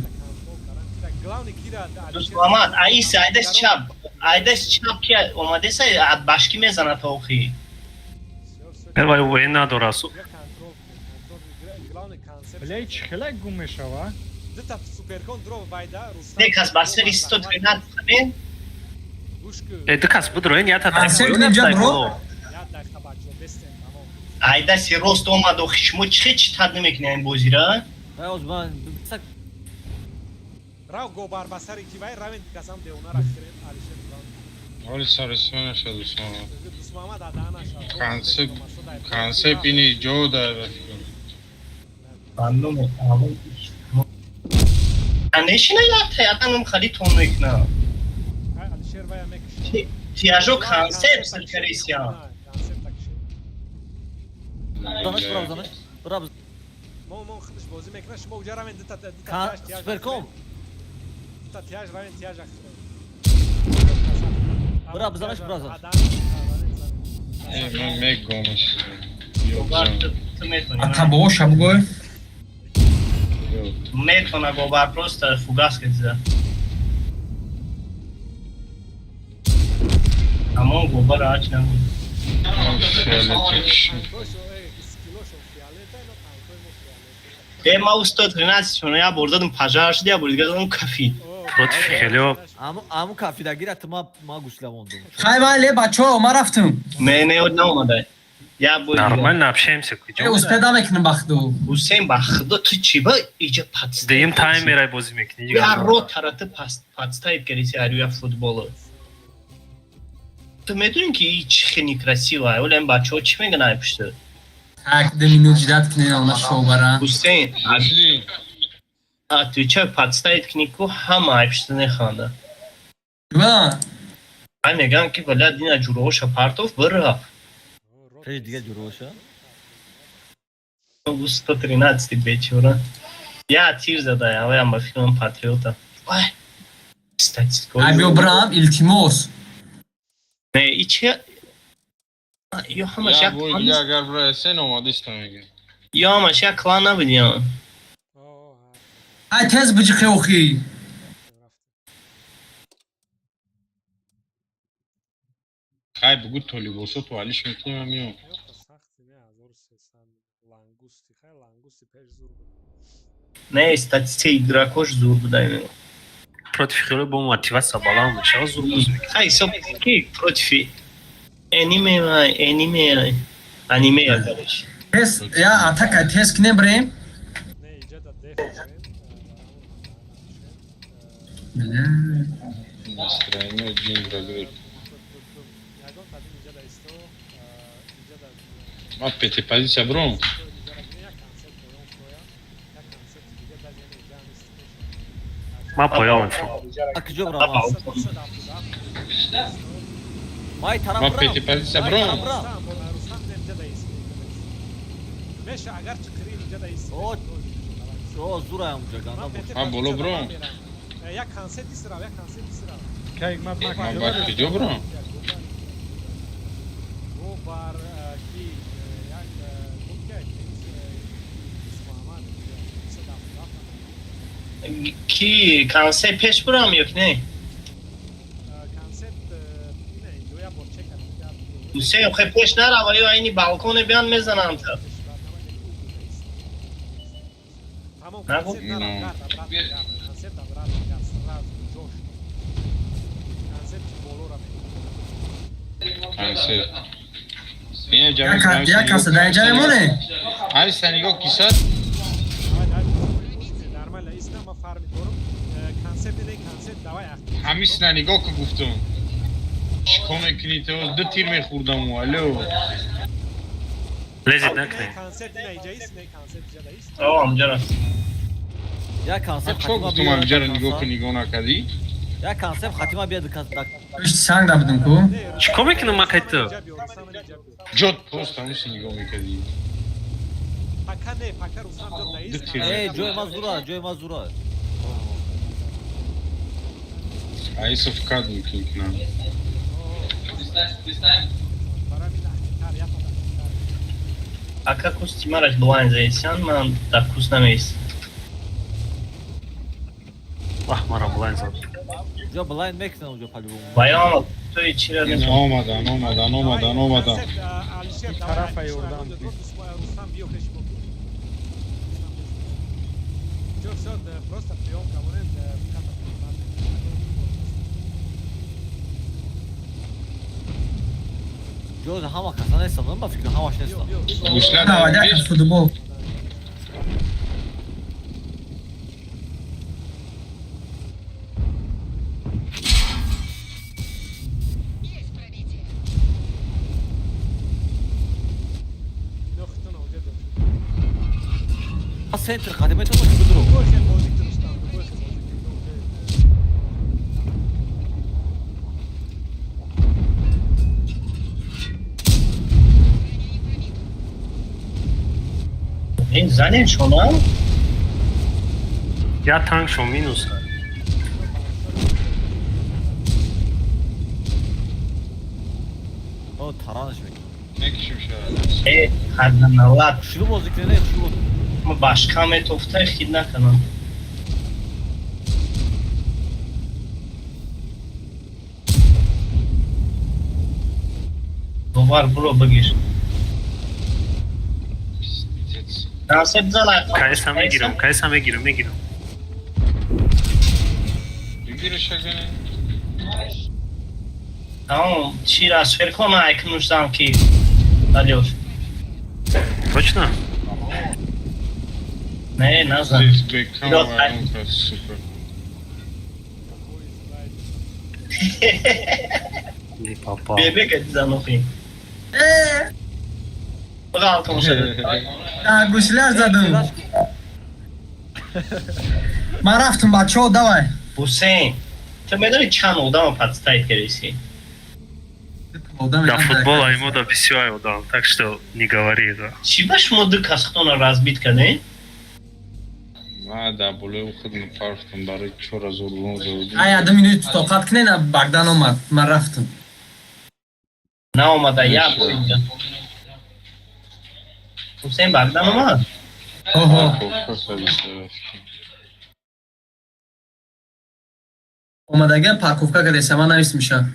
Дӯст Муҳаммад, аиса, айдас чап. Айдас чап ки омадеса, башки мезанад то охи. Вай УВ надора. Бля, чӣ хела гум мешава? Дута суперкон дро вайда, Рустам. Не кас ба сари 113 хабен. Э, ду кас будроен, я та Концепт инҷа бро. Айдаси рост омад охи, шумо чӣ чӣ тад намекунед ин бозира? Вай, оз ман Рав го бар ба сари ки вай равен касам деонара хирен Алишер. Оли саросима наша дӯст Муҳаммад. Дӯст Муҳаммад адана шав. Концепт, концепт ини ҷо да бафикр. Мамнун, мамнун. Анешина я таятанам хали тон мекна. Алишер вай мекши. Тияжо концепт саркарисия. Занаш брав, занаш. Брав. Мо худш бозӣ мекунад, шумо уҷа равен дута тияж тияж. Суперком. Дута тияж равен тияж ахир. Брав, занаш, брав, занаш. Э, ман мегомаш. А табооша бугой? Метона гобар просто фугас кедза. Амон гобар ач набуд. Э, ма у 113 я бор задам пожар шуд, я бор дига задам кафид. Против хелио. Аму кафидагира ту ма гусла мондум. Хай майли, бачаҳо, ман рафтам. Не, не, наомадай. Я бой. Нормально общаемся. Успеда мекунем ба худо. Ҳусейн, ба худо, ту чӣ ба иҷа подставить? Дигим таймерай бозӣ мекунӣ. Я ротара ту подставить кардиси арюя футболо. Ту медонӣ, ки и чӣ хеле некрасиво. Ола ин бачаҳо чӣ мегӯянд ай пушта? Так, ду минут ждать кунем, она шоу бара. Ҳусейн, отвечаю, подставить кунӣ ку ҳама ай пушта неханда. Ба? Ай мегӯям, ки бала дина ҷуроҳоша партов бирафт. Пеш дига ҷуроша? 113 бечора. Я тир зада, аваям ба фикрам патриота. Ай. Статистика. Ай биё брам, илтимос. Не, и чи? Ё ҳамаш як бой дига агар бира сен омадиста мега. Ё ҳамаш як клан набуд ё. Ай тез биҷиқи охи. Хай бугу то либосоту алиш мекунем миём. Не, статистика игрокош зур буда именно. Против хелио бо мотивация баланд мешава, зур бозӣ мекунӣ. Хай ҳисоб ки против аниме, аниме, аниме, короче. Тез, я атака тез кунем брем. Настроение Джингра грек. Ма пяти позиция бром. Ма поём мефурам. А куҷо брам? Май тараф Ма брам. пяти позиция бром. О, зураям уҷа ганда бош. Ма боло бром. Як концерт исрав, як концерт исрав. Кай ма Ма ба куҷо бром? Бо бар ки як гуфт ки Ки концерт пеш бурам ё ки не? Концерт не, инҷо як бор чек Ҳусейн, хе пеш нарава, ё айни балконе биён мезанам та. Тамом, Нагу? концерт нарав, гард, обратно гард. Концерт обратно гард, сразу ҷош. Концерт болора мекунад. Концерт. Ина ҷамъ Як каса дар инҷа мемоне? Ҳайста нигоҳ кисад. Давай, давай, нормально, истам, ма фарми дорам. Концерт не, концерт, давай актив. Ҳамисна нигоҳ ку гуфтум. Чикор мекунӣ ту? Ду тир мехӯрдаму. Алло. Лезет накунӣ. Концерт не, инҷа ист, не, концерт инҷа ист. О, амҷа рафт. Як концерт Чо гуфтум амҷаро нигоҳ ку, нигоҳ накардӣ? Як концерт хатима биёд кас. Пишти санг набудем ку? Чикор мекунам ман қайти? Ҷот просто ҳамиси нигоҳ мекардӣ. Пока не, пока Рустам ҷо да ист. Э, ҷои ма зура, ҷои ма зура. Айсов кад мекунам. Ака кусти мараш блайн заисян, ман дар кус намеист. Вах, мара блайн зад. Ҷо блайн мекунам уҷо по-любому. Баён, туи чира Ина омадан, омадан, омадан, омадан. Тарафа ёрдам. Рустам биё пеши мо. Всё, всё, просто приём камонем, Ҷо ҳама каса нестам, ба фикрам ҳамаш нестам. Гусла Давай, дар як футбол. Центр хатима метавонӣ бидро. Ин занем шумо? Я танк шо минус. О, таранаш мекунам. Мекишим шояд. Э, ҳаднаналат. Шурӯъ бозӣ кунӣ, не, шурӯъ. Ма башка метофта хид накунам. Бовар буро бигир. Пиздец. Концерт зан. Кайса мегирам, кайса мегирам, мегирам. Эфира шагане. Тамом, чи раз феркона айкнушдам ки алёш. Точно? Не, назад. Здесь бекам воронка, сука. Не попал. Бебека занохи. Бғалтон шуда. Гусляр задум. Ман рафтум, бачаҳо, давай. Ҳусейн, ту медонӣ чанд одама подставить кардиси? Да футбол айму да бисёр одам, так что не говори, да. Чӣ ба шумо ду кас худтонро разбит кардем? Ма да болои худм парфтум барои 4000 рубль задум. Ай, ду минут тоқат кунен, Багдан омад. Ман рафтум. Наомада, як бор инҷа. Ҳусейн Багдан омад? Оҳо. Омадага парковка кардеса, ман навис мешам.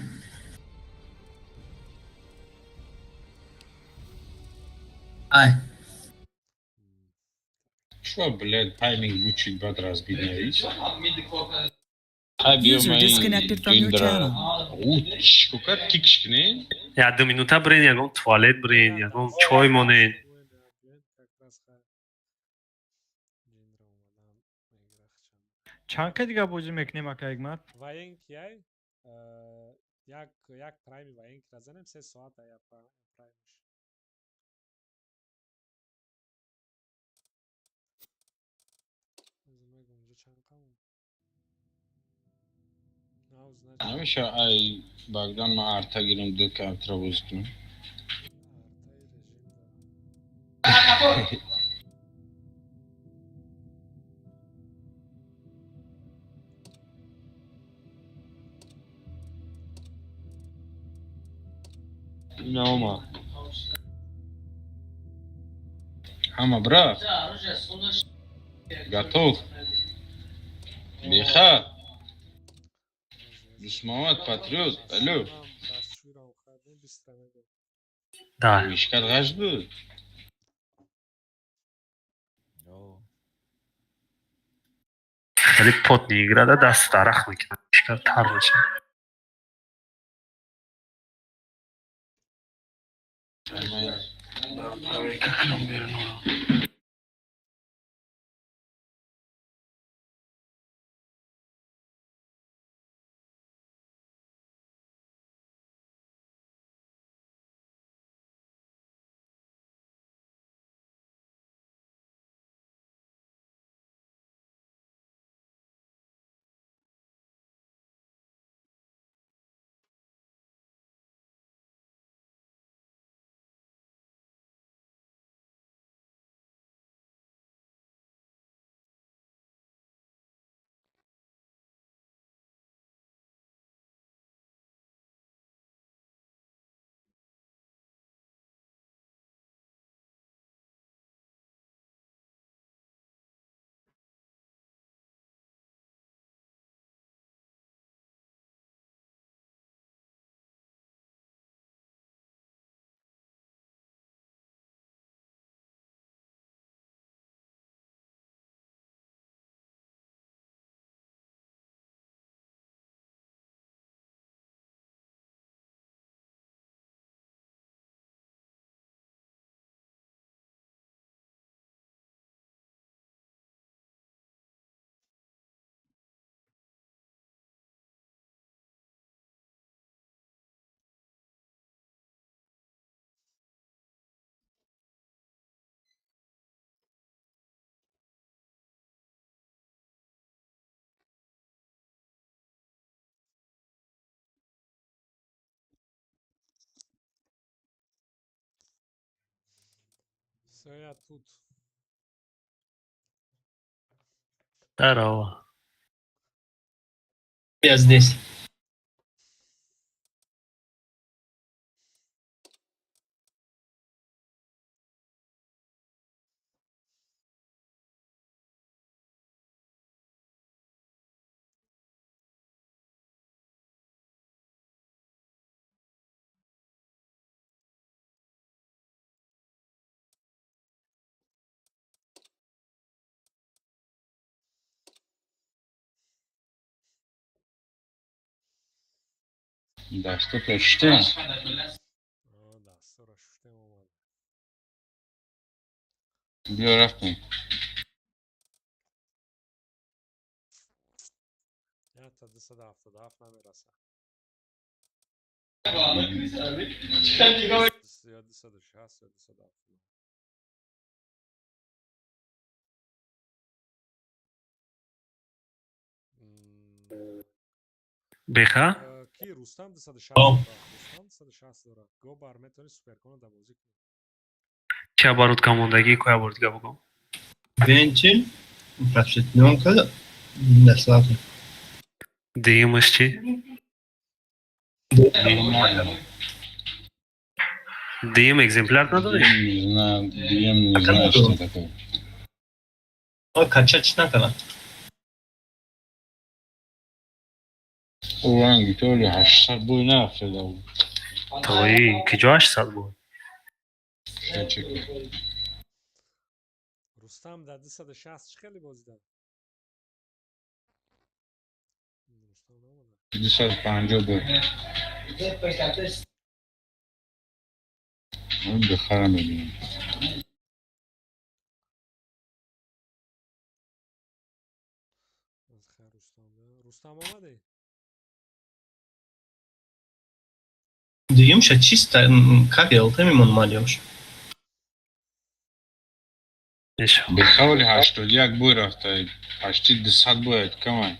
Ай. Чё, блядь, тайминг бучит бад разбить навис? User disconnected from your channel. Чикока тикш кне? Я ду минута брен, ягон туалет брен, ягон чой монен. Чанд ка дига бозӣ мекунем, ака Ҳикмат? Военки ай як як прайми военки занем 3 соат ая праймш. Намеша ай Багдан ма арта гирам ду картра боз кунам. Наома. Ҳама брат. Готов. Беха. Дусмамад патриот. Алло. Да. Ишкат ғаш буд. Хеле потный игра да даст дарахт мекунад. Ишкат тар мешавад. Проверка кунам берун. Все, я тут. Здорово. Я здесь. Дастото шуштем? Дастора шуштем, омад. Биё, рафтем. Ята 277 намераса. Ё 260, ё 270. Беха? Ки, Рустам 260 дора. Рустам 260 дора. Гобар, метавонӣ суперкона да бозӣ кунӣ. Ча баруд камондагӣ, коя бор дига бугом. Вентиль, просветленка, наслада. Дуюмаш чӣ? Дуюм экземпляр надорӣ? Не знаю, дуюм не знаю, что такое. Качать накунад. Уранги толи 800 бой нарафтада. Тои, киҷо 800 буд? Чеки. Рустам дар 260 чӣ хеле бозӣ дад? Рустам наомада. 250 бой. Бихара мебинам. Рустам, омадӣ? Дуюмша чиста как ЛТ мемон малиош. Бехавли 81 бой рафта, почти 200 бояд камай.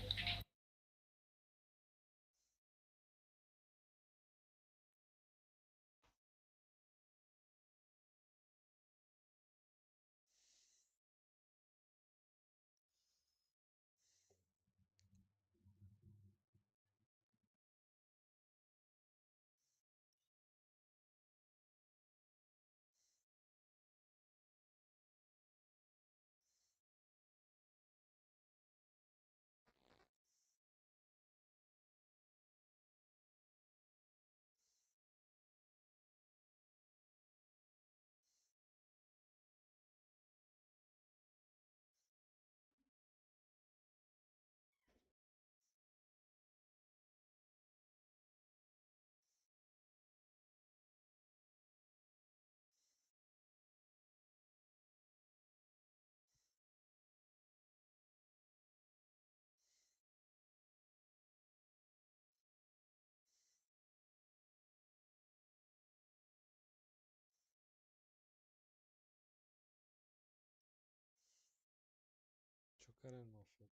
Чокарен мафия.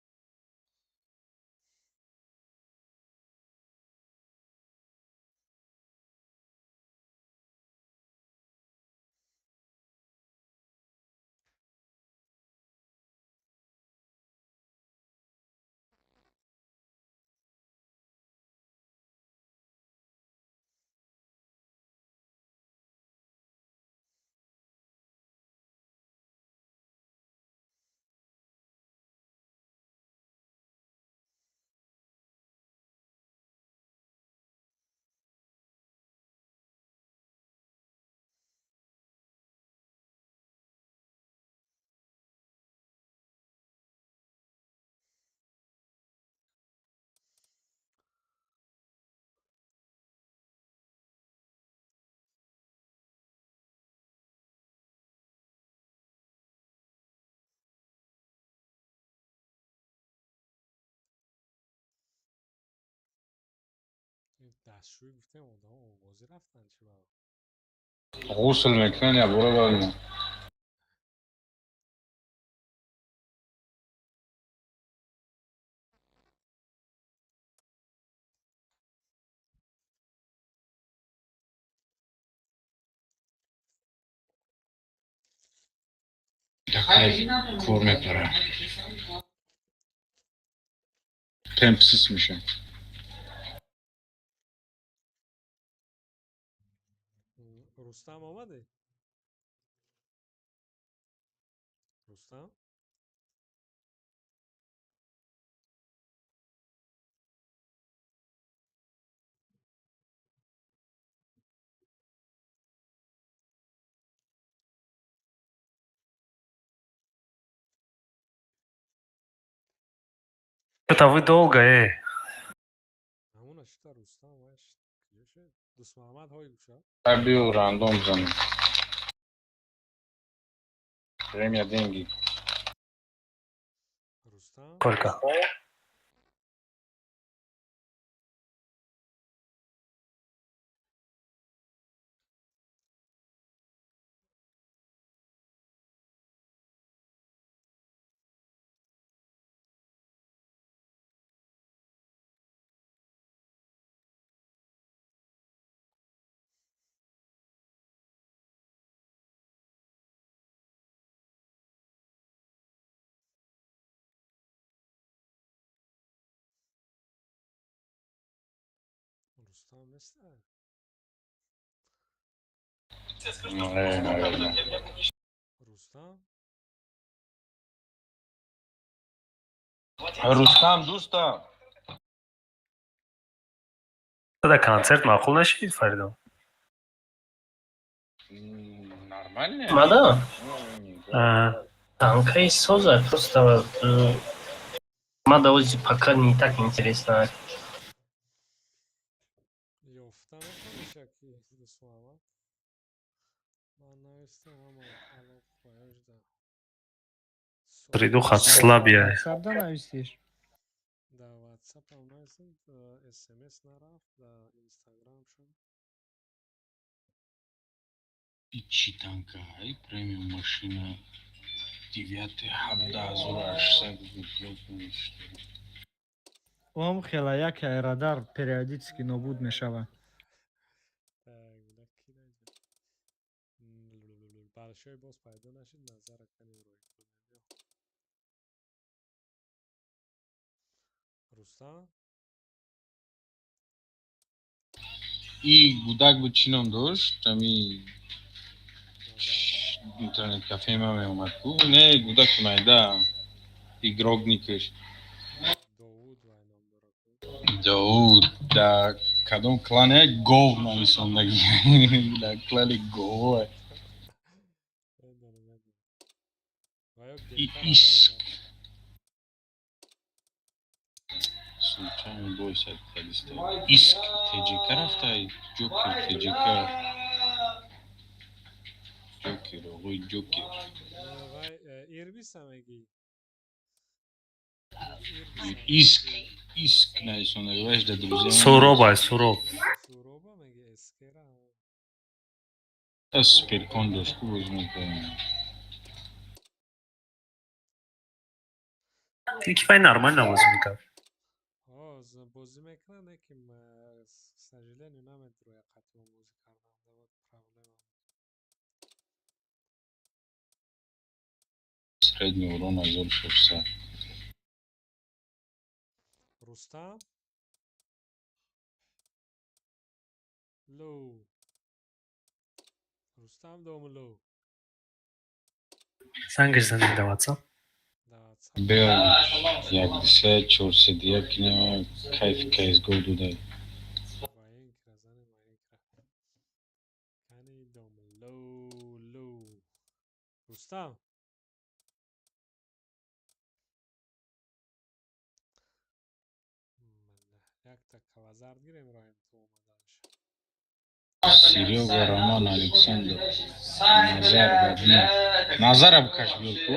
Дастшӯӣ гуфтем, одамо овозӣ рафтан, чӣ ба? Ғусл мекунанд, я бора бармон. Кор мепара. Темп сус мешавад. Рустам, омадӣ? Рустам? Что-то вы долго, эй. Ҳамона шита, Рустам ваш. Дӯстмуҳаммад ҳой гӯша. Биё рандом занем. Время деньги. Рустам. Сколько? Рустам неста? Наверное. Рустам? Рустам, дӯстам. Да концерт маъқул нашид, Фаридон? Нормально? Мада? А, Танкаи соза, просто мада ози пока не так интересно. Ёфта метавониша ки Дӯстмуҳаммад? Ман навистам, ҳама алоқ хояш да. Придуха слабия. WhatsApp да навистиш? Да WhatsApp ам навистам, SMS нарафт, да Instagram шон. И чӣ танка ай премиум машина девятый 17 800, ёбаный, что ли? Ом хела як радар периодически нобуд мешавад. Так, буда ки наҷа? Баршои боз пайдо нашид, назара канем рӯй кунем. Рустам? И гудак буд, чӣ ном дошт? Ами интернет кафе ма меомад ку? Не, гудаки майда. Игрок никаш. Довуд вай ном дора ку. Довуд да кадом клане гов нависондаги. Да клани гов. Медонам, медонам. Ва ё И гектар иск. Случайно бой сад кадиста. Иск ТЖК рафтай, Ҷокер ТЖК. Ҷокер, оғои Ҷокер. Вай Ирбиса мегӣ? Иск, Иск нависондаги, вайш да друзья. Суроб ай, Суроб. Суроба мегӣ, эскера? Суперкон дошт, ку бозӣ мекардем. Ки вай нормально бозӣ мекард. Ҳо, бозӣ мекунад, не ки к сожалению наметавонад қатъима бозӣ кардан. Вот проблема. Средний урон 1600. Рустам? Лоу. Рустам Домлоу. Зангаш занед да WhatsApp. Да WhatsApp. Беа як се чорсад як нема кайфи ксго додай. Военкра занем, военкра. Кани Домлоу, лоу. Рустам? Якта кавазард гирем, роем то омаданаш. Серега, Роман, Александр, Назар, Вадим. Назара бикаш биёр ку.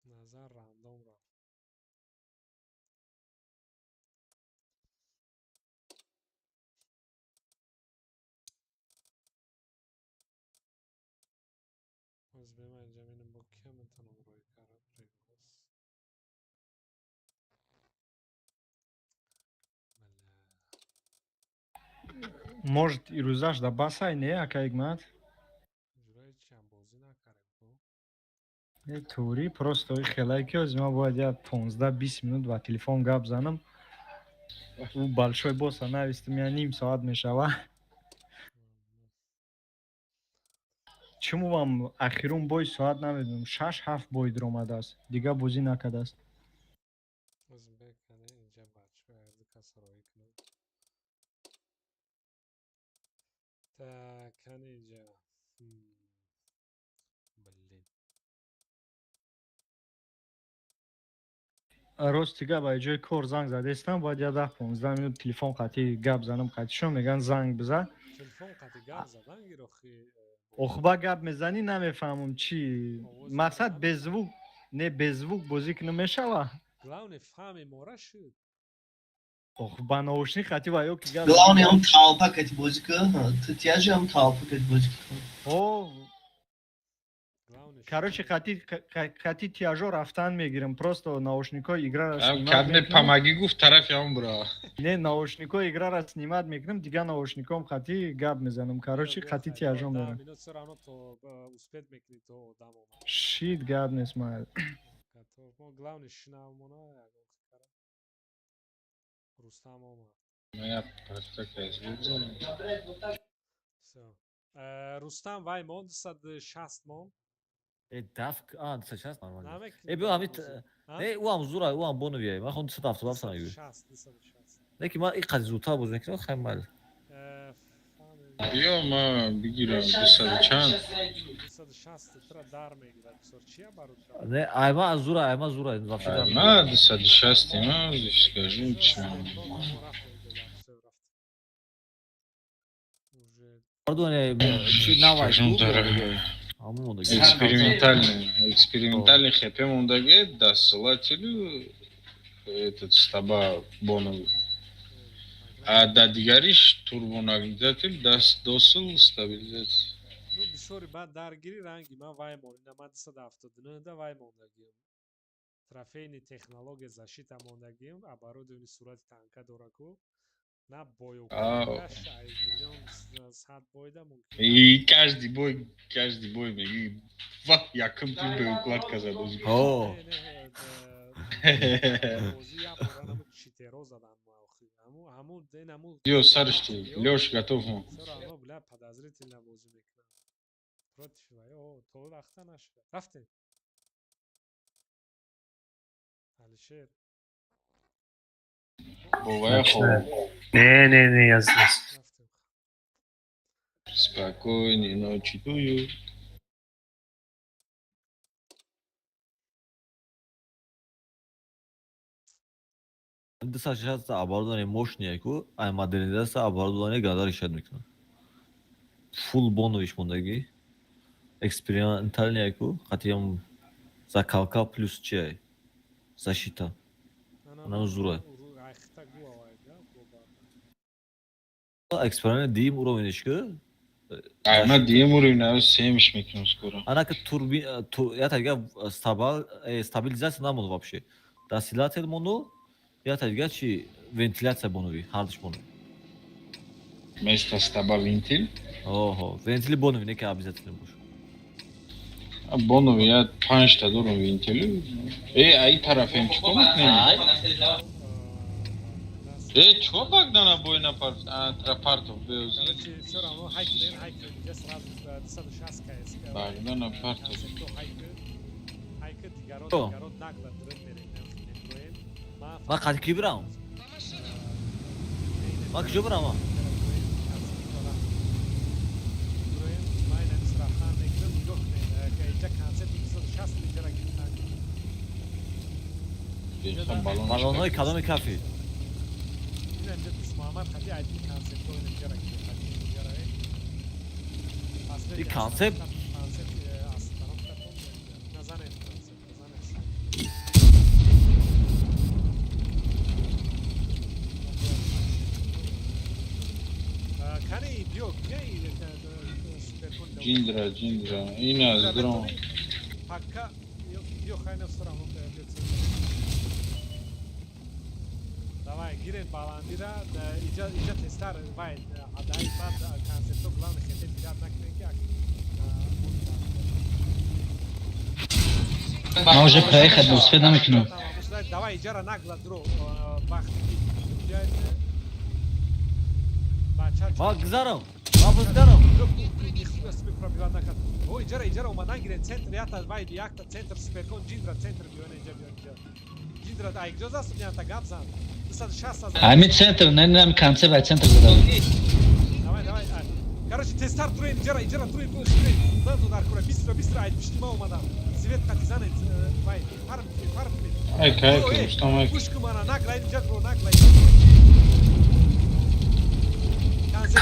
Назар рандом рафт. Боз бема инҷа бинем бо кия метавонам рӯй кард регос. Бля. Может, ирӯзаш да басай, не, ака Ҳикмат? Ҷураи чиам бозӣ накардем ку? Не, тури просто хелай ки ҳозир ман бояд як 15-20 минут ба телефон гап занам. Ӯ большой босса навистим, я ним соат мешава. Чумувам ахирун бой соат намедонам, 6-7 бой дуромадааст. Дигар бозӣ накардааст. Боз бекане инҷа бачаҳо як ду кас роҳӣ кунам. Так, кани инҷа. Блин. Рости гап, ай ҷои кор занг задестам, бояд я 10-15 минут телефон қатӣ гап занам қатишон, меган занг биза. Телефон қатӣ гап задан гирохи. Охба гап мезанӣ, намефаҳмам чӣ. Мақсад без звук, не, без звук бозӣ кунам мешава? Главное фаҳми мора шуд. Ох, ба наушник қатӣ ва ё ки гап. Главное ҳам толпа кати бозӣ кун, ту тяжи ҳам толпа кати бозӣ кун. О, короче, қатӣ тяжо рафтан мегирам, просто наушникҳои играра снимать Кадме мекунам. Помоги гуфт, тарафи он бура. Не, наушникҳои играра снимать мекунам, дигар наушником қатӣ гап мезанам. Короче, қатӣ тяжо мерам. Минут всё равно то успеть мекунӣ то одам омад. Шит, гап нест, майли. Готов. Мо главное шинавмона ягон кара. Рустам омад. Моя такая. Всё. Рустам, вай мон 260 мон. Э, дафк, а, 260 нормально. Намекунӣ Э, биё ҳами бозӣ. А? Не, ӯ ҳам зура, ӯ ҳам боновия. Ман хон 277 мегӯй. 260, 260. Не ки ман ин қадр зудтар бозӣ мекунам, хай майли. Биё, ма бигирам дусаду чанд. 260 тра дар мегирад. Бисёр чия баруша? Не, айма аз зура, айма зура, вообще дар. На, 260 ма, скажи, чи. Пардон, чи навай Скажем, ку? дорогой. Ҳамон мондаги. Экспериментальный хп мондаги, досылателю этот стаба боновый. А да дигариш турбонагнетатель даст досыл стабилизация. Ну, бисёри баъд даргири ранги ман вай мон. Ина ман 279 да вай мондагием. Трофейный технология защита мондагием, оборудование сурати танка дораку. На бою. Ау. Ай миллион сад бойда мумкин. И каждый бой меги, ва, якум тим бе укладка за бозӣ. О. Бозӣ як бора намуд читеро задан ма охи. Ҳаму ҳаму ден ҳаму. Ё, саришти, Лёш готов мо. Всё равно, бля, подозрительно бозӣ мекунам. Против вай, о, то вақта нашуда. Рафтем. Алишер. Бовая хоб. Не, не, не, я здесь. Спокойной ночи, тую. 260 оборудование мощное ку, ай модернизация оборудование гадар ишад мекунад. Фул боновиш мондаги. Экспериментальный ку, қатиям закалка плюс чи защита. Ана зура. Айхта гуа вай, да? Глобально. Эксперимент дим уровениш ку. Ай, ма дием уровень, а семиш мекунам скоро. Ана ки турби я тага стабал стабилизация намонд вообще. Досылатель монду, я тага чи вентиляция бонови, ҳардуш бонови. Вместо стаба вентиль. Охо, вентили бонови не ки обязательно бош. А бонови я панҷта дорум вентилю. Э, ай тарафем чикор мекунем? Э, чё Богдана бой на пар... А, Тропартов беоз. Короче, всё равно хайкнен, хайкнен, инҷа сразу 260 КС. Богдана Партов. Концепто хайк, хайк дигаро О. дигаро нагла дрын мерем, медроем. Ма Ман қад ки бирам? Ман куҷо бирам? А? Дроем, ма ина мис рафтан мекунам, нигоҳ кунед, инҷа концепти 260 инҷара гирифтан. Балонҳои каломи кафи. Ина инҷа Дӯст Муҳаммад қади айди концепто ина инҷара гирифтан, инҷара. И концепт? Концепт остановка назанед концепт, назанед. Кани биё, биёи суперкон. Ҷиндра, ҷиндра. Ин аз дрон. Пакка биё, хайна всё равно биё. Давай, гирен баландира, иҷа иҷа тестар вай адаи баъд концепто главное хете дигар накунем ки Ман уже проехать успеть намекунам. Давай иҷара нагла дро вақте ки биёед бача. Ман гузарам. Ман бузгарам. Пробивать накард. О, иҷара иҷара омадан гирен центр якта вай якта центр суперкон ҷиндра центр биён инҷа биён инҷа. Ҷиндра ай куҷо заст ята гап зан. 260 аз. Ҳамин центр, не не концепт ай центр зада буд. Давай, давай. Короче, тестар труен иҷара иҷара труен труен. Зан дар кура бистро бистро ай пишти ма омадам. Свет қати занед, вай, фарм, фарм. Ай, кай, Рустам, ай. Гӯш кун мана, наглай инҷа ро, наглай.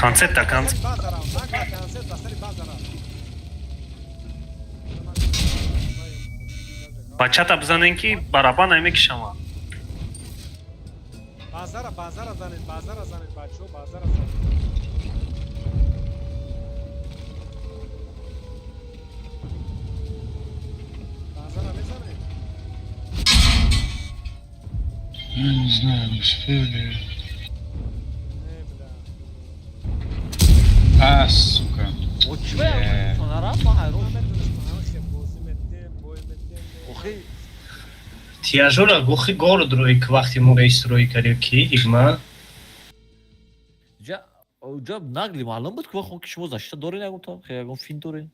Концепта, концепт. Базара, нагла концепт, сари базара. Бачата бизанен ки барабан ай мекишама. Базара, базара занед, базара занед, бачо, базара занед. Базара мезанед? Я не знаю, успели. Не, бля. А, сука. Чӣ нарафт, ман ҳайрон. Охи. Тиажора гухи город рӯи ки вақти мо рейс рӯи кардем ки ҳикма. Ҷа ҷа нагли маълум буд ки вақт ки шумо защита дорен ягон там, хе ягон фин дорен.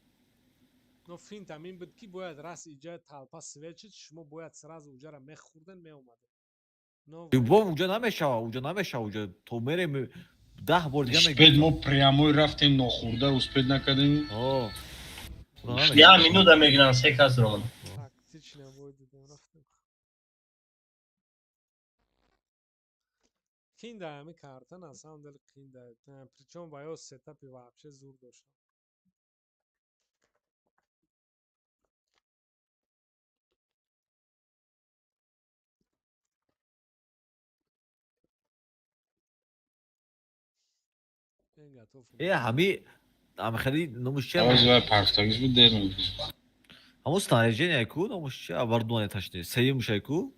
Но финт ҳамин буд ки бояд рас иҷа толпа свет шид, шумо бояд сразу уҷара мехӯрден, меомадед. Но Любом уҷа намешава, уҷа намешава, уҷа то мерем 10 бор дига. Успеть мо прямой рафтем, нохӯрда успеть накардем. О. Я минута мегирам, се кас роман. Тактично бой дидем, рафтем. Қинда ҳами карта, на самом деле қинда. Причём ва ё сетапи вообще зур доштам. Ин готов. Э, ҳами ами хели номуш чи? Аваз вай парфтагиш буд дер. Ҳамон снаряжение ку номуш чи, оборудование ташни. Сеюмшай ку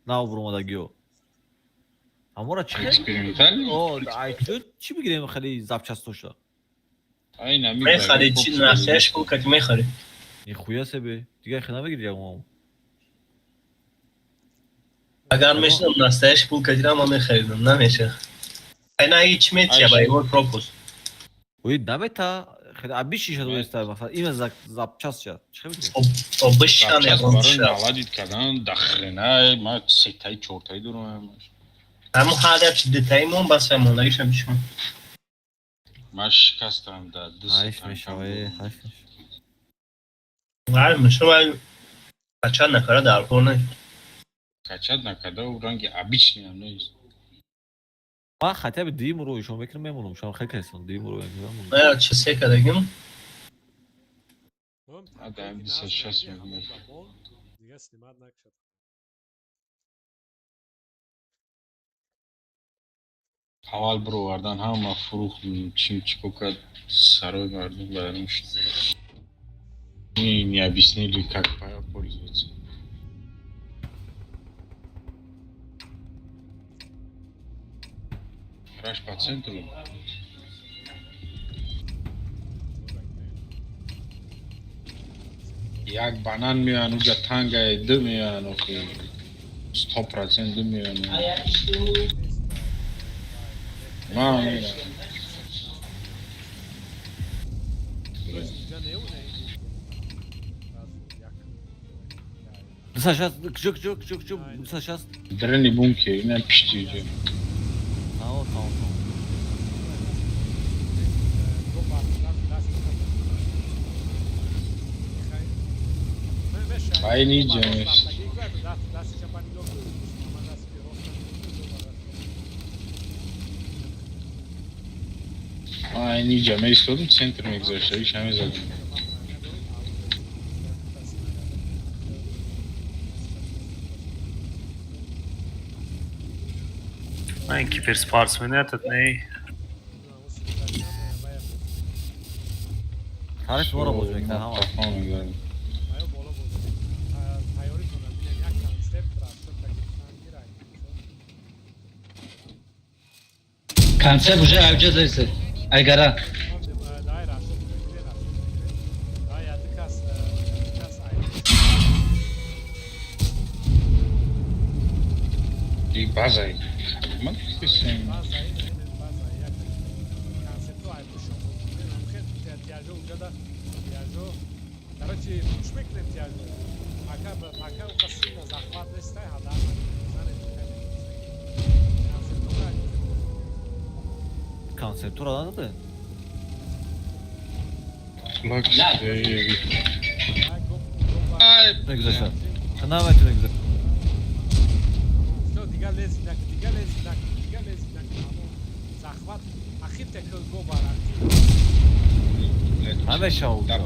нав буромадагиё. Ҳамора чи? Экспериментальный? О, ай куҷо чӣ бигирем хели запчастоша? Ай, нами. Мехари, чи нақшааш пул кати мехари. Нихуя себе. Дигар хе намегири ягон. Агар мешудам настоящий пул катира ма мехаридам, намеша. Айна ҳеч метия ба егор пропуск. Ой, намета хеле абиши шад оеста масалан има запчаст шад. Чӣ мекунӣ? Обишан Запчаст ягон барои ша. наладить кардан да хрена, ма сетаи чортаи дорам. Ҳамун ҳар як чи дитаи мон бас мондагиша бишмон. Ма шикастам да ду Ҳайф сета. мешава, э, ҳайф мешава. Ҳар мешава качат накара дар кор не. Качать накарда, у ранги обычный ам нест. Ман хотя бы дуюм рӯ ишон мекунам, мемонам. Шумо хеле кайсон дуюм рӯ мекунам. Я чи се кардагим? Адам 26 мегӯяд. Дига снимать накшад. Аввал бировардан ҳама фурӯх, чим чико кард, сарои мардум байрон шуд. Не объяснили, как пользоваться. Раш по центру. Як банан меоян, уҷа тангай ду меоян, охи 100% ду меоян. Ман мерам. Инҷа неу не. 260 куҷо, куҷо, куҷо, куҷо 260? Дрени бункер, ина пишти уҷа. Тамом, тамом, тамом. Ай, ниҷа нест. Ай, ниҷа меистодум, центр мегузашта, иш ҳаме задам. Ай, киберспортсмен этот не. Тарафи моро боз мекунад ҳама. Тафон мегузарем. Аю боло боз. Тайёрӣ кунад. Бинем як концепт расчёт таки. Концепт уже авҷа зависит. Айгара. Дай расчёт мегирем, расчёт мегирем. Дай яди кас, кас ай. И базай. Ман хисем. База ин, база як концепту ай пушо. Хел тиажо уҷада тиажо. Короче, пуш мекунем тиажо. Пока пока у кас сильно захват нестай, ҳадар занед. Концепту ай. Концептура надоде? Ай, Мегузашта. Наметуне гузашта. Всё, дигар лези накун, дигар лези накун, дигар лези накун. Ҳамон захват ахир текл гобар ахир. Ҳамеша уҷо.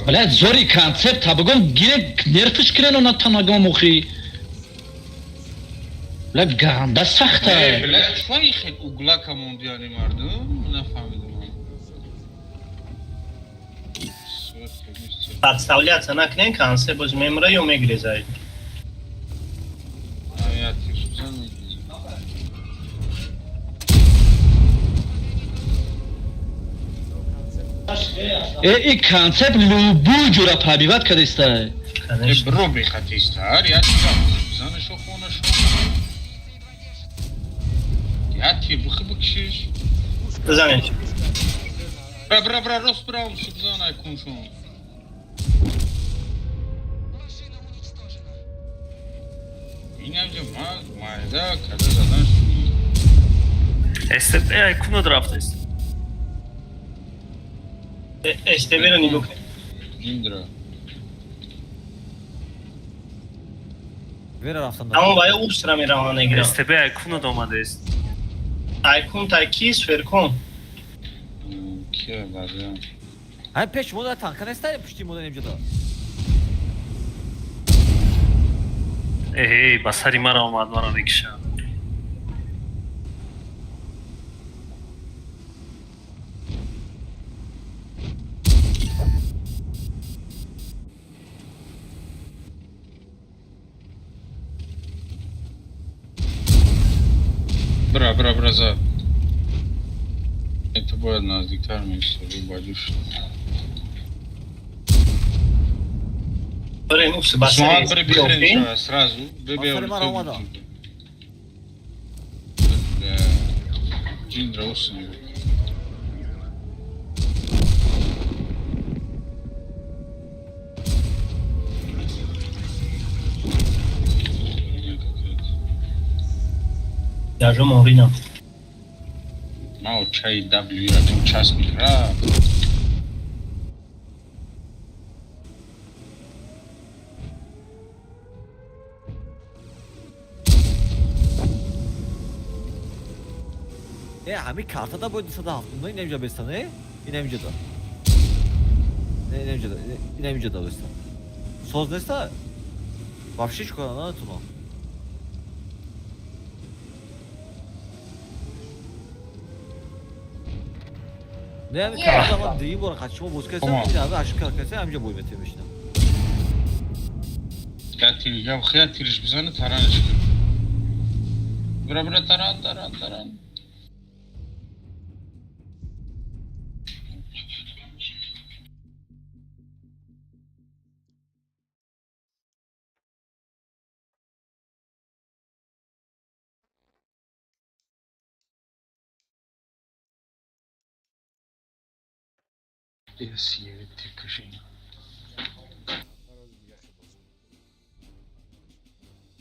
Блядь, зори концепт та бугум гире нерфиш кирено на танагом ухи. Блядь, ганда сахта. Э, блядь, чё их угла комондияни мардум? Нафаҳмидам. Подставляться накунен, концепт боз мемра ё мегрезад. Я тир бизан. Э, и концепт любую ҷура пробивать кадиста. Э, бро бехатистар, я тир бизан шо хона шо. Я тир бихи бикшиш. Бизанед. Бра бра бра рост бра бизан ай куншон. Инам ҷа ма майда када задан шуд. СТБ ай кунад рафтаст. СТБ-ро нигоҳ кунед. Индра. Вера рафтан. Ҳамон бая устра мераванд негира. СТБ ай кунад омадааст. Айкун тай кис феркун. Кия база. Ҳай пеш мо да танка неста пушти мо да немҷода. Эй, ба сари мара омад, мара мекушад. Бра бра бра за. Это бояд наздиктар мешавад, баҷуш. Барем ус ба сари Смат бре бихрен шава сразу. Бебе Ба сари мара омада. Ҷиндра ус нигоҳ. Даже моринам. Мао чай W ра участник ра. Э, ҳами картада бояд 279 инамҷа бестан, э? Инамҷода. Не, инамҷода, инамҷода бестан. Соз неста? Вообще чӣ кора наметунам. Не, ҳами карта ман дуюм бора қад шумо боз кардам, ин ҳами ашк кардам, ҳамҷа бой метем мешинам. Я тир, я хия тирш бизани таранаш кун. Бра бра таран таран таран.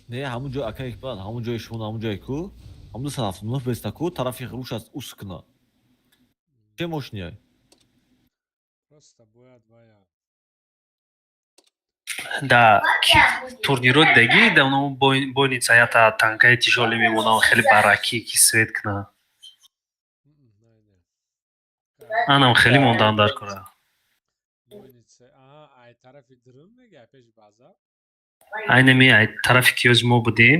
Не, ҳамун ҷой ака Иқбал, ҳамун ҷои шумо, ҳамун ҷое ку, ҳамун 279 беста ку, тарафи руш аст ус куна. Че мошиняй? Просто бояд вая. Да турниро деги да оно бойница ята танкаи тишоли мемонам хеле баракӣ ки свет куна. Анам хеле мондан дар кора. Бойница, аҳа, ай тарафи дурум мега, пеши база. Айнами ай тарафи ки ҳози мо будем,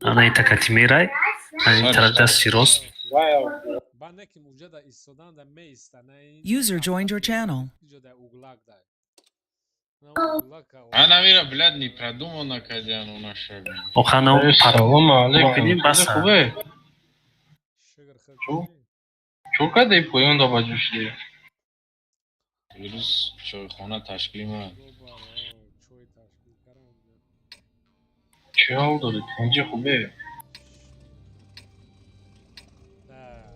ана ин такати мерай, айн тараф дасти рост. Ба не ки уҷа да истодан да меиста, на ин User joined your channel. иҷо да углак дай. На углака. Ана мира, блядь, не продумано кадян у наша. Охана Салом алейкум. баса. Хубе? Шугр хуб. Чӯ кадаи поён да баҷӯ шудӣ? Ирӯз чойхона ташкил ман. Чой ташкил кардам. Чӣ ҳол дорӣ? Тинҷи хубе? Так.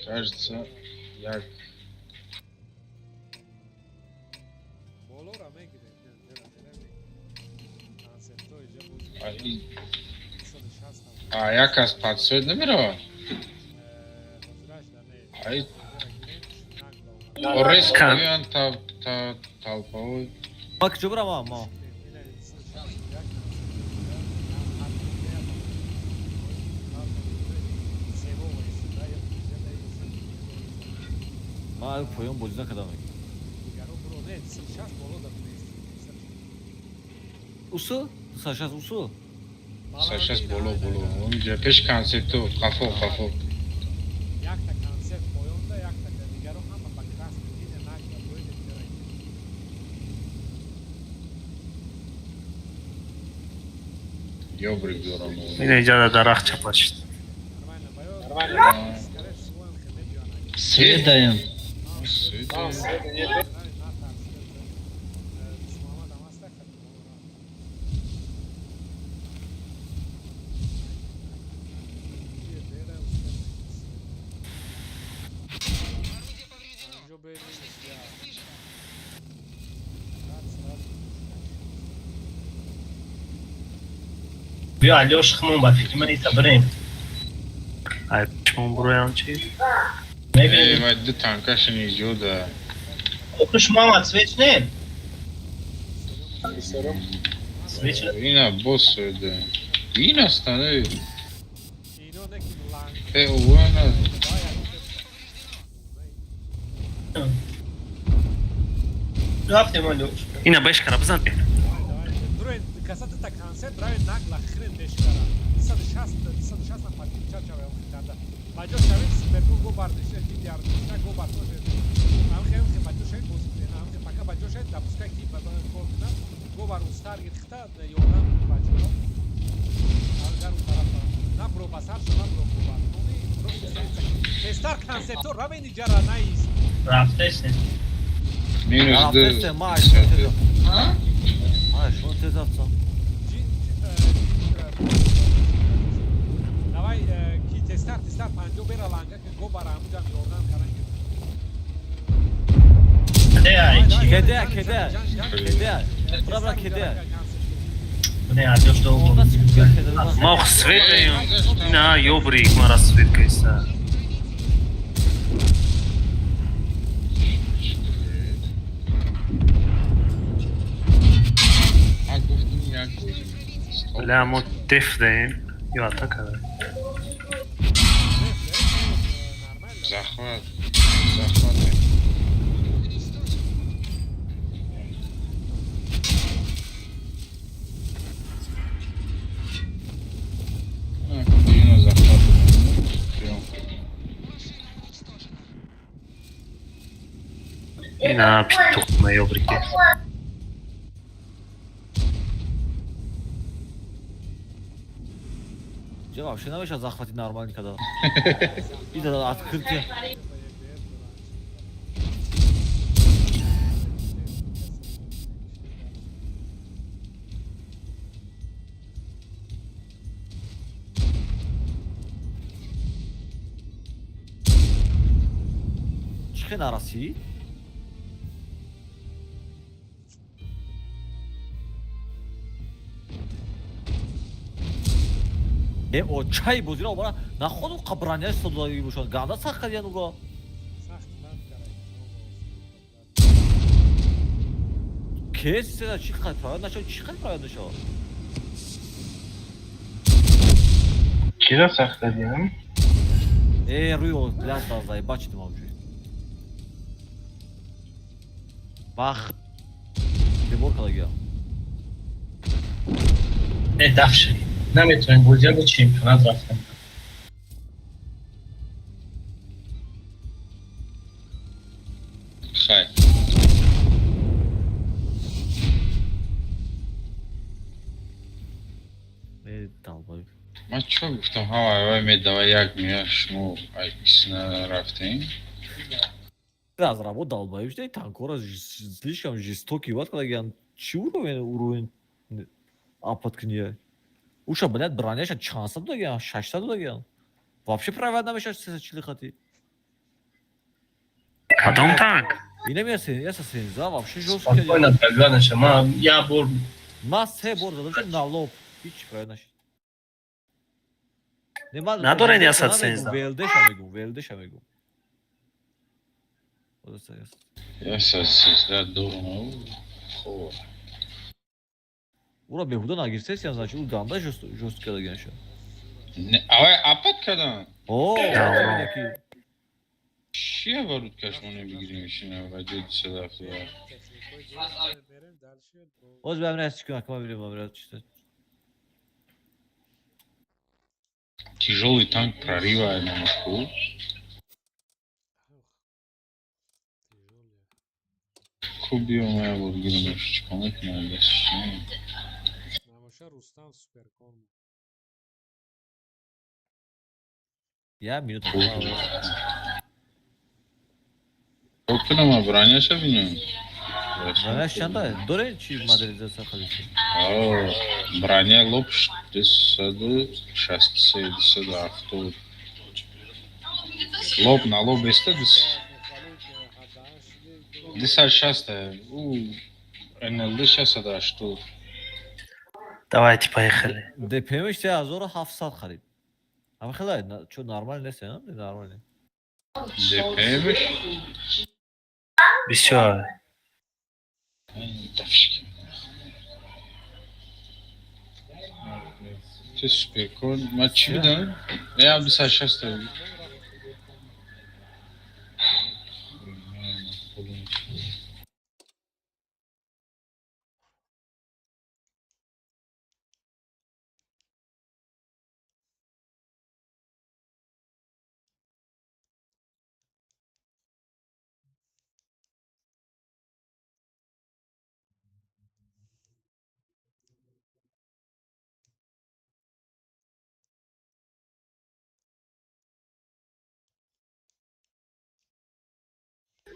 Кажется, як Болора мегирем, не, не, не, не. Концептҳо иҷа боз 160 А як аз подсвет намеравад? Ҳозираш да не. Ай, Орес Кан. поён та та Толповой. Ма куҷо бирам ма? Ма поён бозӣ накардам. Усу? 260 усу? 260 боло боло. Онҷа пеш концерту қафо қафо. Якта концерт поёнда, якта дигаро ҳама ба красный линия нагла боида дигара. Ёбрик дорам. Ина иҷа дарахт чапа шид. Нормально, скорее всего, он хеле биёна. Свет даем. Свет. Биё, Алёш, хмон ба фикри ман ита бирем. Ай шмон буроям чи? Э, ма ду танкашин иҷода. Охи шумо свеч не? Свеч. Ина бос да. Ин астан э. Э, уана. Рафтем, Алёш. Ина бешкара бизан. Касата та концерт равед нагла хрен бешкара. 260 260 на подключа чаве он карда. Баҷо шавед сиберку го бардише дидяр на го бар тоже. Ам хем хем баҷо шавед боз ам хем пока баҷо шавед допускай ки ба кор кунад. Го бар устар гирифта ёрдам бачо. Агар у тараф на бро басар шо на бро го бар. Тони просто тестар концепто равед иҷара наист. Рафтесен. Минус ду. Рафтесен, ма шумо тез. Ма шумо тез рафтам. Давай ки тестар тестар панҷо бера ланга ки го бар амуҷам ёрдам каран. Кеде, кеде. Кеде. Бра бра кеде. Не, Алёш до. Ма ох свет даем. Ина ёбрик мара свет кайса. Ма гуфтим як бозӣ. Бля, мо деф даем. Ё атака даем. Захват. Захват. Ина захват. Приём. Ина питух на ёбрике. Ҷа вообще намешавад захвати нормални када. Ида открытие. Чӣ хел нарасид? Э, о чай бозиро обара наход у қабраняш содои бошад. Ганда сахт кардиян уро. Кес седа чӣ қад правят нашав, чӣ қад правят нашав? Кира сахт кардиям? Э, рӯи о ляс даздай бачи мавҷуд. Бах. Дебор калагия. Э, даф шид. Наметавонем бозиа ба чемпионат рафтем. Хай. Э, долбоёб. Ман чӣ гуфтам, ҳавай вай медава як мия шумо ай исна рафтем. Разрабо долбоёб шуда, танкора слишком жестокий бад калагиян. Чӣ уровень уровень апад куние? Уша, блядь, броняша чанд додагиян? 600 додагиян. Вообще правят намешавад 340 хати. Кадом танк? Ина меясе, яса сенза, вообще жёсткий. Спокойно правят наша. Ма я бор Ма се бор задам на лоб. Ҳеч правят нашид. Не, ма Надорен ясад сенза. Велдеша мегум, велдеша мегум. 113 дорам. Хоб. Ура беҳуда нагирсесиям, значит, ӯ ганда жёст кардагаша. Авай апад кардам. О, ки Чия варут кашмоне бигирем ишина ва ҷои 270. Оз ба амра чӣ кунам, кама бирем амра чита. Тяжелый танк прорывает на Москву. Кубио моя бургером чикор мекунам дастш. Намоша Рустам суперкон. Я минут. Окунам броняша бинем. Броняш чанда? Доре чи модернизация халиси? О, броня лоб 263, 270. Лоб на лоб еста 260. У НЛД 680. Давайте, поехали. ДПМ 3700 харид. Ама хела, чо нормал нест, а? Нормал. ДПМ? Бисёр. Ты суперкон, ма чӣ бидам? Я 260.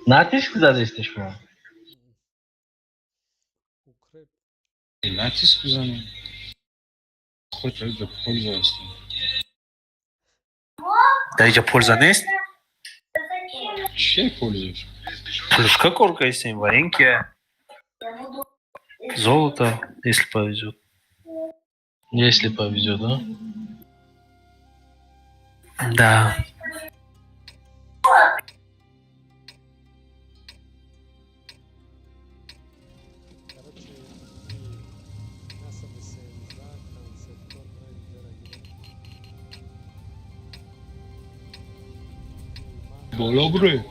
Натиск задести шумо? Натиск бизанем. Худ да польза аст. Дар инҷа польза нест? Чия польза? Плюшка кор кайсем, вареньки. Золото, если повезет. Если повезет, да? Да. Боло бре.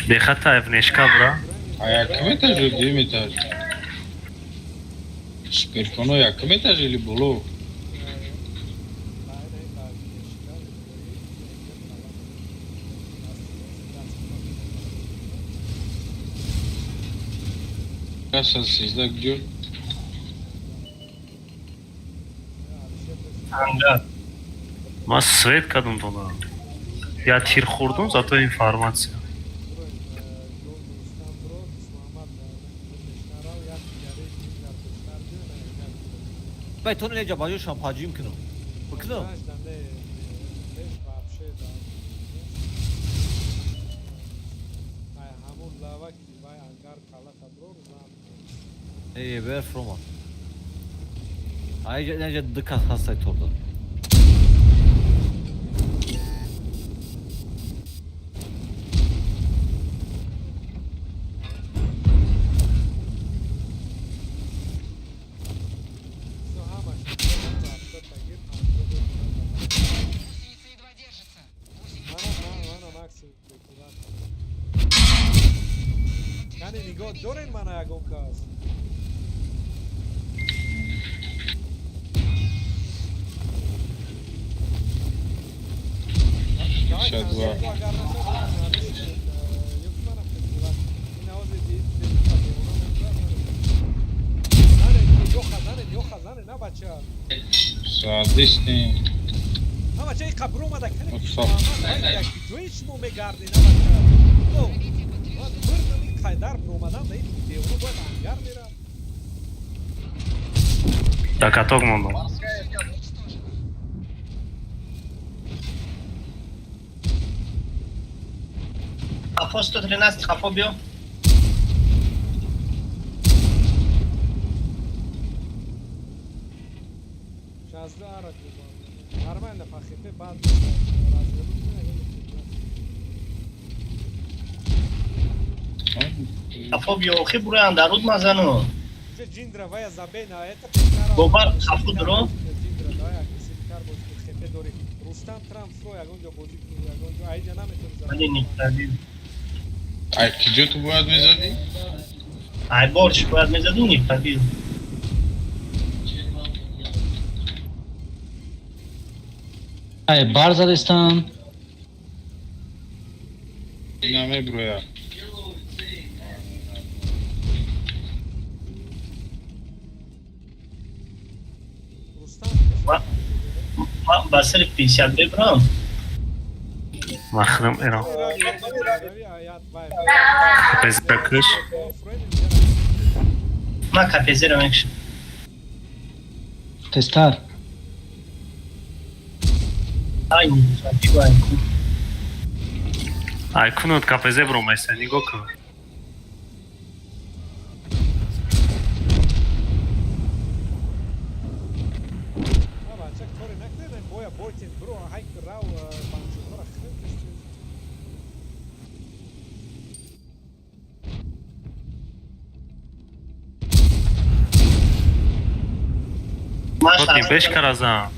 Бехата внешка, бра. А якум этаж ё дуюм этаж? Суперконо якум этаж или боло? Каса сезда где? Ангар. Ма свет кадум тона. Я тир хӯрдум, зато информация. Бай то не ҷа баҷо шам ҳаҷим кунам. Бикунам. Эй, бер фрома. Ай, неҷа ду кас ҳастай торда. Дорен мана ягон кас. Шадва. Садисти. Да каток мондам. Хафо 113 хафо биё. Нормально по ХП бад. Хафо биё, охи бураям даруд мазану. Ҷиндра вая забей на это. Бобар хафо дуро. Ҷиндра давай агрессивтар бозӣ кун, ХП дори. Рустам Трамп фро ягон ҷо бозӣ кун, ягон ҷо айҷа наметавонӣ зад. Вале нитрави. Ай киҷо ту бояд мезадӣ? Ай борч бояд мезадӣ нитрави. Ай бар задистан. Намеброя. Ба сари 50 бебрам. Махрам эрам. Капезра кыш. Ма капезера мекшам. Тезтар. Ай нитрави ай кун. Ай кунот капезе бромайса, нигоҳ кун. Котни беш каразан.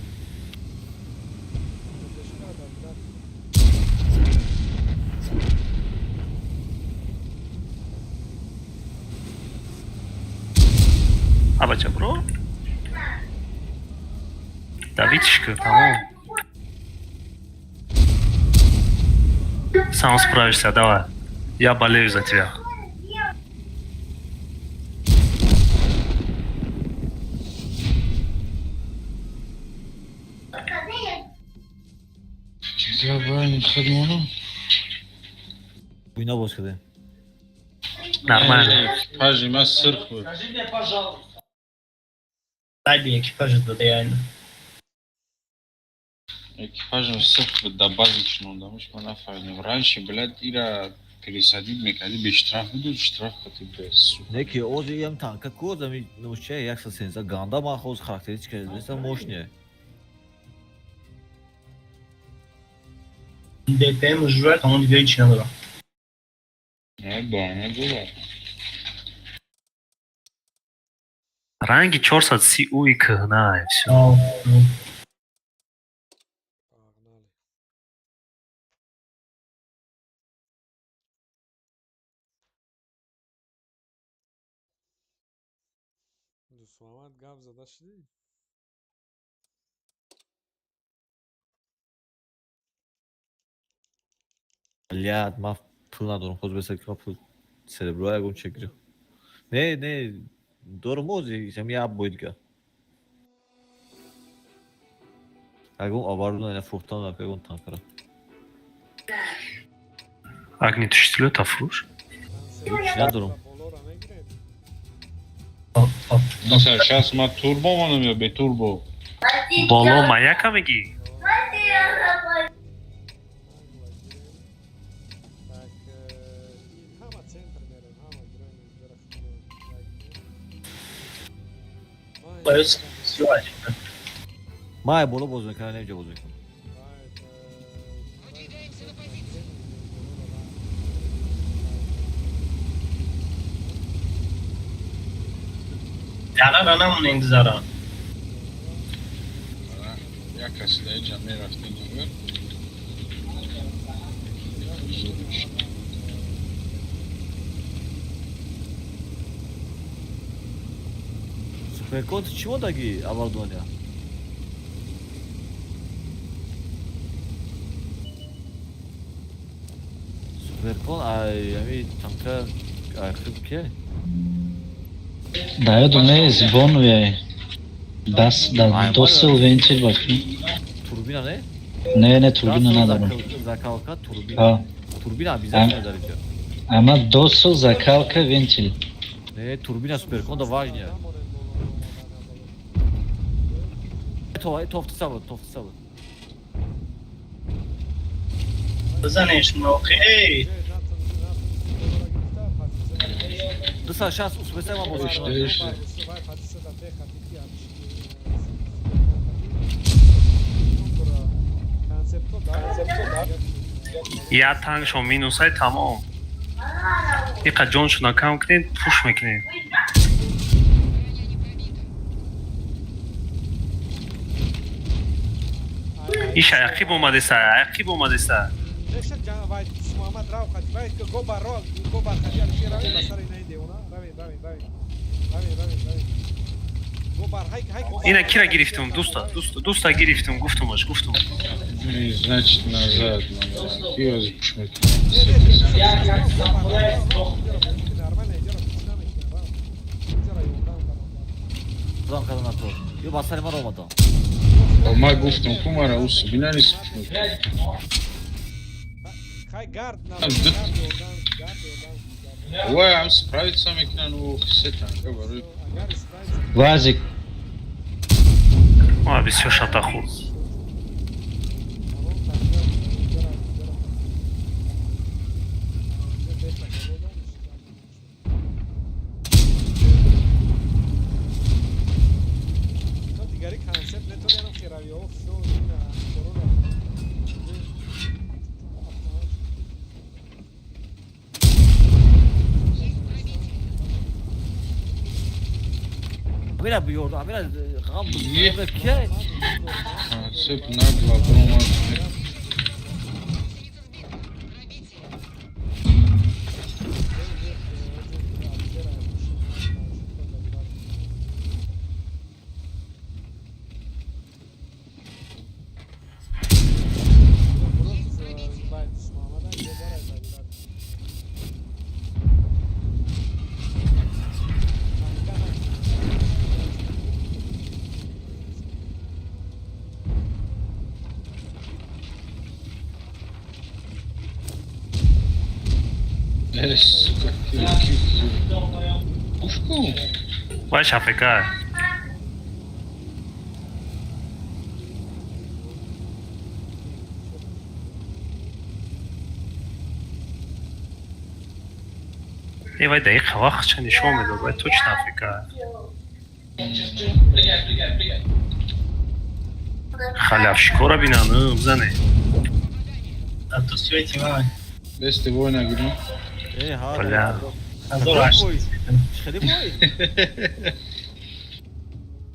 Абача бро. Давидишка, тамом. Сам справишься, давай. Я болею за тебя. Буйна боз кардем. Нормально. Экипажи ма сирх буд. Скажи мне, пожалуйста. Дай би экипажа дода яйна. Экипажам сирх буд, да бази чинондамуш ма нафаҳмидам. Раньше, блядь, ира пересадить мекардӣ, бе штраф буду, штраф кати бе, сука. Не ки ози ям танка ку озами нушча 170 ганда ма хоз характеристика неста мощная. ДПМ журат, он дига ҳеч надорам. Не, ба, не була. Ранги 430 уи кӯҳна, всё. Дусмамад гап зада шудӣ? Блядь, ма пул надорам, хоз беса ки ма пул серебро ягон чек гирам. Не, не, дорам ози, сам я бой дига. Ягон оборудование фурӯхтан ягон танкара. Огнетушитель тафруш? Чӣ надорам. Наса, сейчас ма турбо монам ё бе турбо? Боло маяка мегӣ? Ма боло боз мекунам, немҷа боз мекунам. Зарара намонем гузарам. Як каси дар ҷа мерафтем агар. Суперкон чӣ модаги оборудование? Суперкон ай ами танка ай хуб ке? Да ёдум нест, бонуяй. Дас да досил вентил бафи. Турбина не? Не, не, турбина надорам. Закалка турбина. Турбина обязательно дариҷа. Ама досил закалка вентил. Не, турбина суперкон да важнее. Тофта сабад, тофта сабад. Бизанеш охи. 260 успеса ма бозӣ кардам. Я танкшон минусай тамом. Иқа ҷоншона кам кунед, пуш мекунед. Иш аяқиб омадеса, аяқиб омадеса. Ина кира гирифтум, дуста, дуста, дуста гирифтум, гуфтумаш, гуфтум. Значит, назад надо. Киоз Худам кардам на то. Ё ба сари ман омадам. Ма гуфтам ку мара ус бинанис. Вай, ам справиться мекунан у се танка барои. Вазик. Ма бисёр шата хурд. Амира биёрд, Амира ғам кия? Концепт нагло бромад. Сука, пушку. Вай шафека. Э, вай даиқа вақт ча нишон медод, вай точно афека. Халявшикора бинан, бзане. А то свети, мама. Бесте война гирм. Бля. Хеле бой.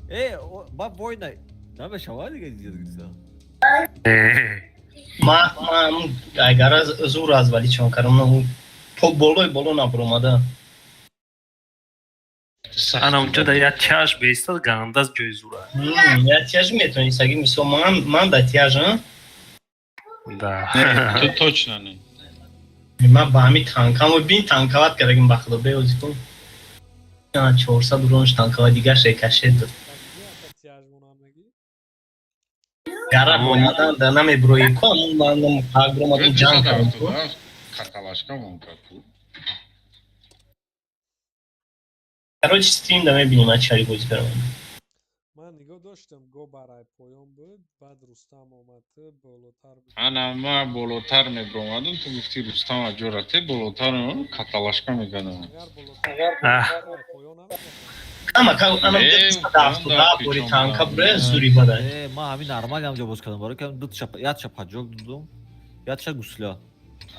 Э, ба война. Намешава дига дигиса. Ма ма агар зур аз вали чон кардам, ну по болои боло набуромада. Ана унҷо да як тяж беистад, гандаз ҷои зура. Як тяж метавонӣ саги мисол ман да тяж, а? Да. Ту точно не. Ман ба ҳамин танкамо бин танкават кардагим ба худо беози кун. 400 уронш танкава дигар рекашет дод. Гара омадан да намеброи ку, амун ман пагромадам ҷанг кардам ку. Каталашка мон ку. Короче, стрим да мебинем, а чари бозӣ кардам. Ман нигоҳ доштам, го барай поён буд, баъд Рустам омад, болотар буд. Ана ма болотар мебромадам, ту гуфти Рустам аҷора те болотар мебромадам, каталашка мекардам. Ама ана 277 бори танка буре зури бадай. Э, ма ҳамин нормал ҳамҷо боз кардам, барои кам ду чап, як чап ҳаҷок дудум, як чап гусля.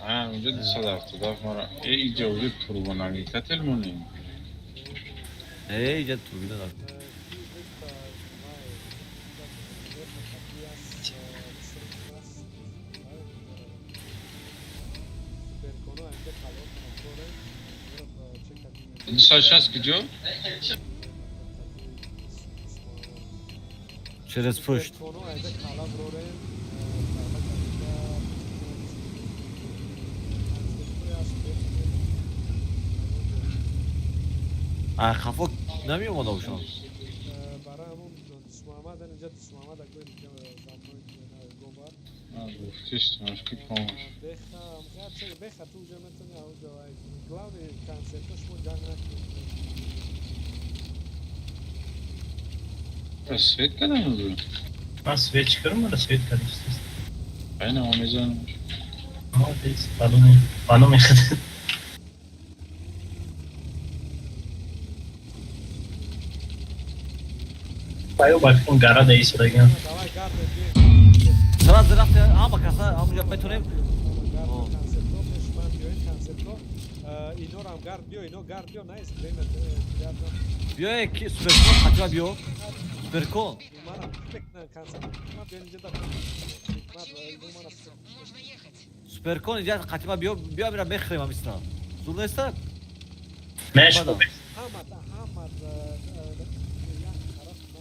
А, унҷо 277 мара. Э, иҷа уже турбонагитател монем. Э, иҷа турбина наг. Дусад шаст куҷо? Через пушт. А хафо намеомада бошам. Свет кардам уже? Ман свет чӣ кардам? Мара свет кардам. Айна ма мезанам. Молодец, ба номи худат. Баё бакун гара да истодаган. Сразу рафте ҳама каса ҳамунҷа метонем. Концепто пеш ман биёед, концепто. Инорам гард биё, ино гард биё, найс время гардам. Биёе ки суперкон хатиба биё. Суперкон. Манам концепт. Ман биё инҷа да. Суперкон инҷа хатиба биё, биё мира мехӯрем ҳамисна. Зур неста? Меш. Ҳама ҳама.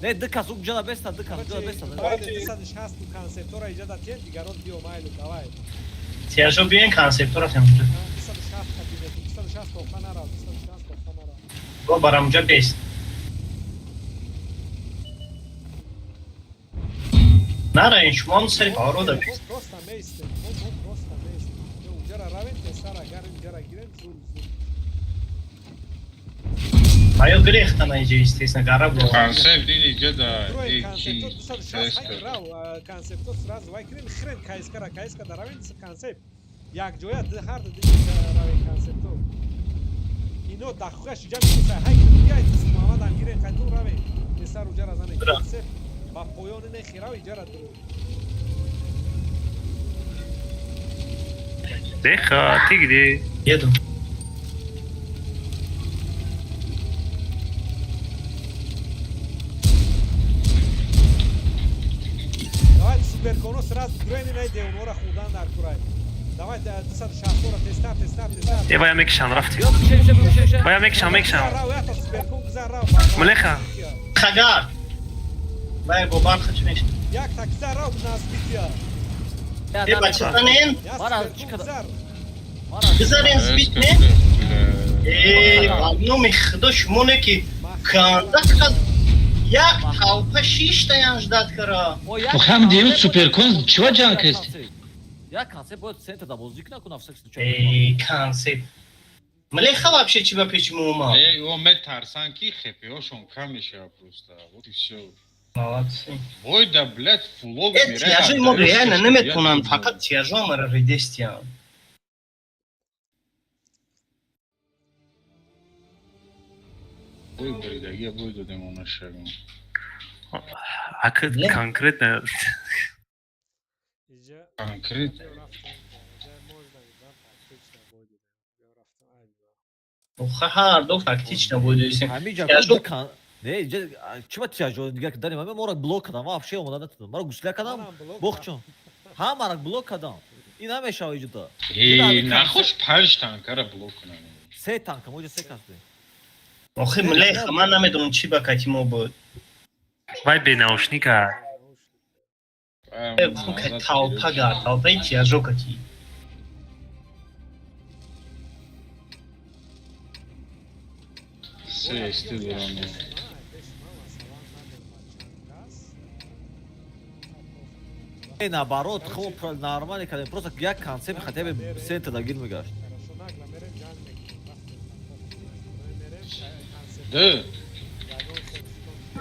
Не, ду кас уҷа беста, ду кас уҷа беста. 260 концептора иҷа да тен, дигарон биё майлу, давай. Тияжо биёен концептора тем. 260 кабинет, 260 тоха нарав, 260 тоха нарав. Бо барамуҷа бест. Нара ин шумо сари паро да бест. Просто мейстем, мо просто мейстем. Уҷара равем, тесара агар уҷара гирем, зур зур. Аё гирехта на иҷа, естественно, гара бо. Концепт ин иҷа да Концепто 260 рав, концепто сразу вай кирем, хрен кайскара, кайска да равем концепт. Як ҷоя ҳар ду равем концепто. Ино дахуяш иҷа мекуса, ҳай биёй Муҳаммадам гирем, қайтун равем. Тесар уҷара занем концепт ба поёни нехирав иҷара дуру. Деха, ты где? Еду. Давайте суперконо сразу дурени найде, онора хурдан дар курай. Давайте 260 ора тестар, тестар, тестар. Е, бая мекишан, рафти. Бая мекишан, мекишан. Суперкон гузар рав. Млеха. Хагар. Бая бо барха чӣ мешавад? Як такса рав назбития. Е, бача занен? Мара чӣ када? Гузарен сбит не? Е, ба номи худо шумо не ки канда кад як талпа шиштаян ждат кара. Ҳам дем суперкон чива ҷанг кести? Як концепт бояд центр да бозӣ кунад, на всякий случай. Э, концепт. Млеха вообще чӣ ба пеши мо омад? Э, о метарсан ки хепиошон кам мешава просто. Вот и всё. Молодцы. Ой, да, блядь, фулов Э, тияжои мо реально наметонанд, фақат тияжо мара редестиян. Ой, бридаги, бой додем она шагом. Ака конкретно. Конкретно. Охо ҳар ду фактично будем. Ҳамиҷа не, иҷа чӣ ба тияжо дигар ки дарем, ҳама моро блок кардам, ман вообще омода натудам. Маро гусля кардам, бохчон. Ҳамаро блок кардам. Ин намешава иҷода. Э, нахош панҷ танкара блок кунам. Се танка, мо иҷа се кас будем. Охи млеха, ман намедонам чӣ ба кати мо буд. Вай бенаушника. Толпа гар, толпаи тияжо кати. Се сте дорам. Не, наоборот, хо нормально кардем, просто як концепт хотя бы центр да гир мегашт. Д.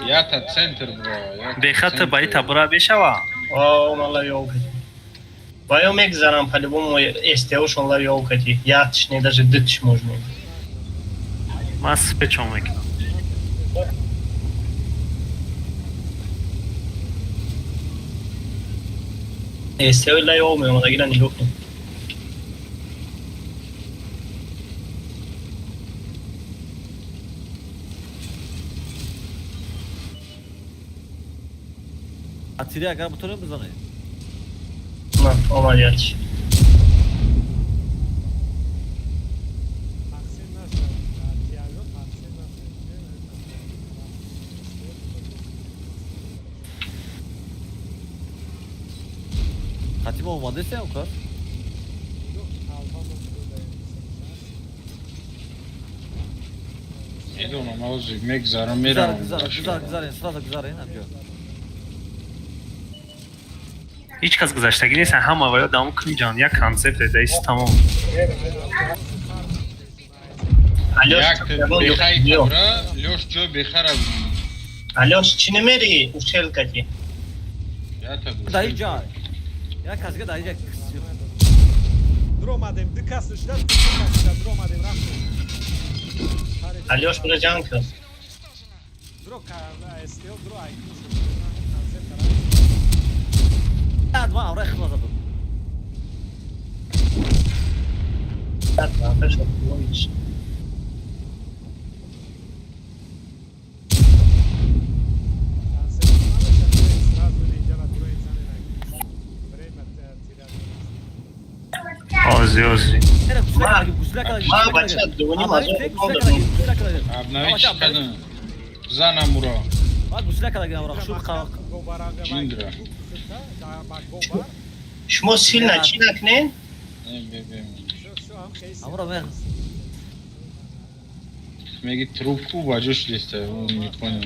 Ята центр бро. Бехата баи табра бешава. О, мала ёлкати. Баё мегзарам по-любому СТО-шон ла ёлкати. Ятш не даже дытш можно. Ман спечом мекунам. СТО ла ёл меомадагира нигоҳ кун. Атири агар бутонем бизанед. На, омад ятш. Хатима омадесем кас? Медонам, ҳозир мегзарам, меравам. Гузар, гузар, гузар, сразу гузар, ин ҷо. Ҳеҷ кас гузаштагӣ нест, ҳама ваё давом кунҷан, як концепт даис тамом. Як бехаи табра, лёш ҷой бехара. Алёш, чӣ намери ушел кати? Дар ин ҷай. Як кас дига дар ин ҷай. Дуромадем, ду кас шуда, ду кас шуда, дуромадем, рафтем. Алёш, бира ҷанг кун. Дро СТО дро ай. Ман авраи хила задам. Ози, ози. Обновить кадам. Занам уро. Ҷиндра. Шумо силна чӣ накунед? Меги трубку ба ҷош листа, не понял.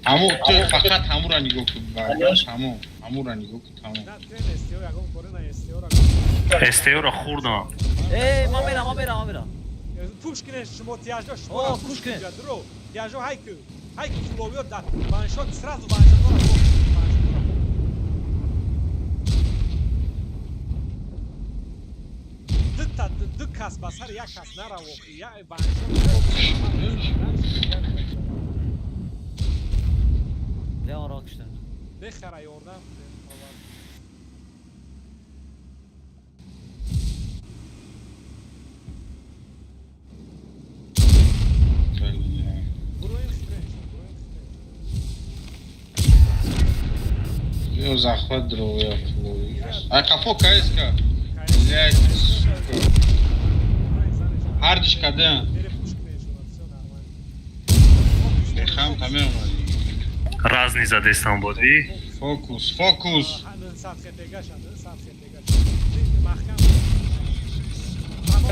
Ҳамо ту фақат ҳамура нигоҳ кун, ҳамо, ҳамура нигоҳ кун, тамом. СТО-ро хӯрдам. Э, ман мерам, ман мерам, ман мерам. Пуш кунед шумо тияжо, шумо пуш кунед. Дро, тияжо ҳайку. Ҳайку фуловиё да ваншот сразу ваншотора. Дта ду кас ба сар як кас нараво. Я ваншот. Леон Рокштейн. Бехара ёрдам. Ё захват дро я флови. А кафо КСК. Блядь, сука. Ҳардиш кадан. Бехам тамем омадӣ. Разни задестам буд, ви? Фокус, фокус.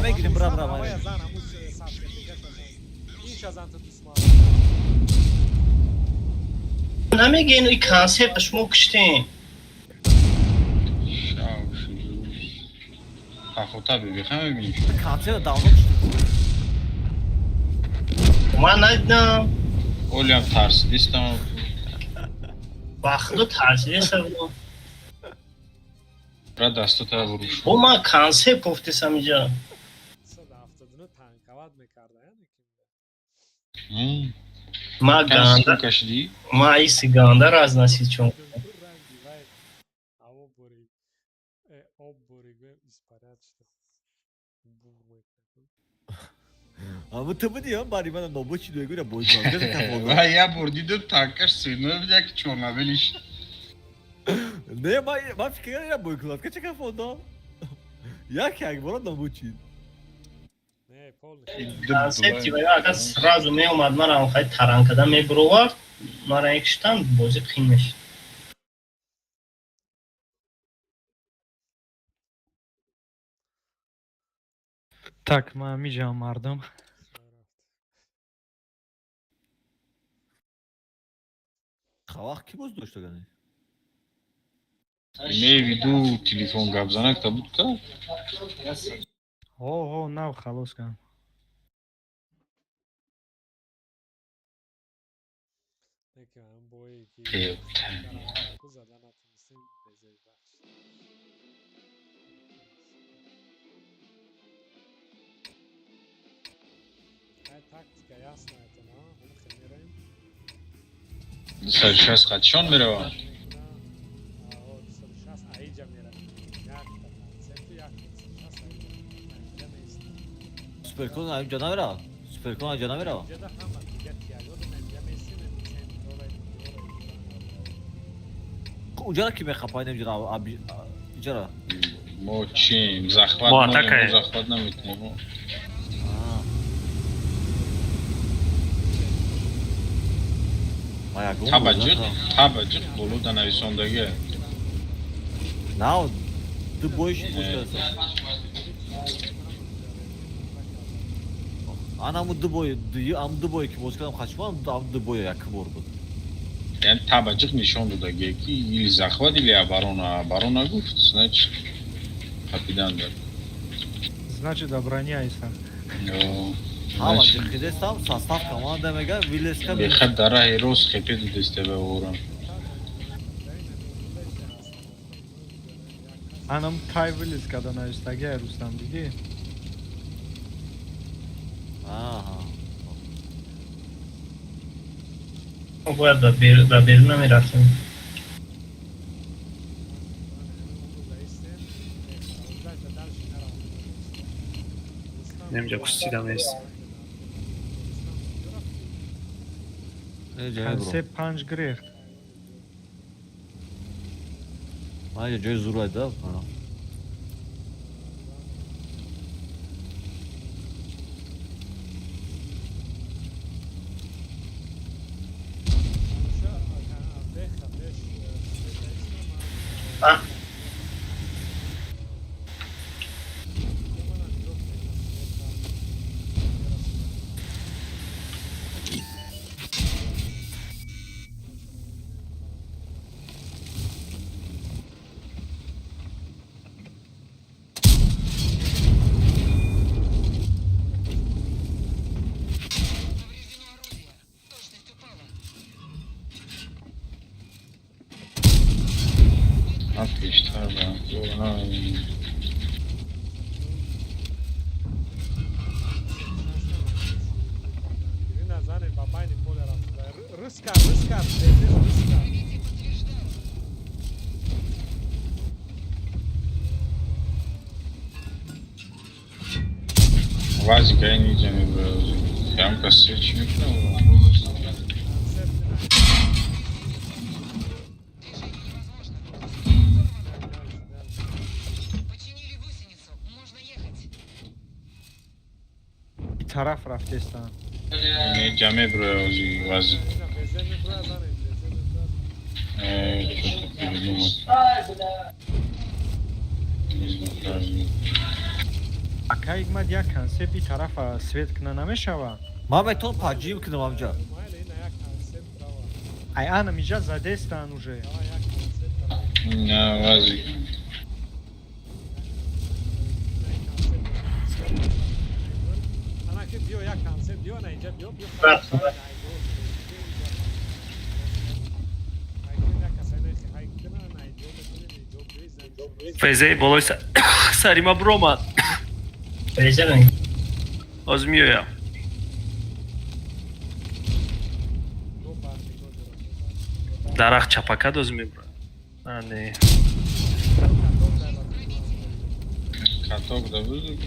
Мегирим, бра, бра, бра. Намегӯен и концепт шумо куштем. Пахота бебехам мебинем. Концепт давно куштем. Ман надидам. Олиам тарсидистам. Ба худо тарсидистам. Бра дастата буруш. Бо ман концепт гуфтесам иҷа. Ма ганда ма иси ганда разносид чун. Ама ту буди, бари мана нобуд шиду эгура бойкон. Ва я бор дидам танкаш сино буд як чорнабелиш. Не, ма фикр кардам ира бойконатка ча кафондам. Як як бора нобуд шид. Концепти ва агар сразу меомад мара хай таран када мебуровард, мара якштан бозӣ қин мешид. Так, ман миҷам мардум. Вақт ки боз доштагани? Имею в виду телефон гап занак та буд ка? Ҳо, ҳо, нав халос кардам. Дусаду шаст хатшон мераванд. Суперкон инҷа намеравад. Суперкон инҷа намеравад. Унҷара ки мехапаем инҷара инҷара. Мо чим захват Мо атака захват наметунем. Табаҷиқ, табаҷиқ боло да нависондагӣ. Нав, ду боиш буд. Анаму ду бой, ам ду бой ки боз кардам хачмам, ам ду бой як бор буд. Яъне табаҷиқ нишон додагӣ ки или захват или оборона. Оборона гуфт, значит капитан дад. Значит, обороняйся. Ҳама ҷиқидестам, состав команда мега, вилеска. Бехад дара ҳерос хепе дудесте бе орам. Анам тай вилеска да навистагӣ Рустам дидӣ? Аҳа. Мо бояд ба берун намерафтем. Немҷа пустидам ест. Концепт панҷ гирехт. Маҷа ҷои зурай да. Вазика я не Ямка свечи Тараф рафтестан. Не ҷаме брои вазик. Что-то передумал. Не знаю, Ака Ҳикмат як концепт и тарафа свет кина намешава? Ман метавон паҷим кунам амҷа. Ай анам иҷа задестан уже. На, вазик. Фезаи болои сари ма биромад. Ҳозир меоям. Дарахт чапакад ҳозир мебурад. Не. Каток да буду?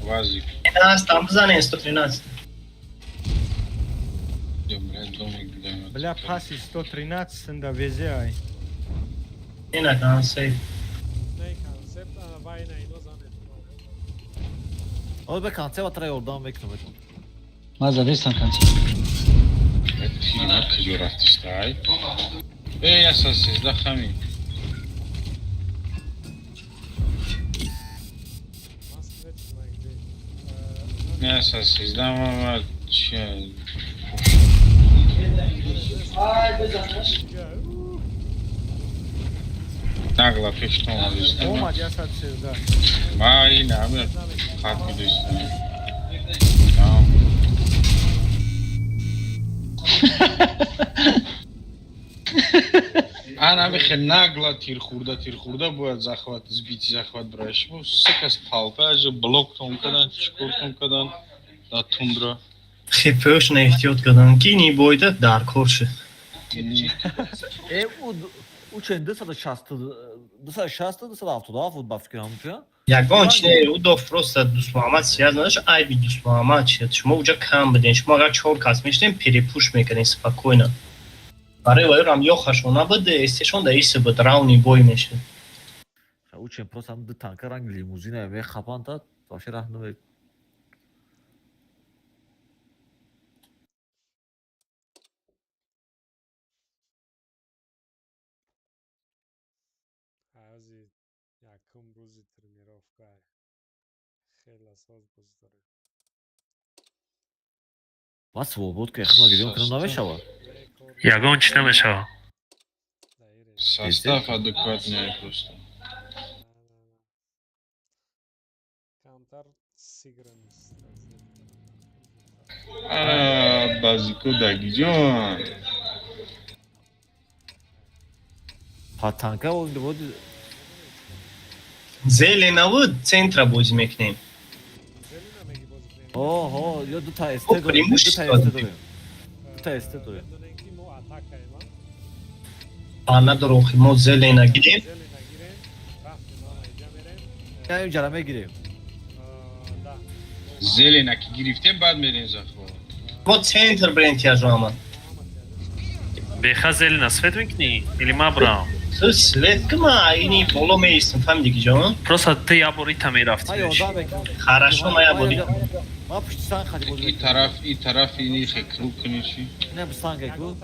Вазик. 13 бизанем 113. Бля, паси 113 да везе ай. Ина концепт. Оз бе концепт тра ёрдам мекунам бетон. Ман задестам концепт. Тима куҷо рафтиста ай? Э, 113 хами. Не, 113 ма чи Нагла пешто омадист. Омад 113. Ма ин ҳама хат медоштам. Ана ами хел нагла тир хурда бояд захват сбити захват браш. Мо се кас палпа ажа блок тон кадан, чикор тон кадан да тундра. Хепёшна эҳтиёт кардам ки ни бойда дар кор шуд. Э, у чен 260 260 277 буд ба фикрам ча? Ягон чи не, ӯ доф просто Дустмуҳаммад сияз надошт, айби Дустмуҳаммад чи? Шумо уҷа кам будем, шумо агар чор кас мешудем, перепуш мекардем спокойно. Барои вайрам ёхашон набуд, эстешон да исе буд, равни бой мешуд. Ӯ чен просто ҳам ду танка ранг лимузина мехапанд, вообще раҳ наме. Якум рӯзи тренировка хеле соз боз дорем. Ма свободка яхма гирён кунам намешавад? Ягон чӣ намешавад. Состав адекватный просто. Камтар сигранис. А, базико дагиҷон. Па танка буд. Зеленаву центра бозӣ мекунем. Ҳо, ё дута СТ дорем, дута СТ дорем. Дута СТ дорем. А надорем, мо зелена гирем. Я инҷара мегирем. Зелена ки гирифтем, баъд мерем захват. Мо центр брем тяжо ама. Беха зелена свет мекунӣ или ма брам? Ту свет кма, ини боло меистам, фаҳмидӣ ки ҷон? Просто ты я бор ита мерафтӣ. Хорошо, ма я бори. Ма пушти санг хати бозӣ. И тараф, и тараф ини хе круг кунӣ чи? Не санг ку.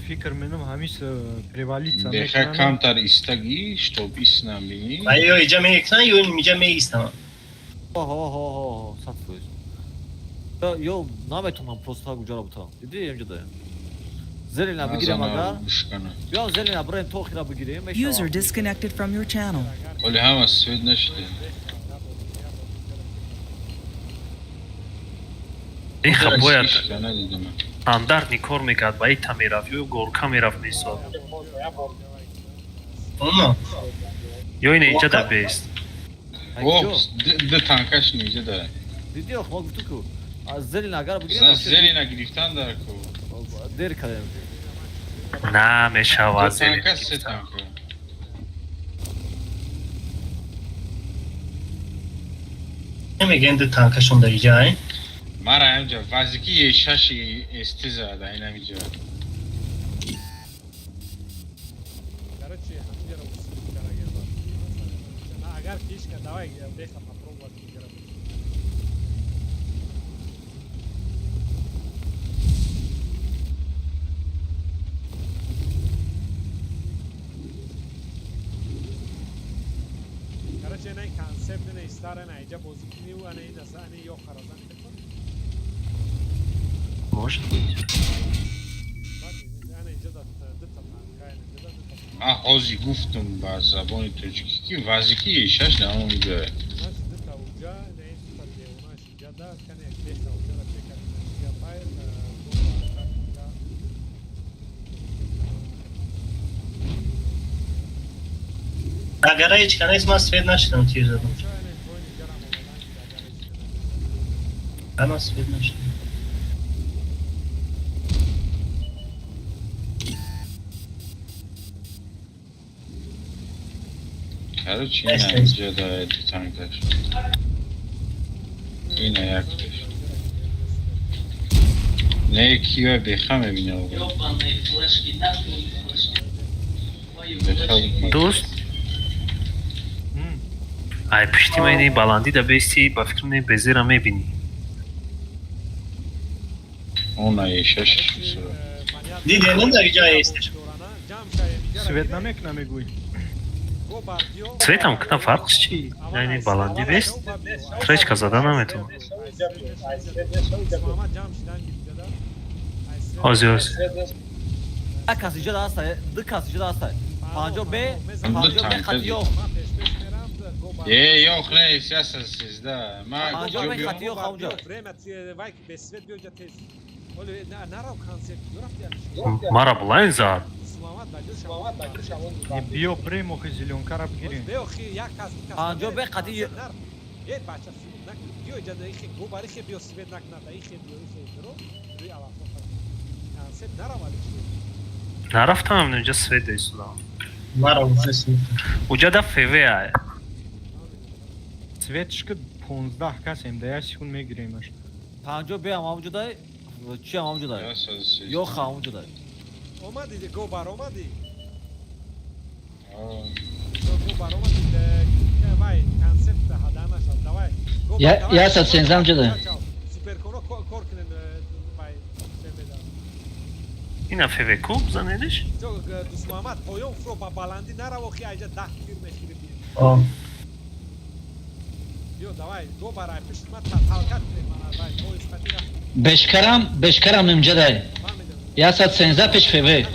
Фикр менам ҳамис превалица Беха камтар истагӣ, чтоб ис набинӣ. Ма ё иҷа меистам, ё иҷа меистам. Ҳо, ҳо, ҳо, ҳо, 100%. Ё наметонам просто так уҷара бутам. Диди инҷа да. Зелена бигирем агар. Ё зелена бирем то охира бигирем. User disconnected from your channel. Оли ҳама свет нашиде. Беха бояд стандартни кор мекард, ба ита мерафт, ё горка мерафт месод. Ё ина инҷа да бест. О, ду танкаш инҷа да. Диди ох, мо гуфту ку. Аз зелена агар бигирем. Зелена гирифтан дар ку. Дер кардем. На, мешавад зелена. Танка се танка. Мегӯянд ду танкашон дар иҷа, ай? Мара инҷа вазики е6 СТ зада, ин ҳамиҷа. Короче, ҳамиҷаро усул карагер. Агар кишка, давай беха попробовать иҷара. Короче, ина концепт ина истара ина иҷа бозӣ кунӣ ва ина ина ина ё харазан мекунӣ. Может быть. Ман ҳозир гуфтум ба забони тоҷикӣ ки вазики е6 дар он ҷое. Агар ҳеҷ канест, ман свет нашидам тир задам. Ама свет нашидам. Короче, ина инҷа да ду танкаш. Ина якташ. Не киё беха мебина. Дӯст? Ай пушти ма ини баландӣ да бести, ба фикр не безера мебинӣ. Она е6 шусура. Диди, ин дар ҷа естеш. Свет намекна мегӯй. Светам кна фарқш чи? Яъне баландӣ бест, тречка зада наметавонам. Ҳозир, ҳозир. Як кас иҷа даста, ду кас иҷа даста. 50 Б, 50 Б хати ёх. Е, ёх не, сяса сезда. Ма 50 Б хати ёх ҳамҷо. Мара блайн зад. Биё прем охи зелёнкара бигирем. 50 Б хати Е, бача, биё иҷа ихе губар ихе биё свет накунада ихе биё ихе биро рӯи алафо концепт наравад. Нарафтам, инҷа свет дайсудам. Мара уже свет. Уҷа да ФВ ай. Светш ки 15 касем, да як секунд мегиремаш. 50 Б ҳам ҳамҷо дай, чи ҳам ҳамҷо дай? Ёх ҳамҷо дай. Омадӣ, губар омадӣ? Губар омадӣ, вай концепт ҳада нашад. Давай. Я сад сензам ҷода. Суперконо кор кунем вай фемеда. Ина ФВ ку бзанедиш? Дӯст Муҳаммад, поён фуро ба баландӣ нарав, охи айҷа 10 тир мехӯри биё. Биё, давай, губар ай пишти ма талкат кунем мана вай поезд хати рафт. Бешкарам, бешкарам имҷа дай. Я сад сенза пеш ФВ.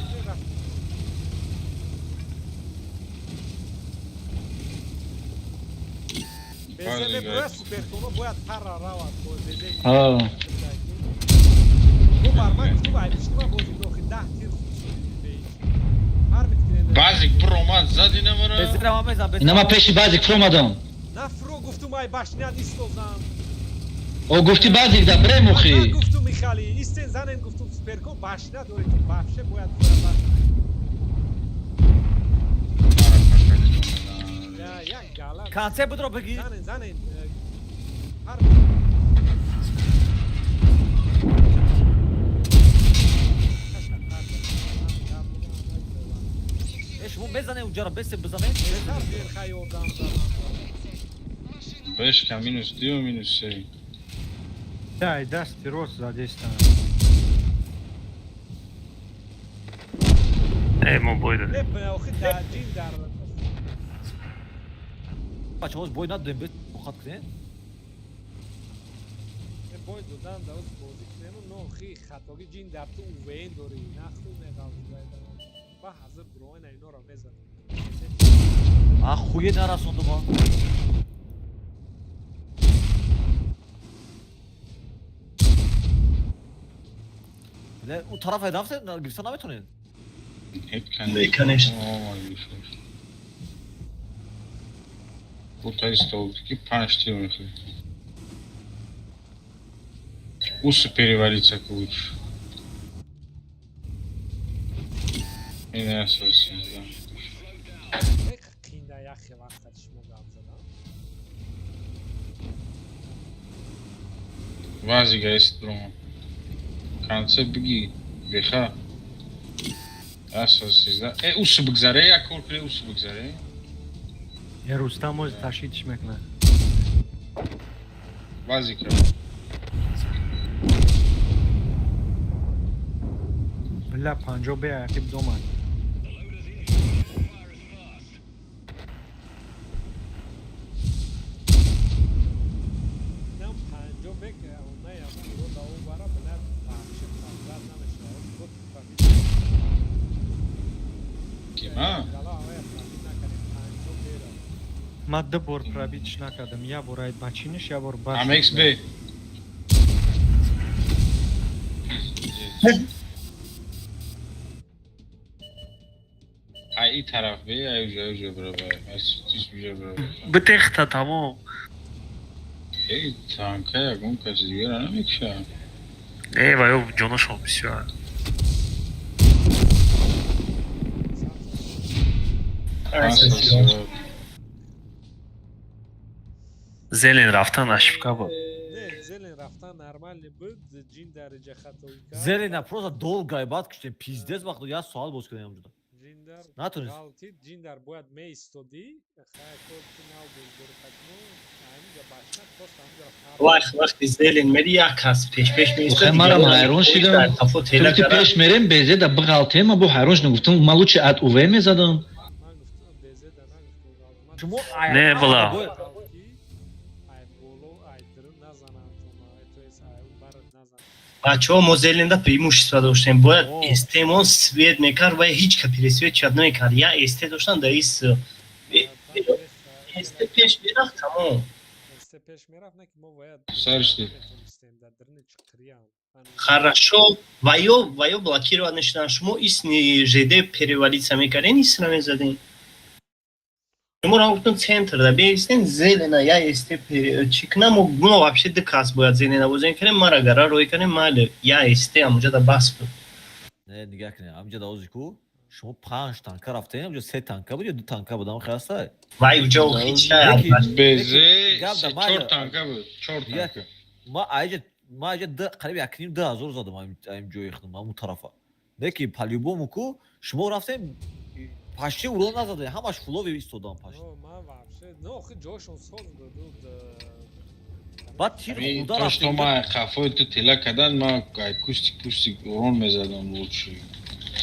Зад ина мара. Безира ма мезан, Ина ма пеши базик фуромадам. На фуро гуфтум, ай башнят истозам. О, гуфти базик да брем охи. На гуфтум Михали, истен занен гуфтум суперко башня доред, вообще бояд фура. Я як гала. Концепт будро бигир. Занен, занен. Ҳар Шумо мезанед уҷара, бесе бизанед. Бешка минус 2, минус 3. Да, и дасти рост задестан. Э, мо бой дадем. Бача, ҳоз бой надодем, бес хат кунед. Бой додан да оз бозӣ кунем, но хи хатоги ҷин дар ту УВН дорӣ, на ху меғалзӣ. Ба ҳазир дуроина иноро мезад. А хуе нарасонду ма. Не, у тараф рафте, гирифта наметонед. Конечно. Бута истол, ки панҷ тир мехӯрӣ. Усы перевалиться лучше. Ин асоси. Қинда яхе вақта шумо гап задам. Вазига ест брома. Конце биги, беха. Асоси. Э, усы бигзаре, як кор кунӣ усы бигзаре. Я Рустам оз ташидиш мекунад. Вазика. Бля, панҷо бе ақиб домад. Нам панҷо бе она я ро да о бара бля вообще панҷар намешавад. Гот пробит. Кима? Гала авая пробит накардем панҷо бера. Ма ду бор пробитш накардам. Я бор айд мачиниш, я бор баш. Амекс б. Ай и тараф бе, ай уҷа, уҷа бира бе. Ай ситис уҷа бира бе. Битехта тамом. Эй, танка ягон каси дигара намекушад. Э, ва ё ҷоношон бисёр. Зелен рафтан ошибка буд. Не, зелен рафтан нормальный буд, ҷин дариҷа хатоӣ кард. Зелена просто долго баъд куштем, пиздец вақт я суал боз кардем ҳамҷода. Ҷиндар Натунист. ғалтид, ҷиндар бояд меистодӣ, хай кор ки нав боздори хатмо, ҳаминҷа башна просто ҳаминҷа Вақт вақти зелен мери як кас пеш пеш меистод. Охе марам ҳайрон шидам. Ту гуфти пеш мерем безе да биғалтем, ма бо ҳайрон шудам, гуфтам ма лучше ад УВ мезадам. Ман гуфтам безе да нагуфтам ғалт. Шумо Не, бала. Ай боло, ай дурун назананд, то есть ай барат назананд. Бачаҳо, мо зеленда преимущество доштем. Бояд СТ-мон свет мекард ва ҳеҷ ка пересвет чат намекард. Я СТ доштан да ис СТ пеш мерафт тамом. СТ пеш мерафт, не ки мо бояд Саришти. метонистем дар даруни чуқриям. Хорошо, ва ё блокировать нашидан. Шумо исни ЖД перевалиться мекарден, исра мезаден. Шумо гуфтум центр да беистен зелена я СТ чӣ кунам, мо вообще ду кас бояд зелена бозӣ мекардем, мара гара рой кардем, майли я СТ ҳамунҷа да бас буд. Не, нигаҳ кунед, ҳамҷа да ози ку шумо панҷ танка рафтем, ҳамҷа се танка буд ё ду танка буд, ҳам хеласта? Вай уҷа ҳеҷ Безе се чор танка буд, чор танка. Ма айҷа ма айҷа қариб якним ду ҳазор задам ҳамин ҷои худам, ҳамун тарафа. Не ки по-любому ку шумо рафтем почти урон назадем, ҳамаш фулови истодам почти. Ман вообще, но охи ҷошон соз буд. Баъд тир хӯрда То что рафтем. ма хафои ту тела кадан, ма ай кустик пустик урон мезадам лучше.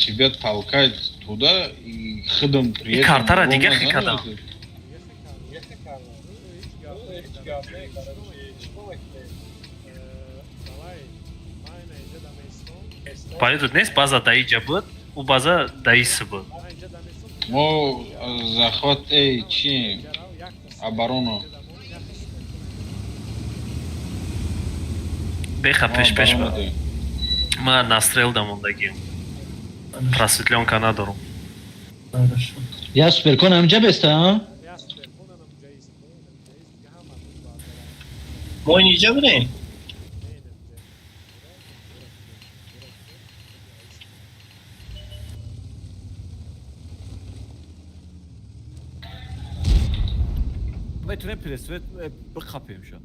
Тебя толкает туда и хидам при И этом картара урон дига назанад. хикадам. Ҳеҷ гап не, давай, ман ина инҷа да меистом. Вале тут нест, база даиҷа буд, ӯ база даиси буд. Ман инҷа да меистом. Мо захват, эй, чи оборона. Беха пеш пеш Оборона буд. дорем. Ман настрел да мондагим. Просветлёнка надорам. Хорошо. Я суперкон ҳаминҷа беста, а? Я суперкон ҳаминҷа ист, ҳаминҷа ист, дига ҳама буд бардора. Мо инҷа будем? Не, инамҷа. Метавонем пересвет биқапем ша.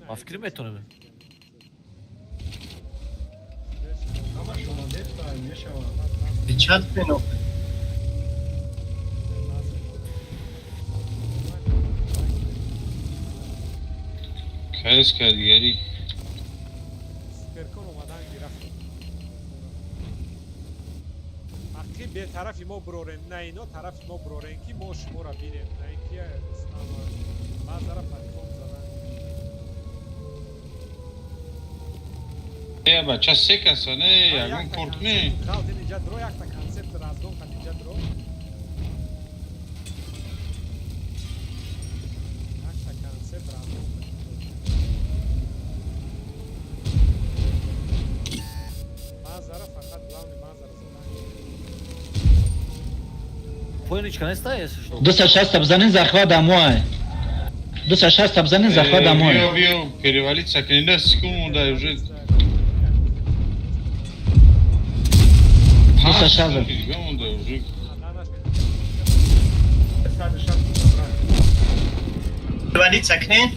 Ма фикр метавонем. Печат кунем. КС дигари. Суперкон омадан гирафт. Ҳаққи бетарафи мо бирорем, на ино тарафи мо бирорем, ки мо шуморо бинем, на ин ки баъзара парикон задан. Э, бача, се каса, не, ягон корт не. Ғалт инҷа дро, якта концепт разгон кад инҷа дро. Якта концепт разгон кад инҷа дро. Баъзара фақат главный баъзара задан. Поиничка неста, если что. 260 бзанин, захват домой. 260 бзанин, захват домой. Биё, биё, перевалиться кунед, на секунду уже. 260. Дига монда уже. Валица кунем?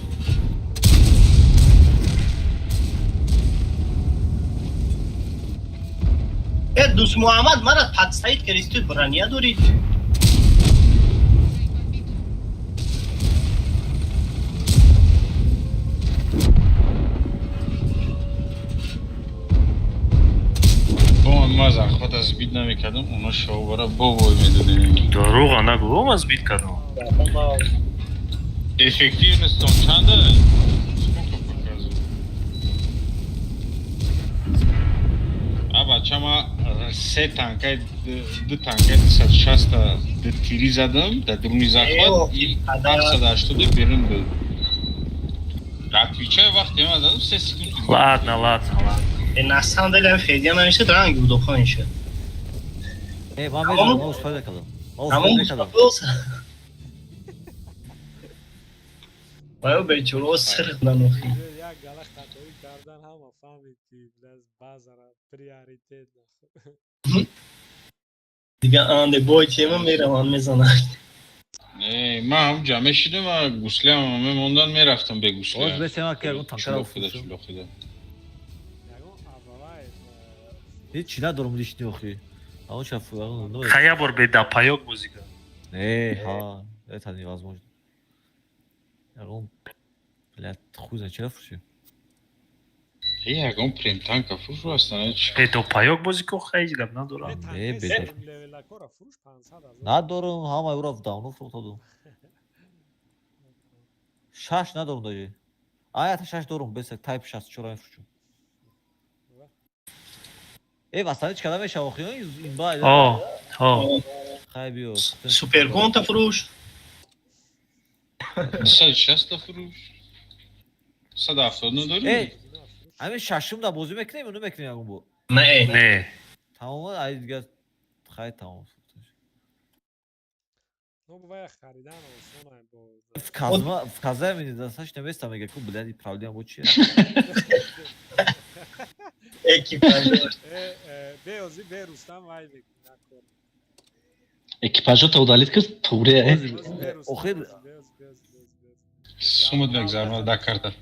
Э, Дӯст Муҳаммад, мара подстоит кардӣ, ту броня дорӣ? Бо ман захват сбить намекардам, оно шовара бо бой медодем. Дурӯға нагӯ, ман сбить кардам. Эффективность он чанда? Сколько показывает? А бача, ма се танкай, ду танкай 260 ду тири задам, дар дуруни захват и 780 берун буд. Отвечай, вақте ман задам 3 секунд. Ладно, ладно, ладно. Э, на самом деле федя намешад, ранг буд охо. Э, ман медонам, ман успел накардам. Ман успел Тамом накардам. успокоился. Ваё бечораҳо сирқ нанохи. Як гала хатоӣ кардан, ҳама фаҳмид, ки баъзара приоритет. Дига анде бой тема мераванд, мезананд. Не, ман ҳам ҷамъ мешидам ва гуслям мемондан, мерафтам бе гусля. Оз бесема ки ягон танкара Чулоқида, уфуршум. чулоқида. Ягон аввалай. Ҳеч надорам лишний охи. Ҳамон шаф. Ха, як бор бе дапаёк бозӣ кар. Не, ха, это невозможно. Ягон, блядь, хуй знает, чера фурши. Э, ягон прем танка фуршу астан. Бе допаёк бозӣ кун, ха, ҳеҷ гап надорам. Не, бедор. Левелакора фурӯш, 500 ҳазор. Надорам, ҳамаи ура давно фурӯхта. Шаш надорам даже. А, ята шаш дорам, бес тайп 64 мефурӯшам. Э, васани чӣ када мешава охи? Ин ба. О, о. Хай биё. Суперконта фурӯш. 260 фурӯш. 170 надорӣ? Э, ҳамин шашум да бозӣ мекунем ё намекунем ягон бо? Не. Не. Тамом, ай дига хай тамом. Ну, бывает, харидан осона бо. В казма, в каза ми достаточно места, мега ку, блядь, и проблема бо чия? Экипаж. Э, э, беози бе Рустам вай мекунад. Экипажото удалить кард, туре. Охир Сумат мегзарма да карта.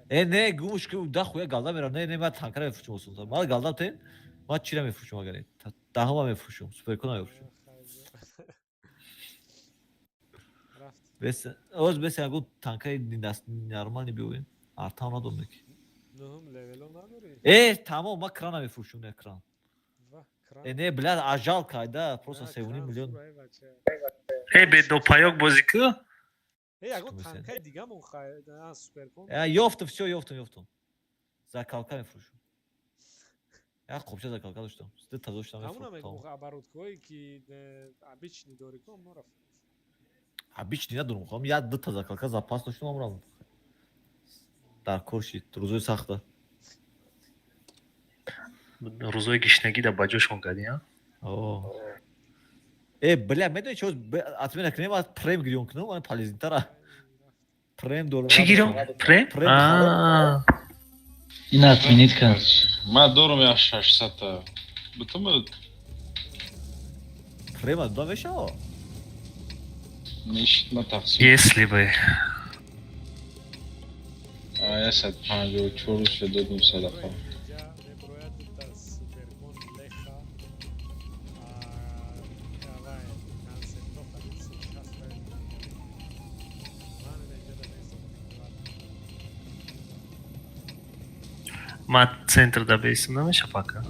Э, не, гумуш ки да хуя галда мерам. Не, не, ман танкара мефурӯшам осонтар. Ман галда тен, ман чира мефурӯшам агар. Даҳума мефурӯшам, суперкона мефурӯшам. Бес, оз бес ягон танкаи нормальный биёем. Артам надом неки. Нуҳум левело надорӣ? Э, тамом, ман крана мефурӯшам, не кран. Ва, кран. Э, не, блядь, а жалко, да, просто 3,5 миллион. Э, бе допаёк бозӣ ку. Э, ягон танкаи дигамон хай, а суперкон. Э, ёфтам, всё, ёфтам, ёфтам. Закалка мефурӯшам. Як қопча закалка доштам. Ду та доштам Ҳамуна мефурӯхтам. мегӯ, оборудкое ки обычный дорӣ ку, онора фурӯш. Обычный надорам, хоҳам як дута закалка запас доштам, амрам. Дар кор шид, рӯзои сахта. Рӯзои гишнагӣ да ба ҷошон кардӣ, а? О. Э, бля, медони чо отмена кунем, аз прем гирён кунам, ман полезинтара. Прем дорам. Чӣ гирён? Прем? Прем. Ин отменить кан. Ма дорам я 600-та. Бутум Према дуда мешава? Мешит ма тақсим. Если бы. А 154 ше додум садақа. Ма центр да бейсим намеша пока.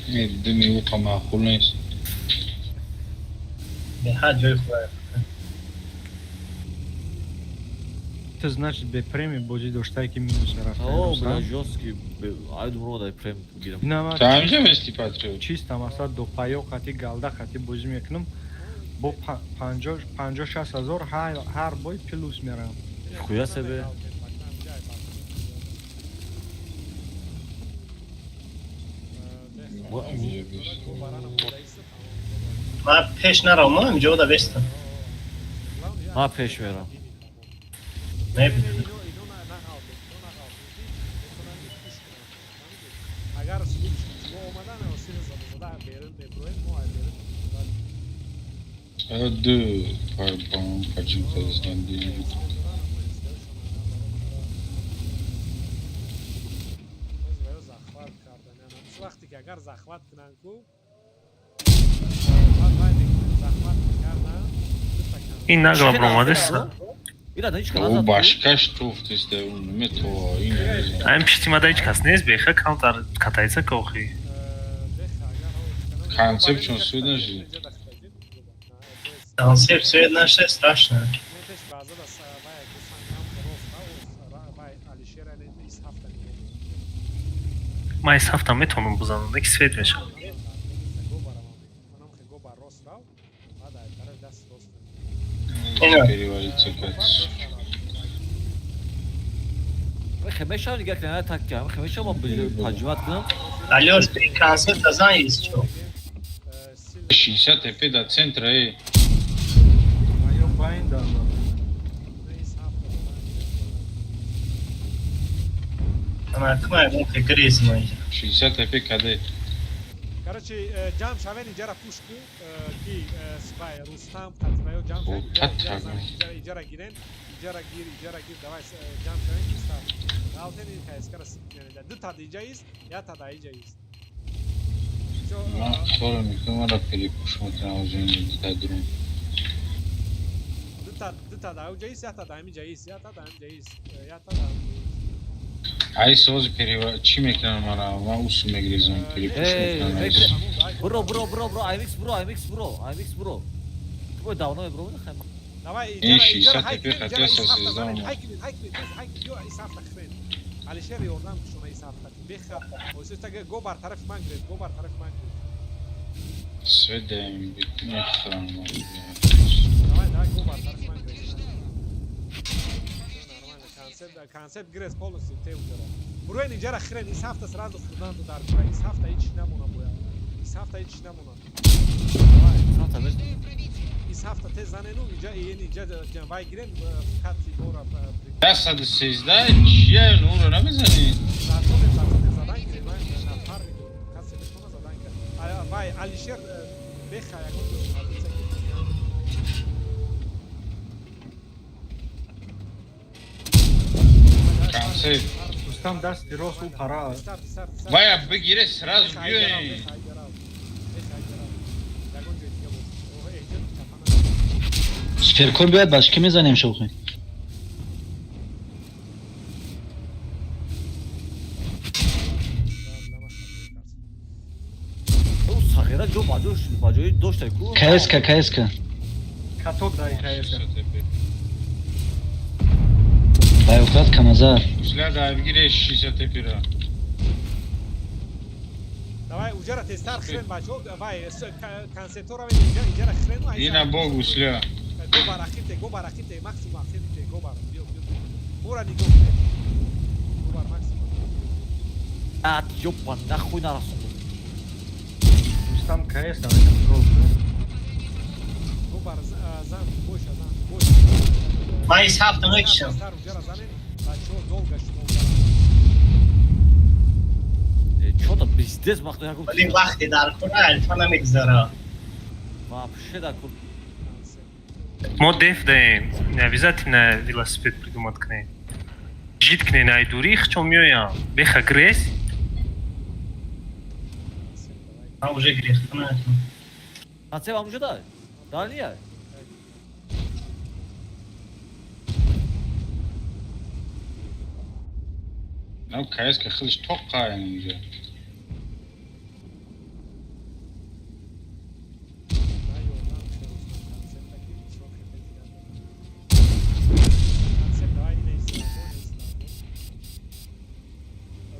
Не, дими уқа маъқул нест. Беҳад ҷои хуб. Ту значит бе преми бозӣ доштае ки минус рафта. О, бля, жёсткий. Ай думро дай прем гирам. Та ҳамҷа вести патриот. Чисто масалан до паё қати галда қати бозӣ мекунам. Бо 50 50 60 ҳазор ҳар бой плюс мерам. Хуя себе. Ман пеш наравам, ма ҳамҷо да бестам. Ман пеш мерам. Мебинам. Агар шумо омадан зада берун меброем, мо берун. Ду по-моему, почему-то здесь вақте ки агар захват кунанд ку Ин нагла бромадест. О, башкаш туфтест, наметова, ин. Айн пишти мада ҳеҷ кас нест, беха камтар катайца кохи. Концепт чон суд наши. Концепт суд наши страшно. Ман из ҳафта метавонам бизанам, ки свет мешавад. Хемеша нигоҳ кунам, так кунам, хемеша ма таҷрибат кунам. Алёш, ты концепт зан есть чо? 60 ТП до центра, эй. Моё байнда. Ана кма грез ма. 60 ТП каде. Короче, ҷамъ шавен иҷара пуш ку, ки вай Рустам Қатибаё ҷамъ шавен, иҷара гирен, иҷара гир, иҷара гир, давай ҷамъ шавен Рустам. Алтен ин кайскара сипнеда. Ду та иҷа ист, я та да иҷа ист. Ман кора мекунам, мара перепуш мекунам уже ин дрон. Ду та да иҷа ист, я та да ҳамиҷа ист, я та да ҳамиҷа ист, я та да. Ай сози перева чӣ мекунам мара? Ман усу мегрезам, перепуш мекунам. Бро, бро, бро, бро, аймикс бро, аймикс бро, аймикс бро. Ту бой давно бро, нахай. Давай, ин 60 ТП хатя созиздам. Хайкин, хайкин, хайкин, ё ис ҳафта хрен. Алишер ёрдам кушона ис ҳафта. Беха, осиста го бар тарафи ман гиред, го бар тарафи ман гиред. Сведаем, мехрам. Давай, давай, го бар тарафи ман гиред. Концепт гирез полностью те уҷара. Буроен иҷара хрен, ис ҳафта сразу хурданду дар кура, ис ҳафта ҳеҷ намона бояд. Ис ҳафта ҳеҷ намона. Давай. Ис ҳафта тез занену, иҷа ен иҷа вай гирен, кати бора. 113 чия нуро намезани? Затонем, затонем задан гирен, вай нафар медорем. Касе метавона задан гирад. Вай Алишер беха ягон ҷо позиция гиред. Концепт. Рустам дасти рост у пара. Вая бигире сразу биёй. Суперкор биёяд баш ки мезанем шохи. Сағира ҷо ба ҷои доштай ку. КСК, КСК. Каток дай КСК. Байоқат Камазар. Гусля да бигире 60 ТП-ра. Давай, уҷара тезтар хрен бачо, вай концептора иҷара хрен. Ина бо гусля. Го бар ахирте, го бар ахирте, максимум ахирте. Гобар, биё, биё. Мора нигоҳ кунед. Гобар максимум. А, ёпа, нахуй нарасондум. Рустам КС на контрол. Гобар, зан, бойша, зан, бой. Ман из ҳафта мекишам. Ҷара занед, бачаҳо долго шумо. Чё-то пиздец вақт якум. Вале вақте дар кора алфа намегзара. Вообще дар кор. Мо деф даем. Не обязательно велосипед придумать кунем. Жит кунем ай дури, хчо меоям. Беха грез. Ман уже грехта наметавонам. Концепт ҳамуҷо дай. Далия. Ну, КС ка хелиш тоққа инҷа.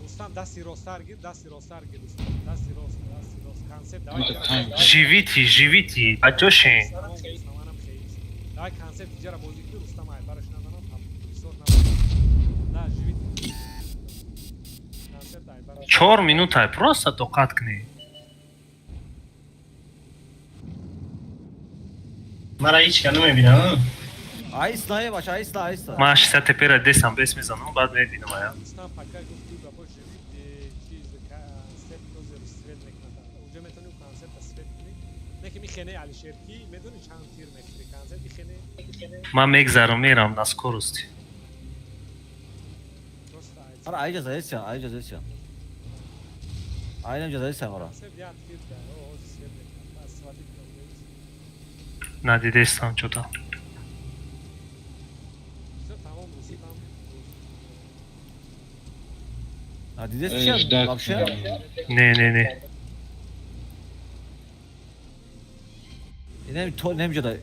Рустам, дасти росттар гир, дасти росттар гир, Рустам, дасти рост, дасти рост, концепт, давай. Живите, живите, бачошен. Давай концепт иҷара бозӣ кунӣ, Рустам, ай бараш наданам, там бисёр набошад. Да, живите. Концепт ай бараш. 4 минута, просто тоқат кунед. Мара ҳеч ка намебинам. Айс наебаш, айс, айс. Ман 60 тепера десам бес мезанам, баъд мебинам ая. Рустам пока гуфт, гапо живите, чиз концепт нозер свет мекунад. Уже метавонӣ концепта свет кунӣ. Не ки михене Алишер ки медонӣ чанд тир мехӯри концепт михене. Ман мегзарам, мерам на скорости. Просто Ара айҷа заесия, айҷа заесия. Айнам ҷа заесия мара. Концепт як тир да, о, свет мекунад. Аз сватит кунад. Надидестам чота. Всё тамом, Рустам. А дидест чи вообще? Не, не, не. Инам то инам ҷа дай.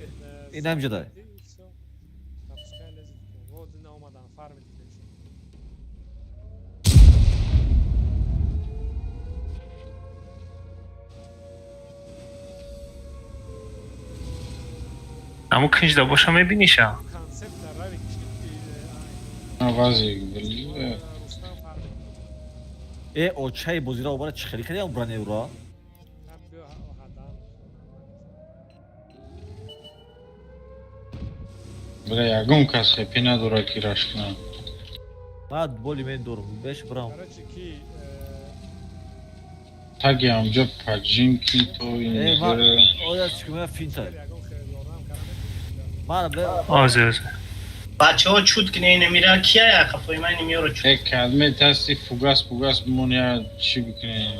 Инам ҷа дай. Всё. Напускай лезет. Вот наомадан, фармит кунед. Аму кинҷда боша мебиниша? Концепт дар рави чи Навази, бля. Рустам фармит. Э, очаи бозиро обара чӣ хеле кардиам браневро? Биё ҳадан. Бля, ягон кас хепи надора ки раш кунад. Ман боли мен дорум, беш брам. Короче, ки Таги ҳамҷо поджинки то Э, ма инҷа. оя чӣ кунам финта. ягон хел ёрдам кара метавонӣ. Мара бе Озе, озе. Бачаҳо чуд кунед инамира кия қафои ман инамиёро чуд. Э, кадме тасти фугас пугас бимон я чӣ бикунем?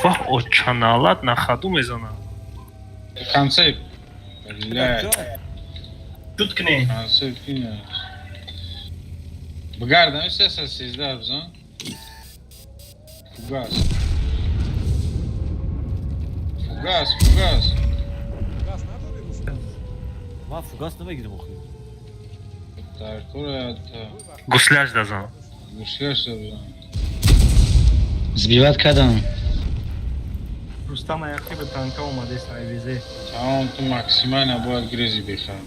Вах, очаналат на хаду мезанам. Концепт. Бля, Чуд кунед. концепт ина. Бигардам, 313 бизан. Фугас. Фугас, фугас. Фугас надори, Рустам? Ман фугас намегирам охи. Дар кора Гусляш дазан. гусляш бизан. Сбивать кардам. Рустам аяқи ба танка омадест айвезе. Тамом, ту максимально бояд грези бихарам.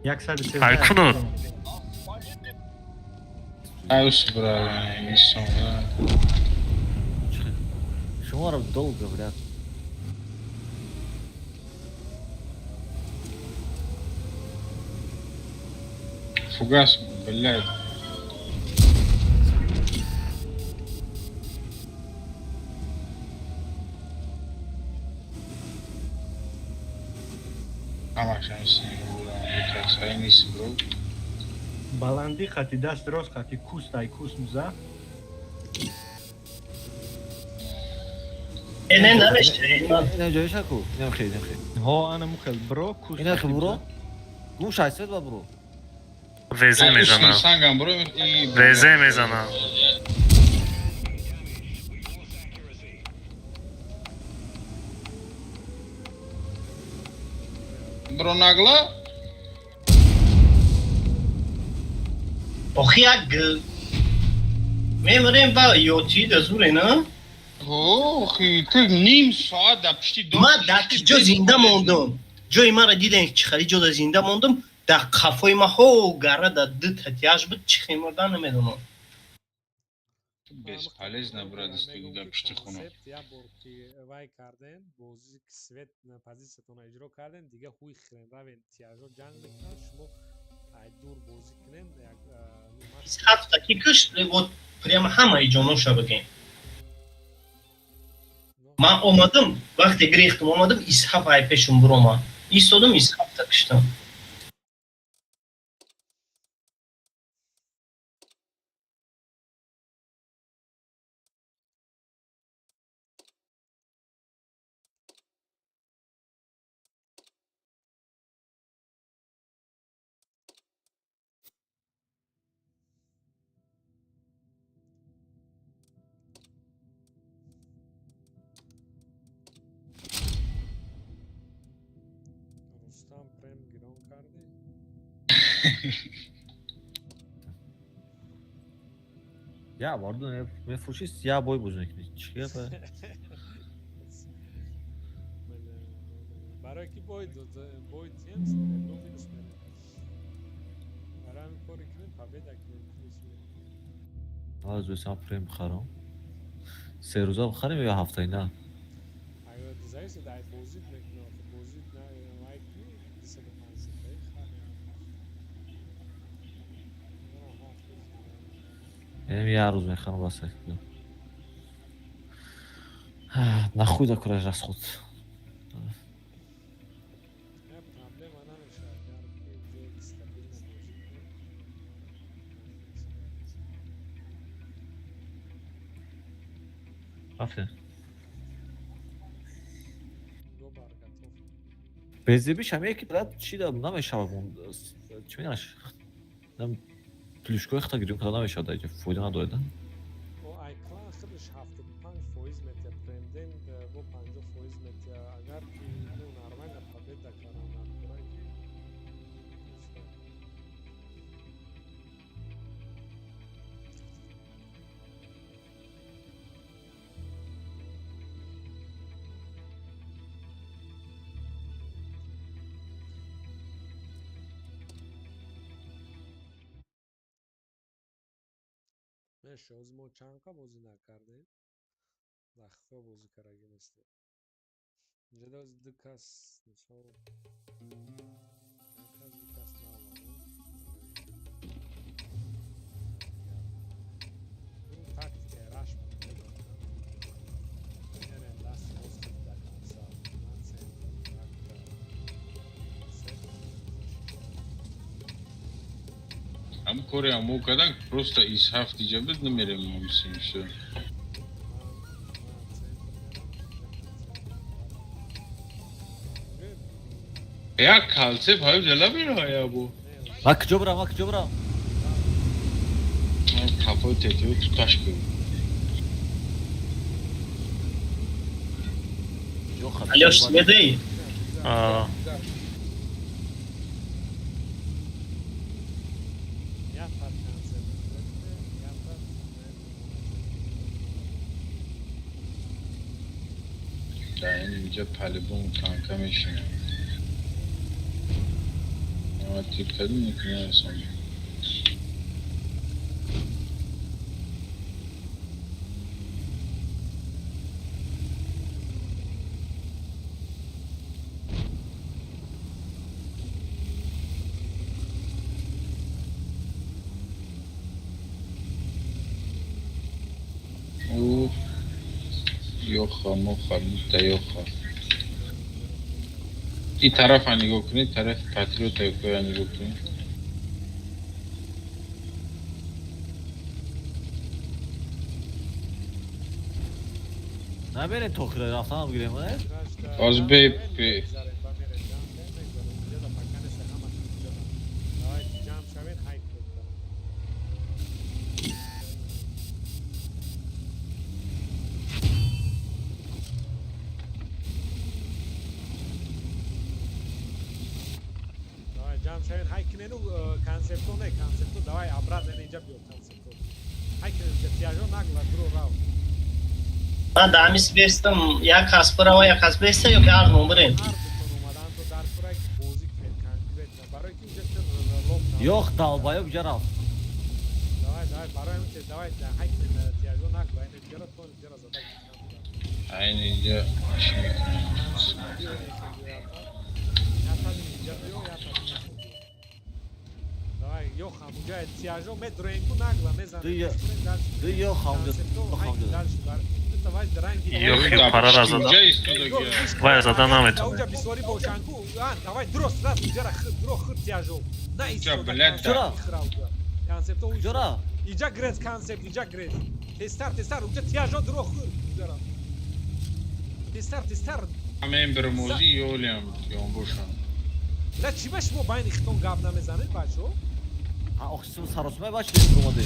113. Ай, кунуд. Ай, ус бра, исон. Шуморо долго, блядь. Фугас, блядь. Ҳамаш ҳамин нест, бро. Баландӣ хати даст рост хати куст ай куст муза. Э, не намешта. Инам ҷоиша ку? Инам хел, инам хел. Ҳо, ана мухел бро куст. Инам хел бро. Гум шайсед ба бро. Везе мезанам. Сангам бро. Везе мезанам. Бро нагла? Охи як мемирем ба ёти да зуре на? Охи, ту ним соат дар пишти дом. Ман дар ҷо зинда мондум. Ҷои маро дидем, чӣ хали ҷода зинда мондум. Дар қафои ма ҳо гара дар ду татяж буд, чӣ хемурдан намедонам. Бесполезно, брат, истиги дар пишти хона. Як бор ки вай кардем, бозӣ свет позитсиятонро иҷро кардем, дига ҳуй хирен равен тиажо ҷанг мекунанд, шумо ай дур бозӣ кунем, як ҳафта ки кушт, вот прямо ҳамаи ҷоноша бигем. Ман омадам, вақте гирехтам омадам, исҳаф ай пешум буромад. Истодам, исҳафта куштам. Рустам, прем гирон кардӣ? Я борду мефурӯшӣ, я бой бозӣ мекунӣ. Чӣ гапа? Барои ки бой бой тием, серебро минус мерем. Барои ҳамин коре кунем, победа кунем, плюс мерем. Аз бесам прем бихарам. 3 рӯза бихарем ё ҳафтаина? Агар зависит ай бозит мекунӣ, охи бозит на вай кунӣ, 250 хар. Яъне як рӯз мехарам, бас. Нахуй да кураж расход. Я проблема намешавад, агар ки ҷои стабилно бозӣ кунӣ. Рафтем. Ду бар готов. Безебиш ҳамее ки брат чӣ да намешавад, чӣ менаш? Плюшкои хата гирён карда намешавад, даҷа фоида надорад. О, ай клан худаш 75% метия, премден бо 50% метия. Агар ки ну нормально победа карана, курай ки меша. Ҳозир мо чанд қа бозӣ накардем? Дақиқа бозӣ кардаги нестем. Инҷа ҳозир ду кас, мисол, як кас, ду кас наомад. Тактикаи раш мерем, дасти рост до конца, на центр, як концепт. Ҳам коре ҳамо кардан, просто исҳаф диҷа буд, намерем мамсим, всё. Як калсе ҳайб ҷала мероя бо. Ма куҷо бирам, ма куҷо бирам? Қафои тетиё туташ кун. Алёш, сведаи? Як пар концепт, як пар. Дар инҷа по-любому танка мешинам. Тип кардем, мекунем. Ух, ёха, моха, бута ёха. И тарафа нигоҳ кунед, тарафи патриота коя нигоҳ кунед. Намерем то охира рафтанам бигирем, э? Ҳозир бе бе. Ҷамъ шавед, ҳай кунед. Давай, ҷамъ шавед, ҳай кунену концепто не, концепто давай обратно инҷа биё, концепто. Ҳай кунед, тияжо нагла, дуро рав. Ман дар ҳамин бестам, як кас бирава, як кас беста ё ки ҳар номбирем. Ёх, долбоёб ҷа рафт. Давай, давай, барои ҳамин, давай, ҳайк тиажо нак, ба ин ҷара то ҷара зада. Айн инҷа чӣ мекунем? Давай, ёх ҳамуҷа тиажо медроенку нагла мезанем. Ду ёх ҳамуҷа. Ёхи парара зада. Вай зада наметавонад. Уҷа бисёри бошанку, давай дурост раст уҷара дуро хир тиажо. На истода. Концепто уҷа. Иҷа грез концепт, иҷа грез. Тезтар, тезтар, уҷа тиажо дуро хир уҷара. Тезтар, тезтар. Ҳамин бирмозӣ ёлиам ён бошам. Ла чӣ ба шумо байни хитон гап намезанед, бачо? Охисим саросимай бачи омаде.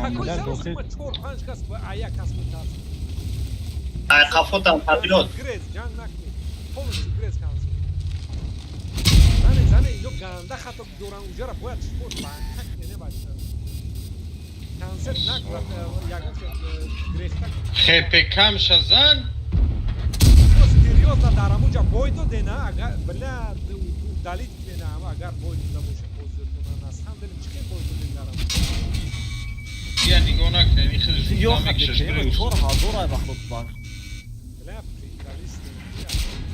Какой саросима чор панҷ кас а як кас метарсад. Ай қафотам патриот. Грез, ҷанг накунед. Полностью грез концепт. Зане, зане, инҷо ганда хато доран, уҷара бояд шумо банка кунед, бача. Концепт накунад, ягон грехта. ХП кам шазан. Серьезно, дар ҳамуҷа бой додена, агар бля удалить кунена, агар бой дода бошед бозиётона, на самом деле чӣ хел бой додем дар ҳамуҷа? Я нигоҳ накунем, ин хел Ёх, 4000 ай вақт ба. Бля, приколист.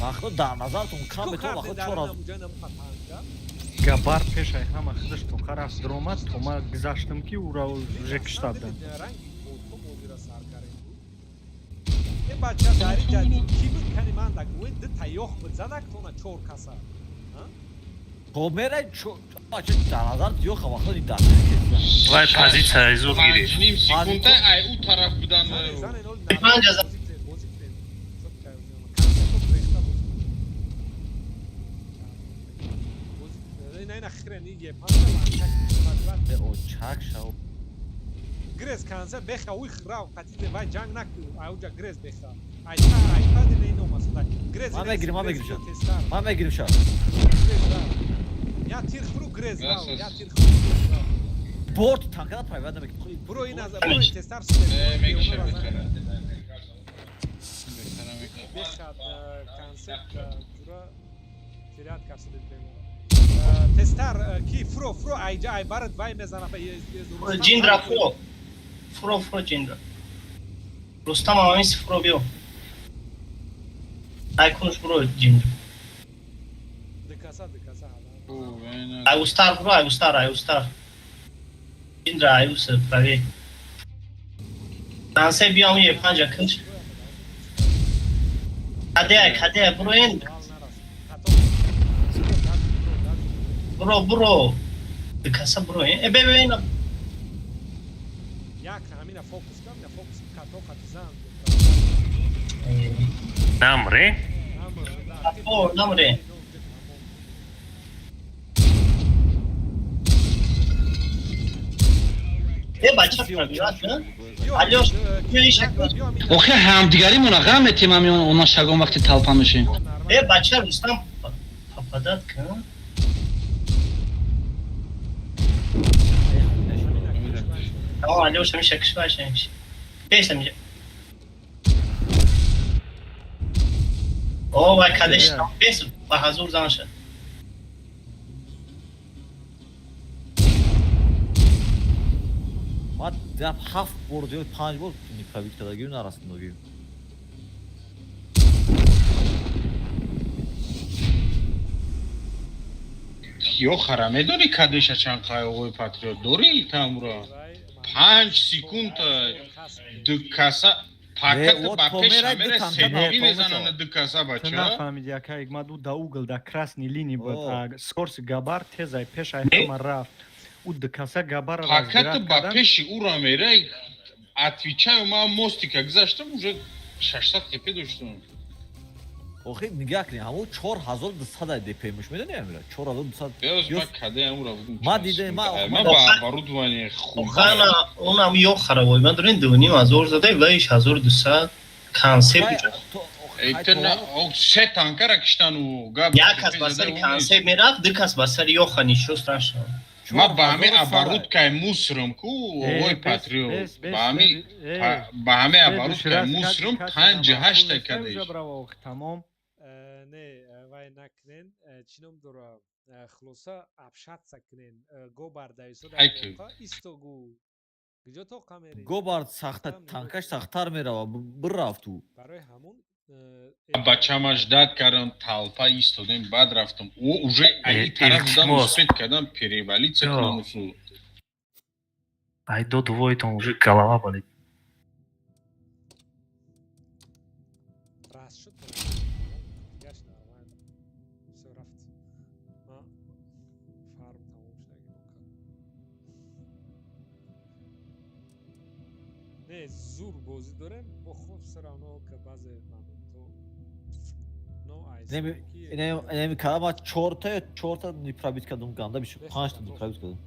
Вақт дар назартон кам метавон вақт 4000. Габар пешай ҳама худаш то рафт даромад, то ма гузаштам ки ӯро уже киштадам. Э бача дари ҷа ки буд кани ман да гӯед ду таёх буд задак тона чор каса. То мерай бача дар назар ёх вақт ин дар. Вай позитсия зуд гирифт. Ним секунда ай ӯ тараф будан. Панҷ ҳазор. Чак шав. Грез канза беха уй храв қатиде вай ҷанг наку ауҷа грез беха. Айта айта де нейно масуда. Грез. Ман мегирим, ман мегирим ша. Ман мегирим ша. Я тир хру грез рав, я тир хру грез рав. Борт танкада правда намекунӣ. Бро ин аз бро тестар шуде. Мекиша бехара. Беха концепт тура тирят кашиде бемо. Тестар ки фро фро айҷа ай барат вай мезана ба Ҷиндра фро. Фро фро ҷиндра. Рустам амис фро биё. Ай кунш бро ҷиндра. Декаса декаса. Ай устар бро, ай устар, ай устар. Ҷиндра ай ус праве. Тансе биё ам е панҷа кунш. Каде ай каде ай бро ин. Бро бро. Декаса бро ин. Э бе бе ин. Як ҳамина фокус кам, ина фокус като хатизан. Намре? О, намре. Э бача пробиват, Алёш, Охе ҳамдигаримона ғам метем ҳамин она шагон вақти талпа мешем. Э бача Рустам попадат кун. Тамом, Алёш ҳамиша кишварш ҳамиша. Бес ҳамиша. О, вай кадеш бес ба ҳазур зан шад. Ма дап ҳафт бор ё панҷ бор пробит кардагию нарасондагию. Ё хара медонӣ кадеша чанд қайғои патриот дорӣ тамура? 5 секунда ду каса пакет ба пеш мера сетови мезананд ду каса бача. Ту нафаҳмиди ака Ҳикмат, ӯ да угол да красный линии буд. Скорси габар тезай пеш ай ҳама рафт. Ӯ ду каса габарро пакет ба пеши ӯро мера. Отвечаю, ман мостика гузаштам, уже 600 хп доштам. Охи нигоҳ кунед, ҳамон 4200 ДПМш медонӣ амира? 4200. Беоз ма каде амура бугум. Ма дида, ма ма ба оборудование хуб. Охана, онам ё харавой. Ман дорин 2500 зада, вай 1200 концепт. Эйтена, се танкара киштану гап. Як кас ба сари концепт мерафт, ду кас ба сари ёха нишост рашад. Ма ба ҳамин оборудкаи мусорам ку, овои патриот. Ба ҳамин оборудкаи мусорам панҷу ҳашта кадеш. Тамом. Не, вай накунен, чӣ ном дора, хулоса общаться кунен. Гобар даисо исто гу. Куҷо тоқа мери? Гобар сахта, танкаш сахттар мерава, бирафт ӯ. Барои ҳамун бачама ждать кардам, толпа истодем, баъд рафтам. Ӯ уже аи тараф будам, успеть кардам перевалиться кунам усу. Ай до двойтон уже голова болит. Раст шуд, дигаш нормально. Всё, рафт. Ма фарм тамом шуд. Не, зур бозӣ дорем, бо хоб всё равно ка баъзе моментҳо Инами калама чорта неправить кардам, ганда бишуд, панҷта неправить кардам.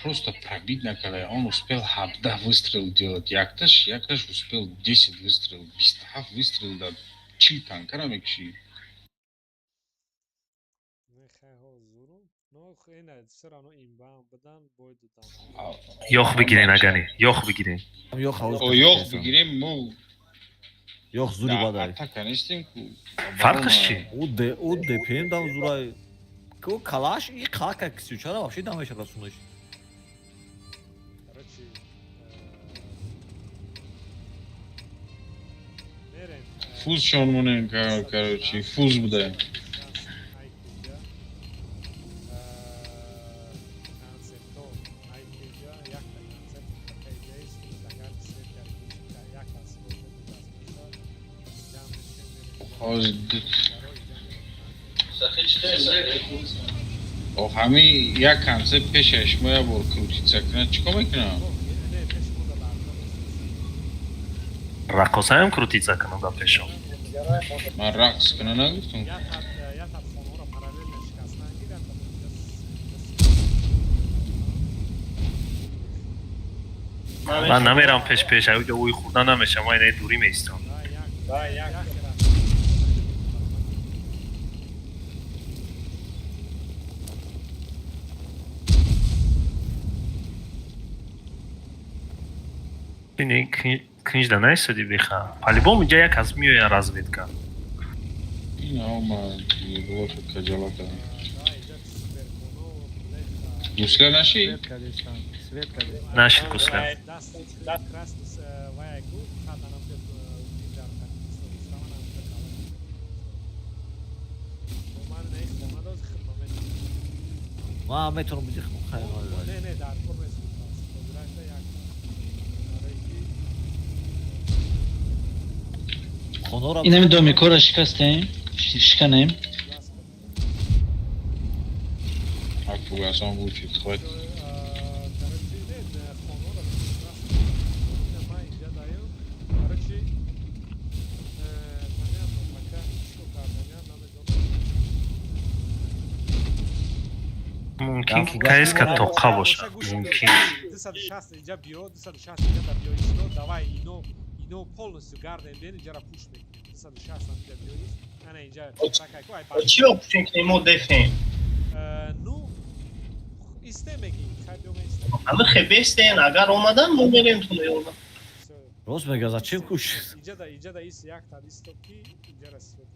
Просто пробить накарда. Он успел 17 выстрел делать. Якташ успел 10 выстрел, 27 выстрел да 40 танкара мекши. Ёх бигирен агани, ёх бигирен. Ёх бигирем мо. Ёх зури бадай. Атака нестем ку. Фарқш чи? Ӯ ДПМ дам зурай. Ку калаш и қалака кисючара вообще дамеша расунаш. Фуз шон монем, короче, фуз буда. Ҳами як концепт пешаш мо як бор крутиться кунад, чӣ кор мекунам? Раққосаям крутиться кунад дар пешам. Ман рақс куна нагуфтам. Ман намерам пеш пеш, аҷо ӯй хӯрда намешам, ман инаи дурӣ меистам. Книжда наистоди беха. По-любому инҷа як кас меояд разведка. Ина ма каҷала кардам. Гусля наши? Нашид гусля. Ма метавонам бизихм хайр. Не, не, дар кор нест. Инами домикора шикастем, шиканем. Фугасон вучид, хватит. Мумкин ки КСК тоқа бошад. Мумкин. 260 инҷа биё, 260 инҷа да биё исто, давай ино ино полностью гардем бен инҷара пуш мекунем. 260 инҷа биё ист. Ана инҷа ракай ку ай. Чӣ пуш мекунем мо дефем? Ну исте меги, хай биё меистем. Ами хебестен, агар омадан мо мерем ту меёрдам. Рост мега, зачем куш? Инҷа да ист як та исто ки инҷара свет.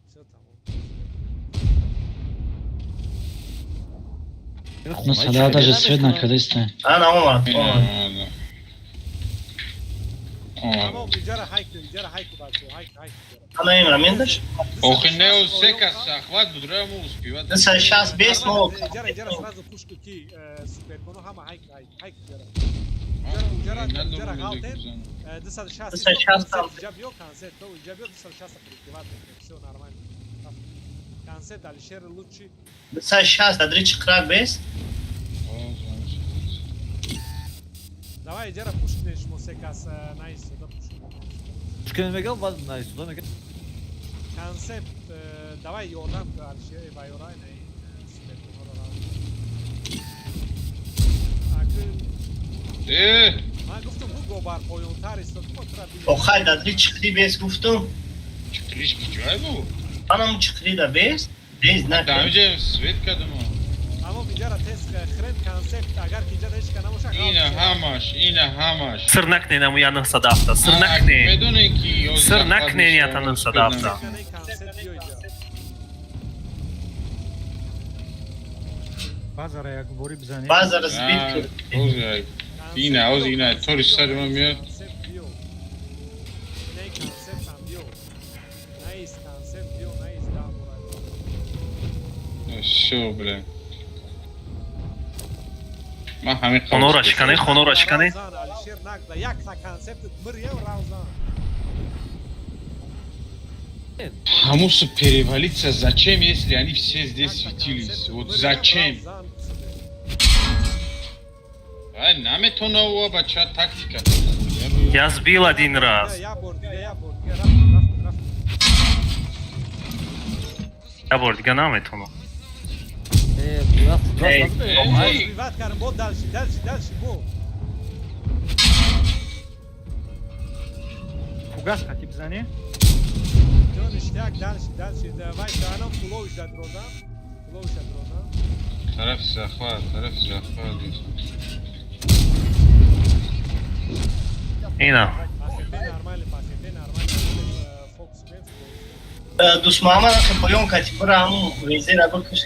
Всё тамом. Ну, сада даже свет накардистем. Ана омад, омад. Тамом, инҷара ҳайку, инҷара ҳайку бачаҳо, ҳайку, ҳайку. Ана ин рамендаш? Охи не, се кас захват буд, ра мо успевать. 260 бес мо. Инҷара, инҷара сразу пушку ки суперконо ҳама ҳайку, ҳайку, ҳайку инҷара. Инҷара, инҷара ғалтен 260 инҷа биё концерт, то инҷа биё 260 прикрывать мекунем. Всё нормально. Концерт Алишер лучший. 260 адри чиқрак бес? Давай, инҷара пуш кунед шумо се кас наистода пуш кунед. Шукрен мегам, баъд наистуда мегам. Концепт, давай ёрдам ку Алишер ва ёрай на Э! Ман гуфтам бу бар поёнтар истод, мо тура бинем. Охай дадри чиқри бес гуфтум. Чиқриш ки ҷой бу? Манам чиқри да бес. Бес накард. Дамҷа свет кардам. Аммо инҷара тез хрен концепт, агар ки инҷа ҳеч ка набоша. Ина ҳамаш, ина ҳамаш. Сир накнен аму я 907. Сир накнен. Медонем ки Сир накнен я 907. Базара як бори бизанем. Базара сбит кар. Ина, оз ина, тори сари ман меяд. Всё, бля. Ман ҳамин Хонора шикане, хонора шикане. Алишер нагда, якта концепт мирьям равзан. Хамусу перевалиться зачем, если они все здесь светились? Вот зачем? Ай, наметона у бача тактика. Я сбил один раз. Я бор дига наметону. Дальше, дальше, дальше, бо. Фугас хати бизани? Ништяк, дальше, дальше. Давай, анам флоуш дад розам. Флоуш дад розам. Тараф захват, тараф захват. Ина. Дӯст Муҳаммад ахи поён кати бира ҳамун везера бикаш.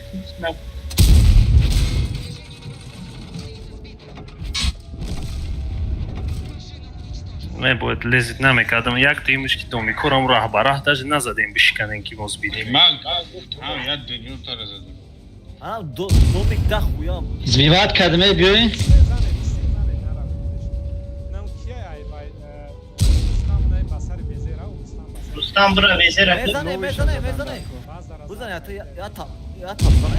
Не бояд лезит намекардам. Як дуюмиш ки домикорам раҳ ба раҳ даже назадем бишиканем ки мо сбидем. Ман гуфтам як дунё тара задем. А домик да хуям. Сбивать кардем, биёин. Рустам бира везера. Мезане, мезане, мезане. Бизан я я та я та бизане.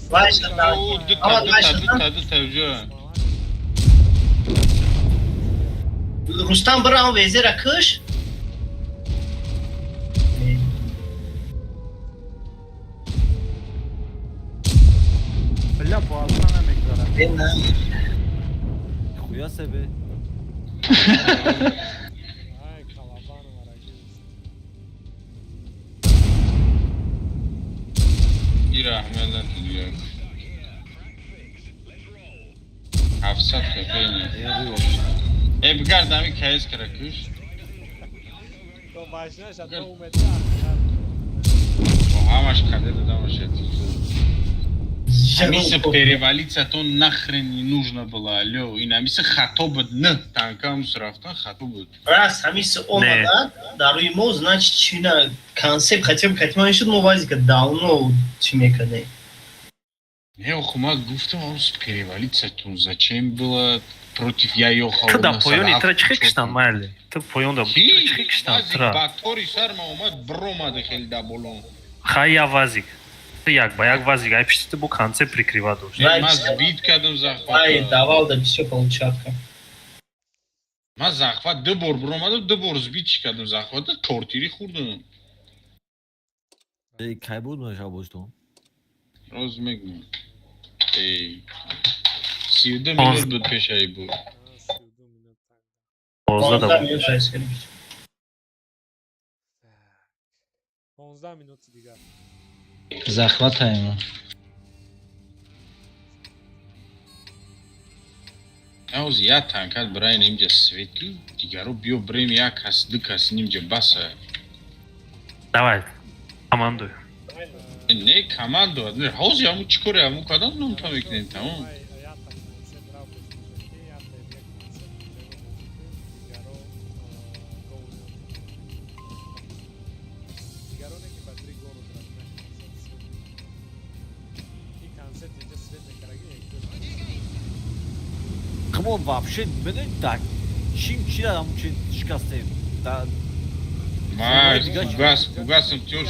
Вайша да. Дута, дута, дута, ҷо. Рустам бира ҳамун везера куш. Бля, бо алфа намегзарад. Хуя себе. Ира Аҳмад дигар. 700 хефени. Э бигард ҳамин каес кара куш. Бо ҳамаш каде додамаш Амиса перевалиться то нахрен не нужно было, алло. Ин амиса хато буд, не танкам рафтан хато буд. Раз амиса омада, дар рӯи мо, значит, чина концепт хотя бы катима шуд, мо вазика давно чӣ мекардем. Не, оху ма гуфтам, амис перевалиться то зачем было против я ёхал. Ту да поёни тра чӣ киштан майли? Ту поён да чӣ киштан тра? Ба тори сар ма омад бромада хеле да болон. Хай я вазик. Як ба як вазик, ай пишти бу концепт прикрива дошт. Ман сбит кардам захват. Ай, давал да бисёр получатка. Ман захват ду бор бромадам, ду бор сбит кардам захват, тортири хӯрдам. Эй, кай буд ман шабоштон? Роз мегӯм. Эй. 32 минут буд пешаи буд. 15 минут. 15 минут дигар. Захватаем. Ауз я танкат брай нимҷа светли, дигаро биё брем як кас, ду кас нимҷа баса. Давай, команду. Не команду, ҳоз яму чӣ коре яму кадам номта мекунем тамом. Мо вообще медонӣ так чим чи дадам чи шикастем. Да Ма фугас, фугасам тёш.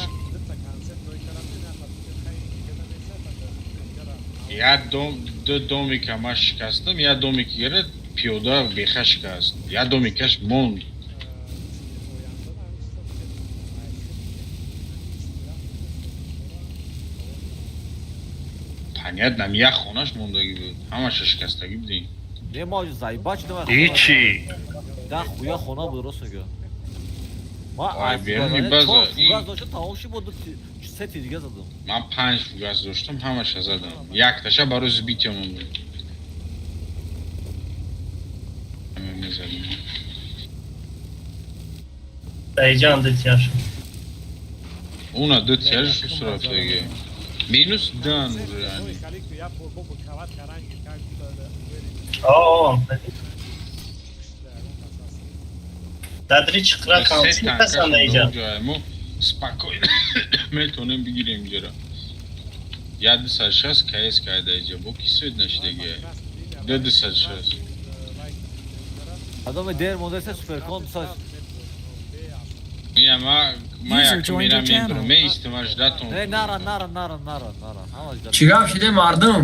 Я дом ду домика ма шикастам, я домики гирад пиёда беха шикаст. Я домикаш монд. Понятно, як хонаш мондагӣ буд. Ҳамаша шикастагӣ будем. Не, ма заебать шудам. Ҳичи. Да хуя хона буд, рост мегӯям. Ма Ай, аз беруни фугас база, чор фугас доштам, тамом шуд, бо ду се ти дига задам. Ман панҷ фугас доштам, ҳамаша задам. Якташа барои сбития монда. Мезадем. Даиҷан дитяш. Уна ду тияж сурафтаги. Минус дан уже они. О, дадри чиқра конси касан даиҷан. Мо спокойно метонем бигирем ҷера. 160 КС кайда иҷа. Бо ки свет нашидаги? 260. Адаме дер мондаиста суперкон са. Ина ма User як joined мера your channel. мебарам. Меистам ждатон. Не, нара, нара, нара, нара, нара. Ҳама ждат. Чӣ гап шиде мардум?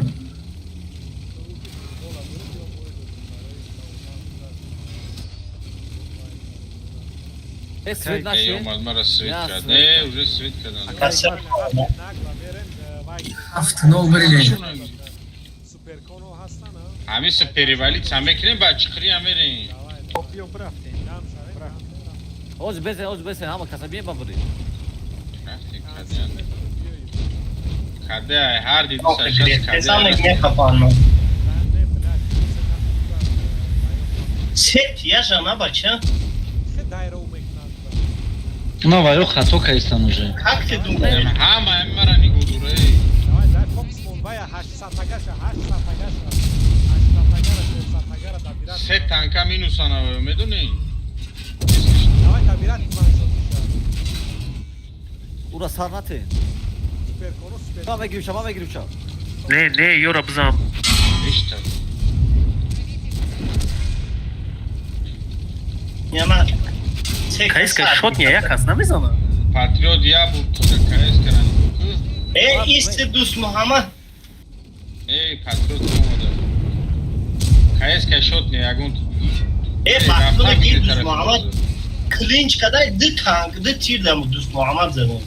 Э, свет Эй, наши. омад мара свет Я кард. свет Не, кард. уже свет кардан. 7-0 биридем. Ҳамиса перевалиться мекунем, ба чиқри мерем. Биё брафтем. Оз бесен, оз бесен, ҳама каса бием бабри. Рафтем кадеан. Каде ай ҳар ди 260 Касан каде. мехапан. Се тияжа на бача. На ваё хато кайстан уже. Как ты думаешь? Ҳама мара нигоҳ дура. Эй. Се танка минусана медонӣ? Ура сар нате. Ма мегирим ша, ма мегирим ша. Не, не, ёра бизан. Бешта. Яма. КСК шот не як кас намезана. Патриот я буд КС кара нигоҳ кун. Э, исти дӯст Муҳаммад. Эй, патриот омада. КС шот не ягон. Э, бахтуна ки дӯст Муҳаммад клинч кадай ду танк, ду тир дам дӯст Муҳаммад задам.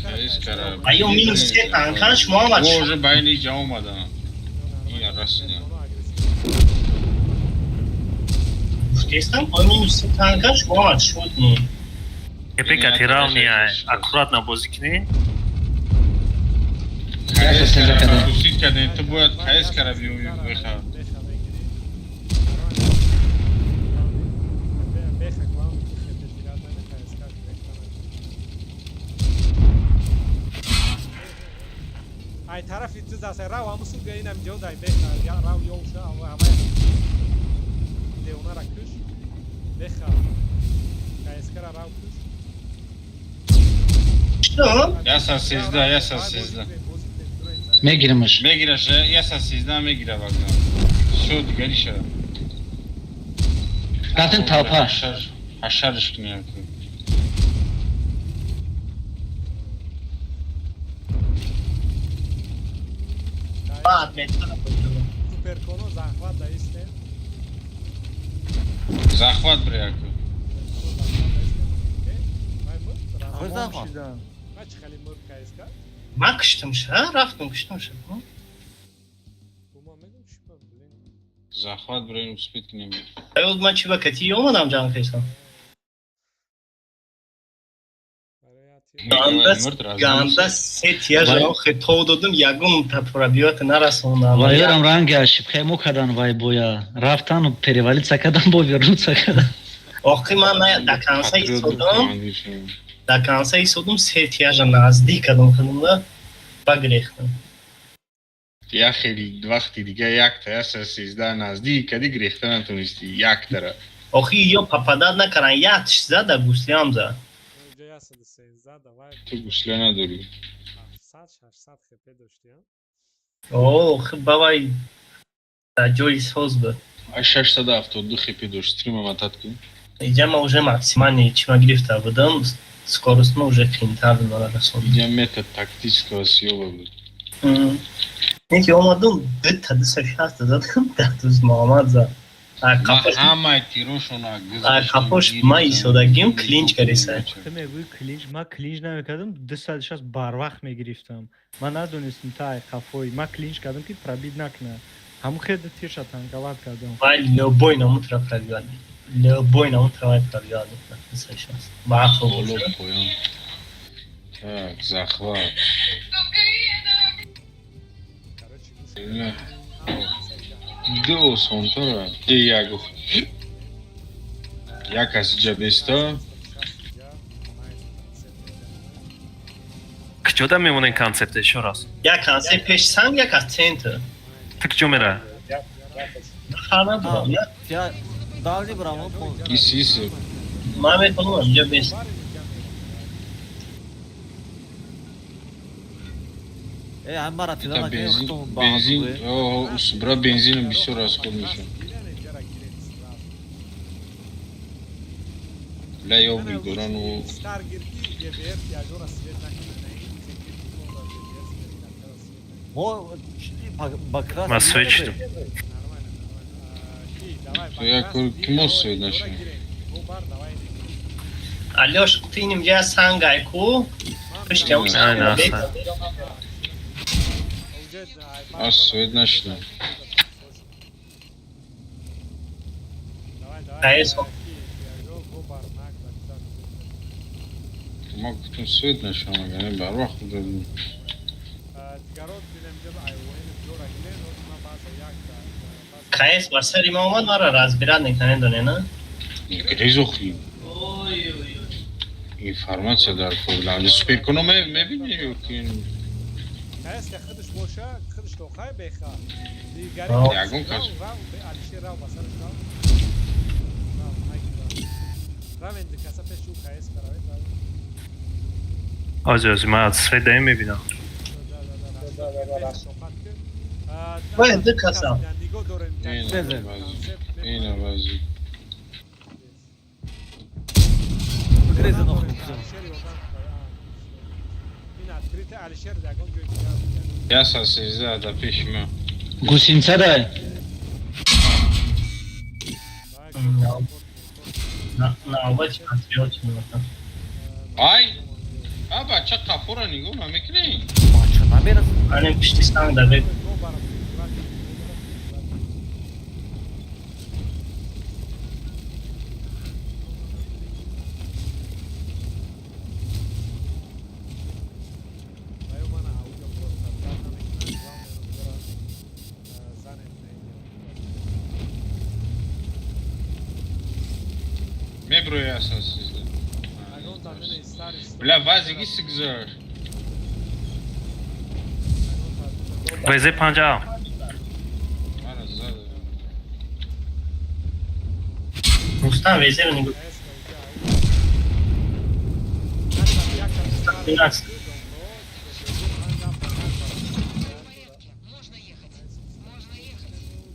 КС кара. Аё минус се танкаш Муҳаммад. О, уже байни ҷа омада. Ия расида. Гуфтестам, о минус се танкаш Муҳаммад шуд не. Эпека тиравния, аккуратно бозӣ кунӣ. КС кара фокусит кардем. Ту бояд КС кара биёвӣ беха. Ай тарафи ту даст рав ҳамусу биё инам ҷо дай беха я рав ёуша ава ава деонара куш беха КСК-ра рав куш. Что? Яса сезда, яса сезда. Мегиримаш. Мегираш, яса сезда мегира вагна. Шо дигари ша. Рафтем толпа. Ҳашарш кунем. Баъд метара. Суперконо захват даистем. Захват бре яку. Хоз захват. Ма чӣ хеле мурд КСК? Ма куштам ша, рафтам куштам ша. Гумон мегум чӣ ба блин. Захват бре успеть кунем. Аё ман чӣ ба кати омадам ҷанг кайсам. Ганда се тияжа охе то додам ягон пробиёт нарасондам. Ваёрам ранги ошибка мо кадан вай боя. Рафтан перевалиться кадан бо вернуться кадан. Охи ман на до конца истодам. До конца истодам се тияжа наздик кадам худамда ба гирехтам. Я хеле вақти дига якта яса сезда наздик кади гирехта натонисти яктара. Охи ё попадать накаран як зада гуслиам зад. Инҷа 113 давай. Ту гусля надорӣ. 700 600 хп доштӣ, а? Ох, бабай дар ҷои соз буд. А 672 хп дошт, стрима матат кун. Иҷа ма уже максимальный чима гирифта будам, скорость ма уже қиинтар буд мара расонд. Иҷа метод тактического съёба буд. Не ки омадам дута 260 задам, дар дӯст Муҳаммад зад. Ҳамаи тирошона Қафош ма истодагим, клинч кариса. Ту мегӯӣ клинч, ман клинч намекардам, 260 барвақт мегирифтам. Ман надонистам та ай қафои. Ман клинч кардам, ки пробить накунад. Ҳамун хеле тирша танковать кардам. Вай любой намутра пробивать. Любой намутра вай пробивать мекунад. 260. Ба ақл боло поён. Так, захват. Ду осонтара. Е як. Як кас иҷа беста. Куҷода мемонем концепт ещё раз? Як концепт пеш санг, як аз центр. Ту куҷо мера? Хана дорам. Я дальний брамо. Иси иси. Ман метавонам инҷа бес. Э, ҳам мара тила накунем, Бензин, худтон ба бензин, о, брат, бензином бисёр расход мешавад. Бля, ёб доран у. Мо ба крас. Ман свет шудам. То як ки мо свет нашем. Алёш, ту инҷа сангай ку? Пушти ҳам Не, не, санг. Аз свет нашидам. Каес. Ма гуфтам свет нашам, агар не барвақт додем. Каес ба сари ма омад, маро разбирать мекунад, медонӣ, на? Грезохи. Информация дар кор. Суперконо мебини ё ки Каес ки худаш боша, худаш тохай беха. Дигари Ягон кас. Алишер рав ба сараш рав. Рав, хайки рав. Равен каса пеш ӯ каес каравед, рав. Ози, ози, ман аз свет даем мебинам. Вай, ду каса. Нигоҳ дорем. Ина вази. Греза нох. Ин открыто Алишер ягон ҷой дигар. 113 да пеши ма. Гусинца да. Навбати патриот мекунад. Ай! А бача қафора нигоҳ намекунӣ? Бача намерас. Ане пушти санг да бе. Меброи 113. Бля, вазиги сигзар. ВЗ 5А. Мара зада. Рустам везеро нигоҳ. 13.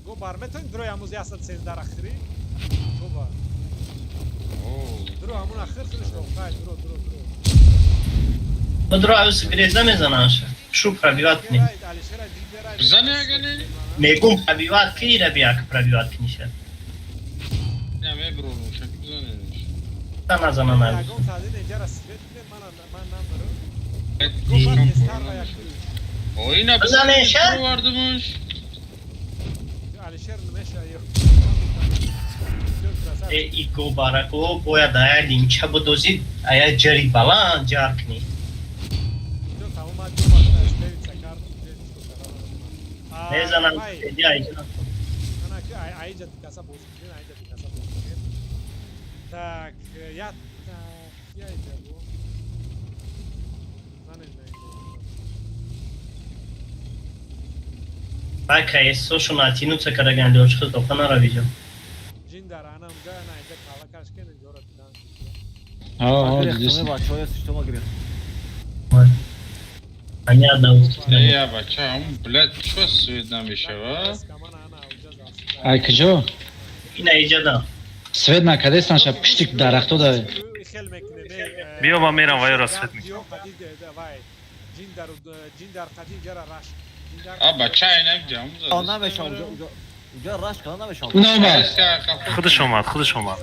Го бар, метавонӣ дрои ҳамуз 113 ахири? Го бар. Дро ҳамун ахир худаш тохай, дро, дро, дро. Дро авс греза мезанаш. Шу пробивать кунӣ. Бизани ага не? Мегум пробивать ки ира бия ки пробивать куниша. Не, меброрум, шаки бизани. Та назана на. Ягон таъдин инҷара свет кунед, ман намбарам. Го бар тезтар ва як. О, ина Бизани ша? Овардымуш. Алишер намеша ё. Э, и го барако бояд ая линча будозӣ, ая ҷари баланд ҷар кунӣ. Мезанам, айҷа. Айҷа каса бозӣ кунед, айҷа каса бозӣ кунед. Так, я так, я айҷа бо. Занед на айҷа. Вай каесошо натинуца караган лёчхи тоқа наравиҷо. Ҷин дар ана унҷа, ана айҷа кала кашкен, инҷоро дидан. Ҳа, ҳа, Грехтаме дидест. бачаҳо, ясиштома грех. Понятно. Не, я бача, ҳамун блядь, чо свет намешава? Ай куҷо? Ина иҷада. Свет накардестан ша пишти дарахто да. Хел мекунем. Биё, ман мерам вайро свет мекунам. Вай. Ҷин дар ҷин дар қадим ҷара раш. А бача ина ҷам А намеша уҷа уҷа. Уҷа раш када намешавад. Омад. Худаш омад, худаш омад.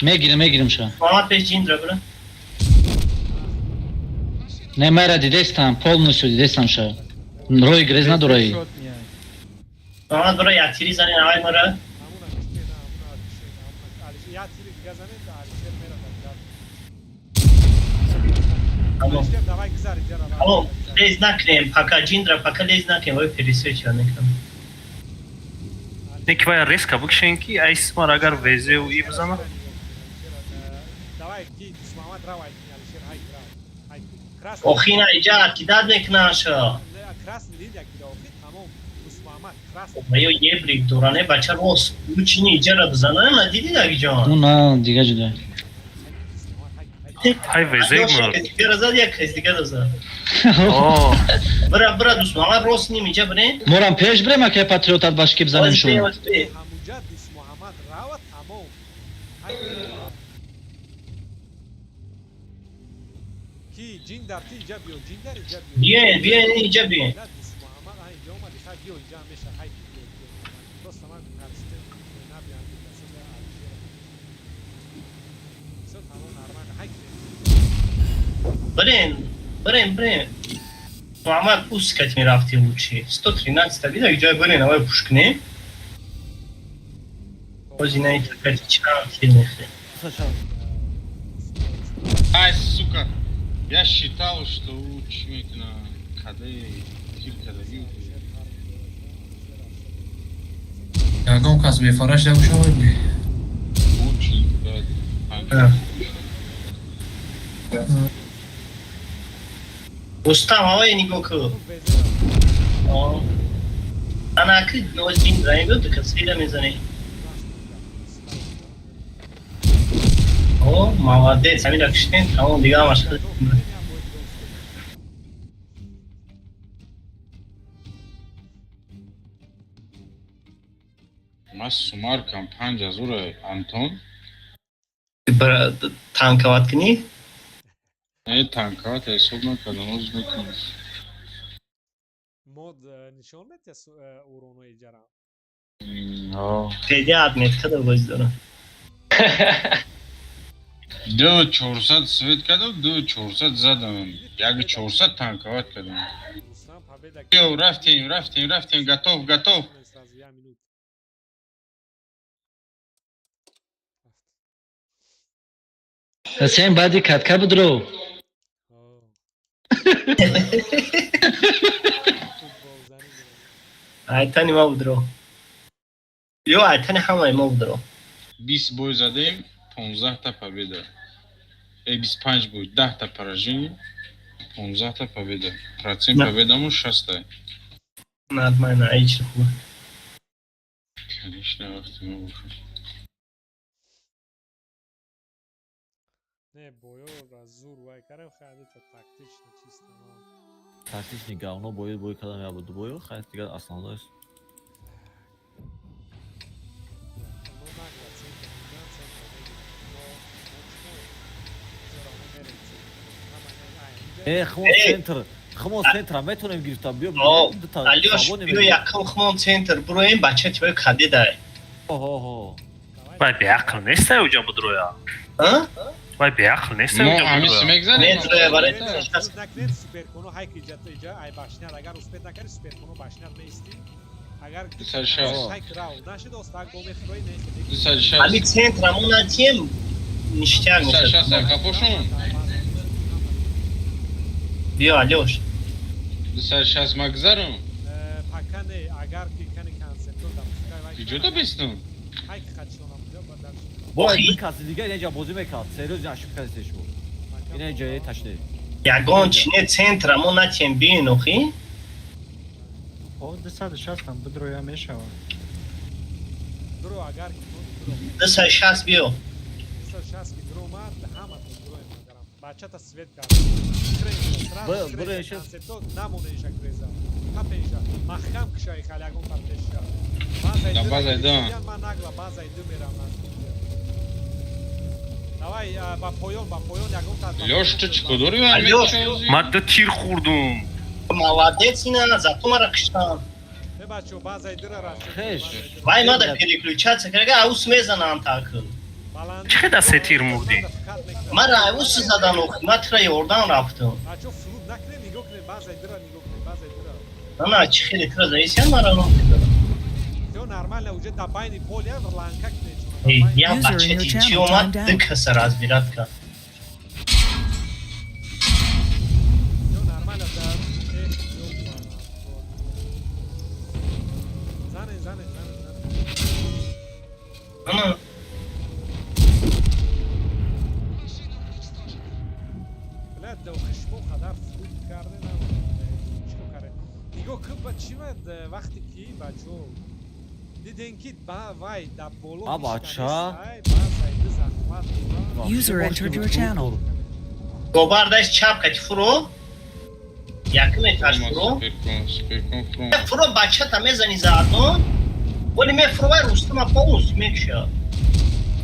Мегирем, мегирем ша. Муҳаммад, пеш ҷиндра бира. Не, мара дидестам, полностью дидестам ша. Рои грез надораи. Муҳаммад, бира, як тири занен авай мара. Як тири дига занед, Алишер меравад. Тамом. Алишер, давай гузар иҷара. Тамом, лез накунем, пока ҷиндра, пока лез накунем, вай пересечь мекунам. Не ки вай резко бикшен ки айсмар агар везеу и бизана. Давай, ки Дусмамад равай, Алишер, ҳай, рав. Ҳай. Красный. Охина иҷа кидат мекунаша. Красный линия кида, охи, тамом. Дусмамад, красный. Ё ебрик доране бача рос. Учини иҷара бизана, на диди дагиҷон. Ну на, дига ҷуда. Ҳай везе мурд. Дигара зад, як кас дигара зад. О, Бира, бира, Дусмамад рос ним иҷа бирен. Морам пеш брем, акай патриотат башки бизанем шу. Ҳамуҷа Дусмуҳаммад рава, тамом. Ҳай. Ки ҷиндар, ти иҷа биё, ҷиндар иҷа биё. Биёен, биёен, иҷа биёен. На, Дусмуҳаммад, ҳа, иҷа омади, ҳай, биё, иҷа меша, ҳай, биё, биё. Просто ман тарсидем, набиям, дасада Алишер. Всё, тамом, нормально. Ҳай, Бирен, бирен, бирен. Муҳаммад ускать мерафти лучи. 113 та бида иҷа бирен, авай пуш кунем. Бози на такати чанд тир мехӯрем. Ай, сука. Я считал, что учмек на каде тир кадаги. Ягон кас бефараш набошад. Очень, да. Рустам, авай нигоҳ кун. О. Ана ки ноз ҷиндра мебиёд, каседа мезанем. О, молодец, ҳамира киштем, тамом, дига ҳамаш. Ма сумаркам 5000 Антон. Бира танковать кунӣ? Не, танковать ҳисоб накардам, оз мекунам. Мод нишон метия уронои иҷара. Педя отметка да бози дорам. 2400 свет кардам, 2400 задам. 1400 танковать кардам. Рустам победа. Ё, рафтем, рафтем, рафтем, готов, готов. Сразу я минут. Ҳусейн баъди катка будро. Айтани ма будро. Ё айтани ҳамаи мо будро. 20 бой задем, 15 та победа. 25 бой, 10 та поражение, 15 та победа. Процент Да. победамон 6 та. Нормально, ай чӣ хуб. Конечно, вақти мо бошад. Не, боёра зур вай карем, хайда тактично чисто. Но. Тактичный говно бой бой кардам я буду бою, хайр дигар основной. Но нагло центр мегиранд, центр мегиранд. Но мо чӣ всё равно мерем центр. Ҳама ай, инҷа Э, хмо центр, хмо центра метонем гирифта, биё. О, дута Алёш, свободный биё мегирем. якум хмон центр буроем, бача тибаё каде дай. Хо хо. Вай беақл нестай уҷа будроя. А? Вай беақл нестай Мо уҷа ҳамин будроя. мегзанем. Медроя барои Зуд накунед, суперконо ҳай ки иҷа иҷа ай башнят, агар успеть накарди, суперконо башнят меистӣ. Агар 260. ҳай рав нашид, остак бо мефрои нест. 260. Ҳами центра мо натием ништяк 260 мешад. капошон. Биё, Алёш. 260 магзарам. Пока не, агар ки кани концептор дар вай. Иҷода бестам. Ҳай ки хатшонам ҷо ба дальше. Бояд ду каси дига инҷа бозӣ мекард. Серьёзно ошибка кардед шумо. Ина ҷои ташне. Ягон чине центра мо натием биен охи. О, 260 там бидроя мешавад. Дро агар ки дро. 260 биё. 260 ки дро омад, ҳаматон дроем агарам. Бачата свет кард. Б- б- Концептор намонеша греза. Хапеша. Маҳкам кушай хали ягон партеша. Да, базай ду. Ман нагла базай ду мерам аз. Давай ба поён, ба поён ягон та. Лёш, ту чӣ кор дорӣ? Алёш. Ман ду тир хӯрдум. Молодец, ина зато мара киштан. Вай надо переключаться, когда аус мезанам так. Чӣ да се тир мурдӣ? Мара аус задан ох, ма тра ёрдан рафтам. На, чӣ хеле тра заисян мара ном. Нормально, уже до байни поля ланка кнеч. Я бача чӣ омад, ду каса разбират кард. Вақте ки бачо дидем ки вай дар боло User entered your channel. Гобардаш чап кати фуро. Якум этаж фуро. Фуро бачата мезани заодно. Вале мефуровай Рустама полностью мекша.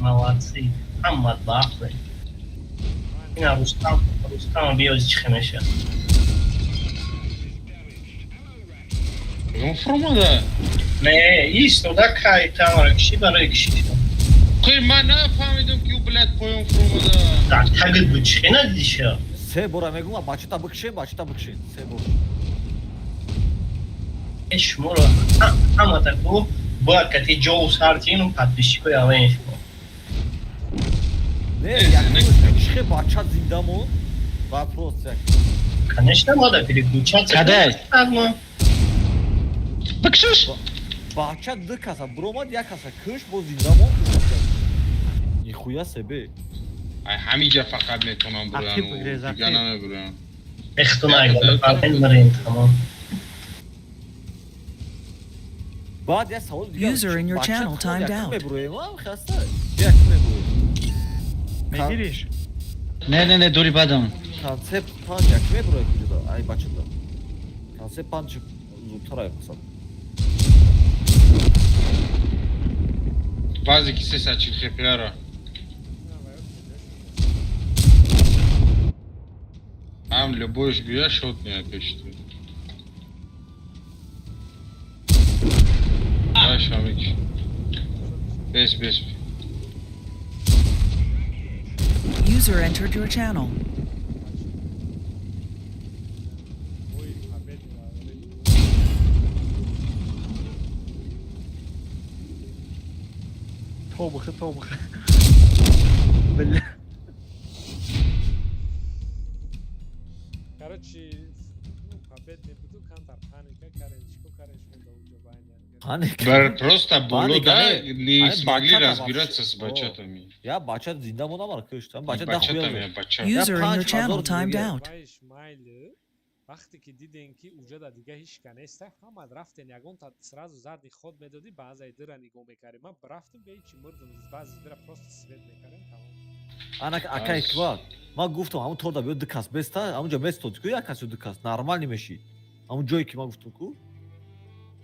Молодцы. Ҳаммат баъқле. Ина Рустам, Рустам биёзи чӣ меша. Он фуромада? Не, истода кай тамара киши барои киши. Хей, ман нафаҳмидам ки ӯ блядь поён фуромада. Так, тагид буд чӣ надидиша? Се бора мегӯм, бачата бикшен, бачата бикшен. Се бор. Э, шуморо ҳамата ку бояд кати ҷоу сартину подписчикои аввалин шумо. Не, як чихе бача зинда мон? Вопрос як. Конечно, надо переключаться. Кадай? Бикшиш? Бача ду каса буромад, як каса киш, бо зинда мон. Нихуя себе. Ай ҳамиҷа фақат метавонам бурам, дига намебурам. Баъд як савол дигар. User in your channel timed out. Мебуроем, хаста. Як мебуроем. Мегириш? Не, не, не, дури бадам. Концепт панҷ як мебуроем куҷода? Ай бачада. Концепт панҷ зудтар ай қасам. Баъзе ки се сачил хепиара. Ам любойш бия шот меяд пеши ту. Баш ҳамик. Бес, бес. User entered your channel. Тобухи, тобухи. Бля. Короче, ну, побед не буду, кантар паника, карен, чико карен, шмон да уҷо байня. Паника. Просто боло да не смогли разбираться с бачатами. Я бачат зинда монам ар кишт. Бачат да хуя. Бачат. User in your channel timed out. Вақте ки дидем ки уҷода дига ҳеч ка неста, ҳама рафтен ягонта сразу задний ход медодӣ, баъзаи дира нигоҳ мекардем. Ман рафтам бе ҳечи мурдам, баъзе дира просто свет мекардем, тамом. Ана акай ква. Ман гуфтам ҳамун торда биё ду кас беста, ҳамунҷо местод ку як кас ё ду кас нормал меши. Ҳамун ҷое ки ман гуфтам ку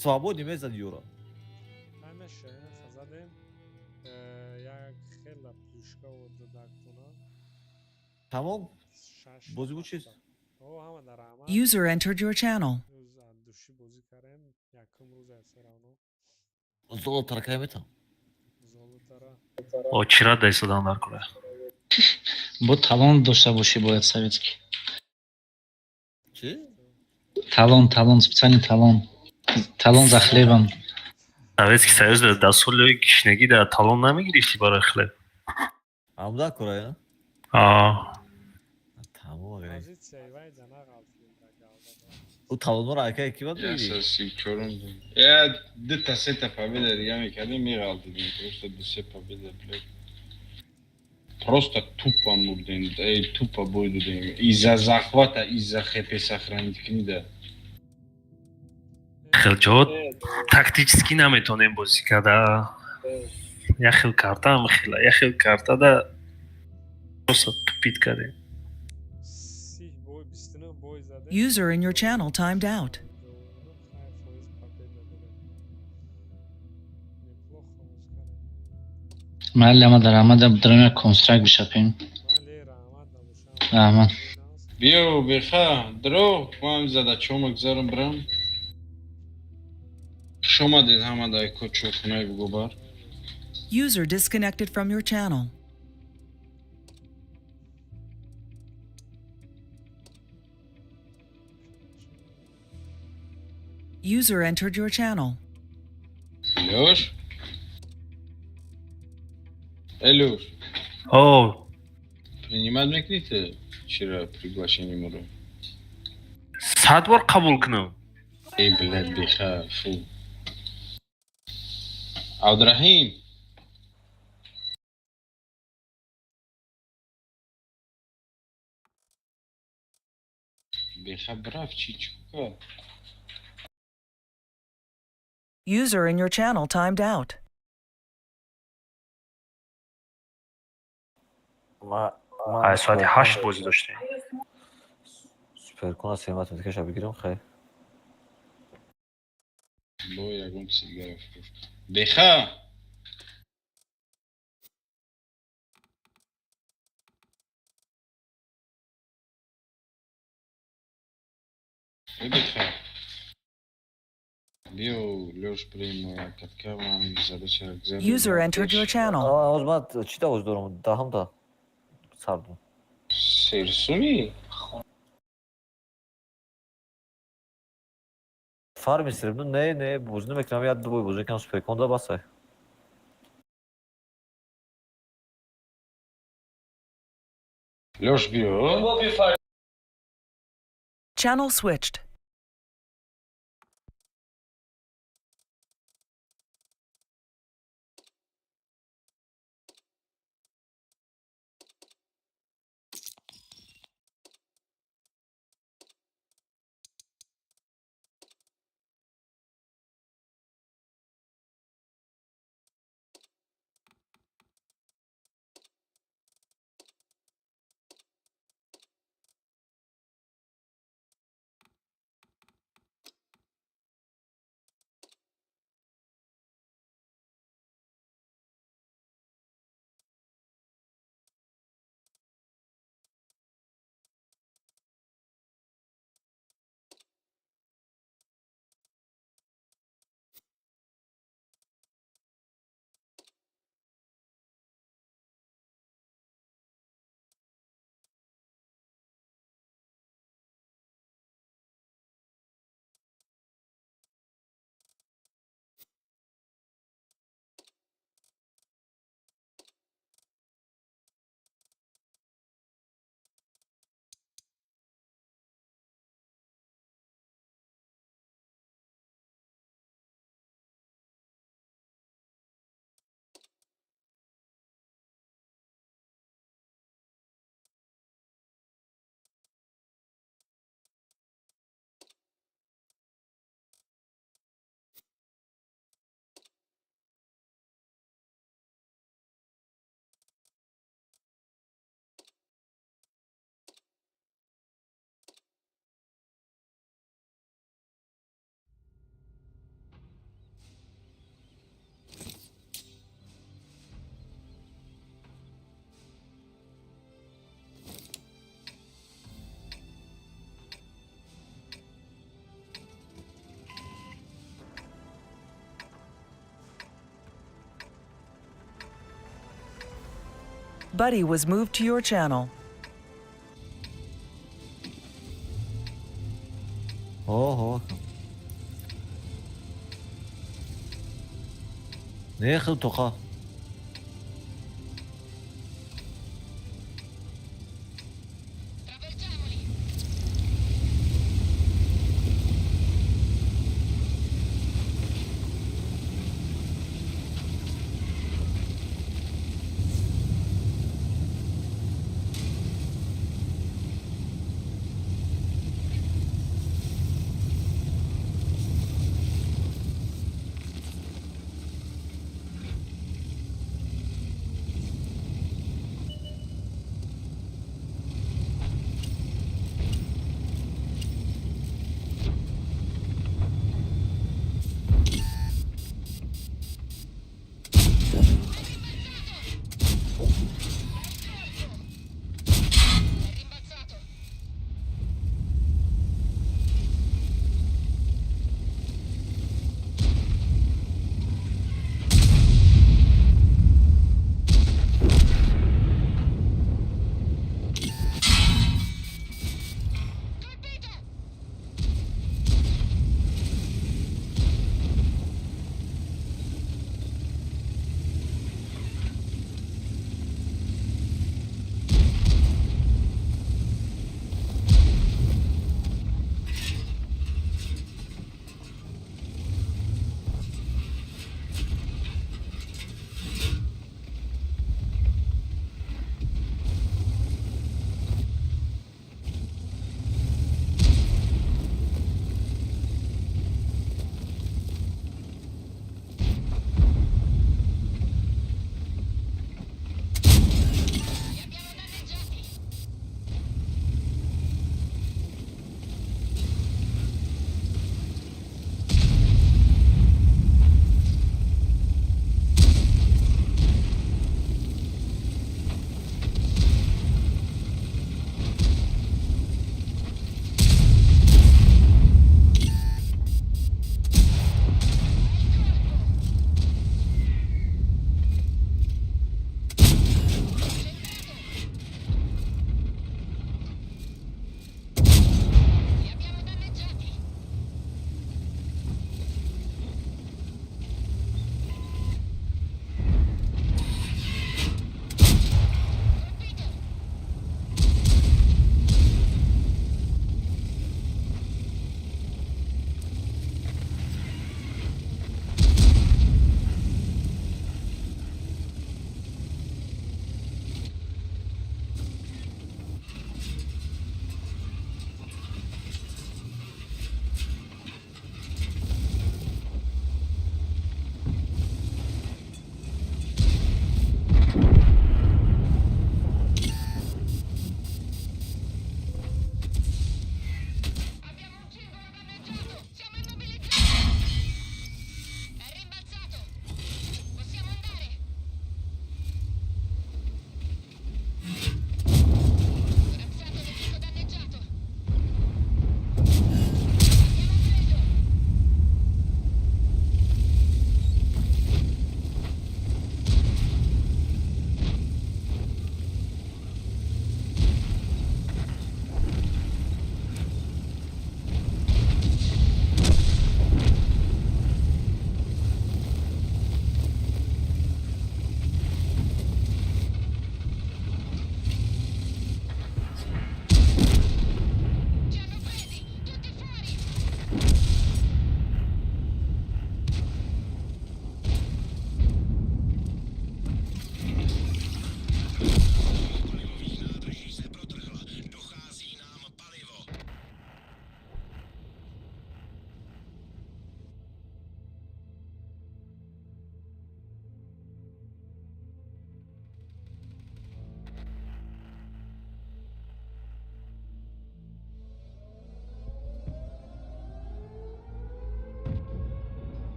свободни мезади ёра. Ҳамаша хазадем як хела плюшка додактона. Тамом. Бозӣ буд чиз? User entered your channel. Золотара кай метам? О, чира дайсодан дар кура. Бо талон дошта бошӣ бояд советский. Чӣ? Талон, талон, специальный талон. Талон за хлебом. Советский Союз дар соли гишнагӣ дар талон намегирифтӣ барои хлеб? Ҳамда кура, я? Аа. Тамом агар. У талонро акай ки бад мегирӣ? Я си чорум. Я ду-та се-та победа дига мекардем, меғалтидем. Просто ду-се победа, блядь. Просто тупо мурдем, эй, тупо бой додем. Из-за захвата, из-за хп сохранить книда. Хел ҷо тактически наметонем бозӣ карда. Як хел карта ҳам хела, як хел карта да просто тупит кардем. User in your channel timed out. Майли ама дар ама дар констракт бишапем. Раҳмат. Биё беха, дро, ман зада чомак зарам брам. Хуш омадед ҳама дар чойхонаи Бугобар. User disconnected from your channel. User entered your channel. Лёш? Э, Лёш. О. Принимать мекунӣ ту чира приглашение моро? 100 бор қабул кунам. Эй, блядь, беха, фу. Абдураҳим. Беха брафт, чӣ чӣ кард? User in your channel timed out. Ай соати 8 бозӣ доштем. Суперкона семат меткаша бигирам, хай. Бо ягон чизи дигара фурӯш. Беха! Э, беха. Биё, Лёш, прим катка ман задача гзар. User entered your channel. Оз ман чӣ давоз дорам? Даҳамта сардум. Серсуми? Фарми сирбну не, не, бозӣ намекунам, як дубой бозӣ мекунам суперконда басай. Лёш, биё. Channel switched. Buddy was moved to your channel. Ого. Не хел тоқа.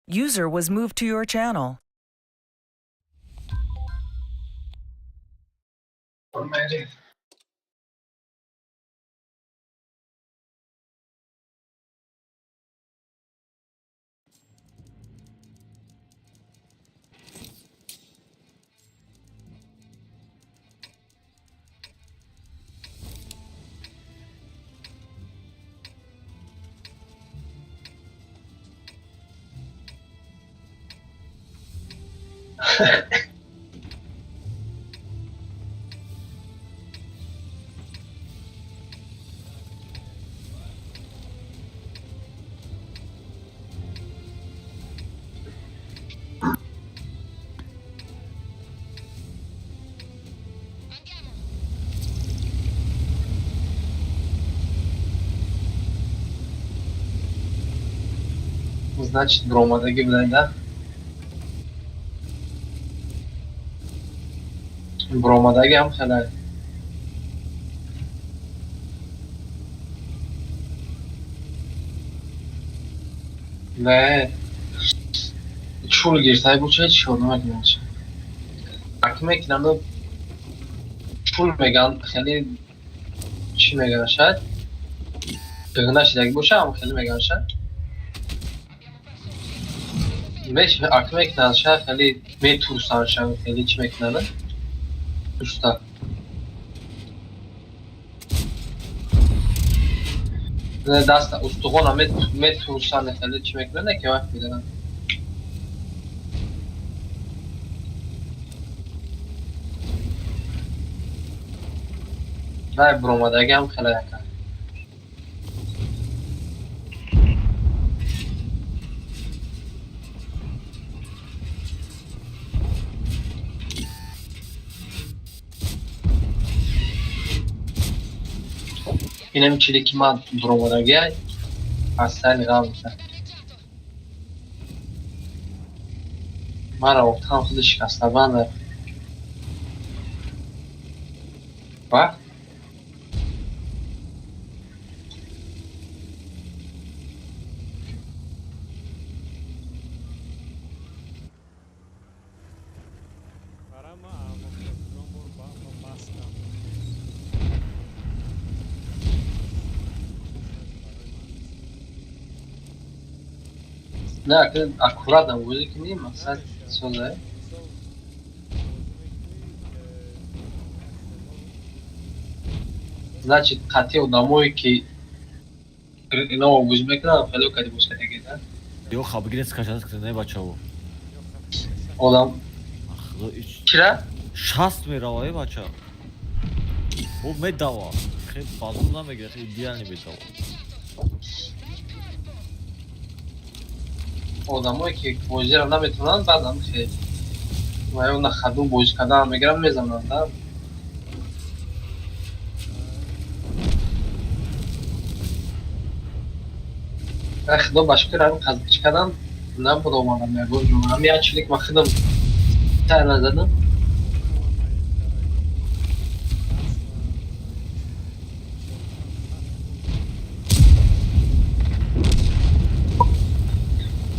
User was moved to your channel. Значит, бромадаги будай, да? Бромадаги ҳам хеле. Не. Чул гиртай буча чӣ намекунад. Аки мекунам чул меган хеле чӣ меган шояд? Дигна шидаги боша ҳам хеле меган шояд. Меш аки мекунанд шояд хеле метурсанд шояд хеле чӣ мекунанд? Уста. Даста устухона метурсанд хеле чӣ мекунанд ки вақт медаранд. Вай бромадаги ҳам хеле яка. Инам чизе ки ман бромадаги аслан нигоҳ мекунам. Мара офтам худи шикастабанда. Ва? Не, аккуратно бозӣ кунӣ, мақсад соза. Значит, қатъи одамое ки ино бозӣ мекунанд, хеле кади боз кардагӣ, да? Ё хабгирец кашад не бачаво. Одам. Чира? 60 мерава, э бача. О медава. Хеле базу намегирад, идеально медава. Одамое ки бозиро наметавонанд, баъдан хеле ва ё на хаду бозӣ кардан мегиранд, мезананд, да? Худо ба шукр ҳамин қазбичӣ кардан набуд омадам ягон ҷо. Ҳамин як чилик ман худам тар назадам.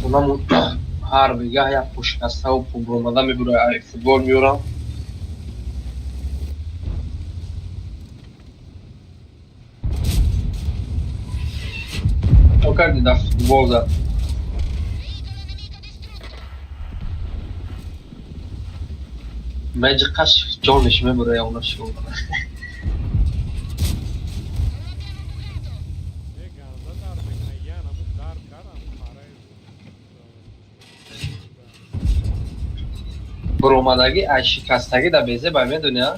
Онам ҳар бегаҳ як пӯшикаставу пубромада мебура футбол меёрам. Карди дар футбол зад. Меҷиқаш ҷониш мебура ягона шуд. Буромадагӣ ай шикастагӣ да безе бай медонӣ, а?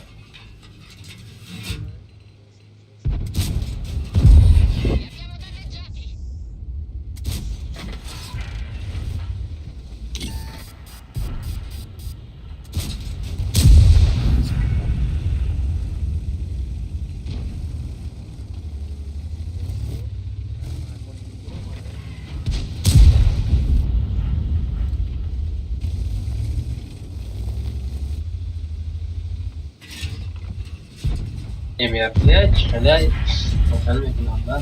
МРП хеле хеле мекунам, да?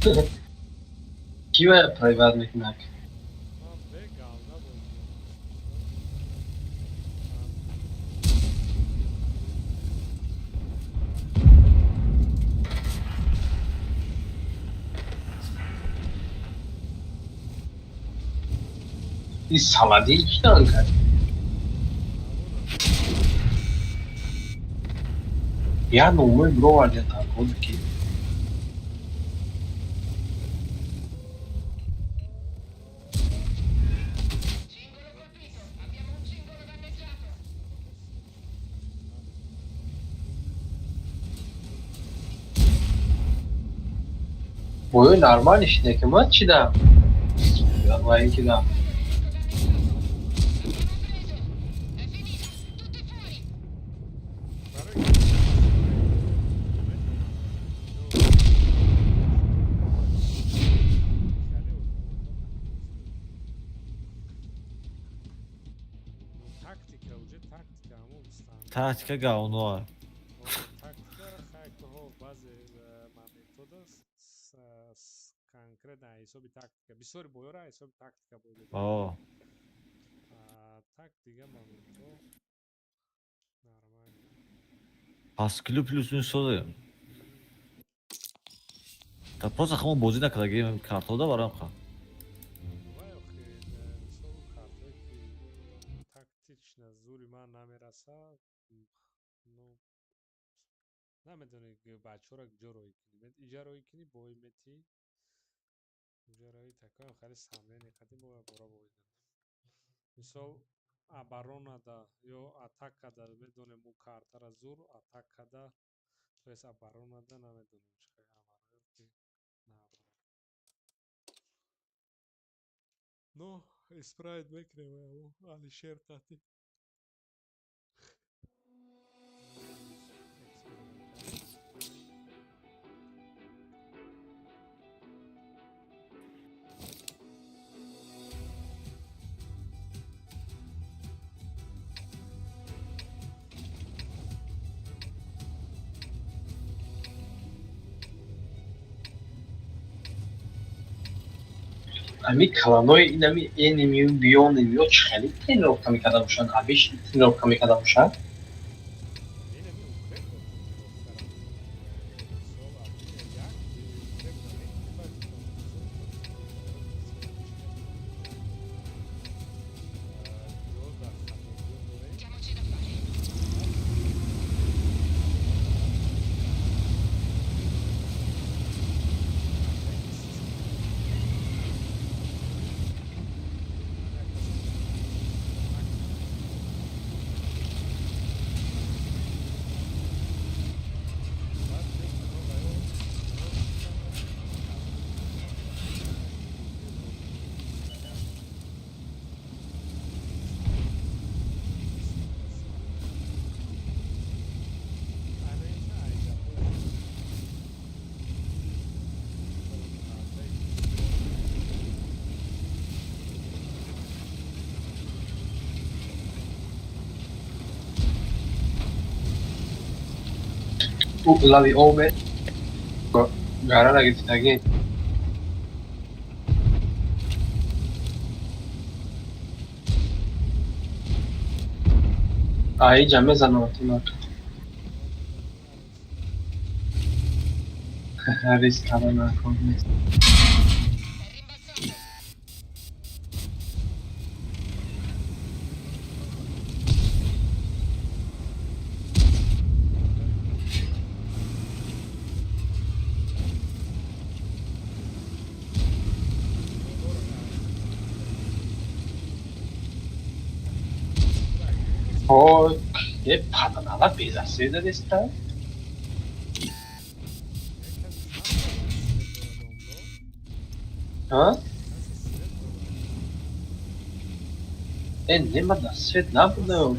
Ки ва private мекунад? Ман бе галда бозӣ. И Саладин ки дан кард? Я номои бировард танкод ки. Боё нормально шида ки ман чӣ дам? Ва ин ки дам. Тактика уже, тактика ҳамон стандарт. Тактика говно. Тактикаро хайкоҳо баъзе моментода конкретно ҳисоби тактика, бисёри боёра ҳисоби тактика бой медиҳад. О. Так дига моментҳо нормально. Паскилу плюс сода. Та просто хамон бозӣ накарда, картода барам ха. Вай охи, мисол, картое ки тактично зури ман намераса, ну намедонӣ бачаҳоро куҷо роҳӣ кунӣ. Иҷа роҳӣ кунӣ, бой метӣ, уҷа роҳӣ такоям хеле сомнение қадим бояд бора бой дод. Мисол, оборонада ё атакада медонем, ӯ картара зур атакада, то есть оборонада намедонем чӣ хел оборона ки наоборот. Но исправить мекунем Алишер қати. Ами каланои инами энемию бионемиё чӣ хеле тренировка мекарда бошанд, абиш тренировка мекарда бошанд? Инами укреп тренировкара. Мисол, як укреп намекунӣ, ё дар хатогиҳо дорем. Ӯ лави обе гарара гирифтагӣ. Аиҷа мезанам тунак. Риск кардан накун нест. О, е паданала безасе задеста? А? Е, нема да свет набуда.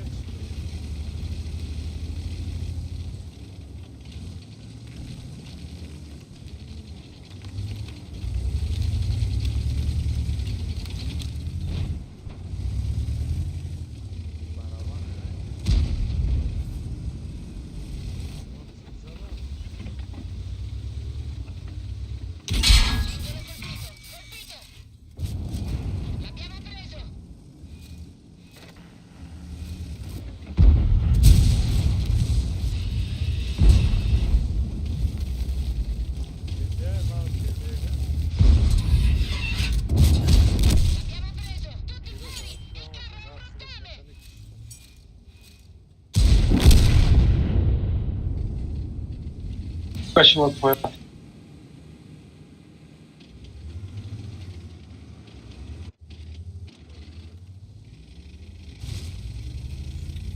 Шумо поён.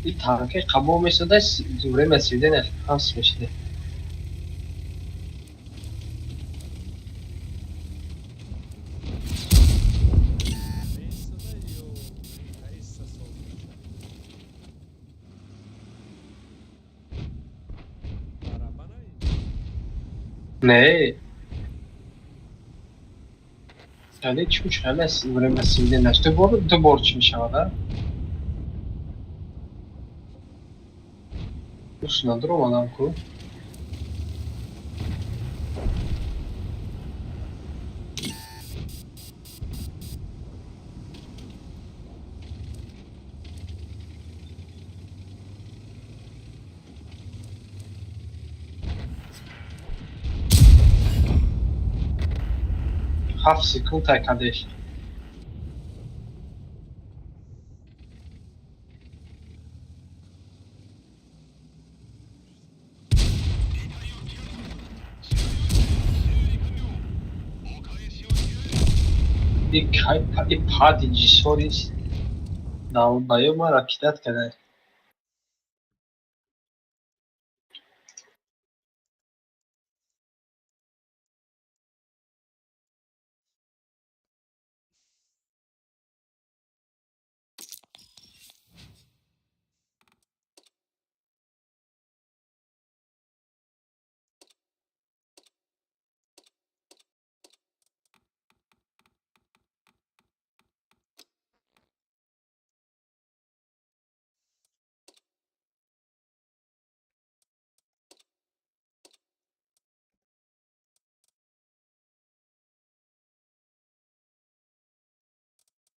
И танке қабул месода, время сведения ҳафс мешида. Меистода ё таиста соз мешавад? Барабанай? Не. Яъне чуч ҳама время сведения ду бор чӣ мешавад, а? Уш надуромадам ку. 7 секунд тай кадеш. И кай и пади ҷисорис долбоёб мара кидать кадай.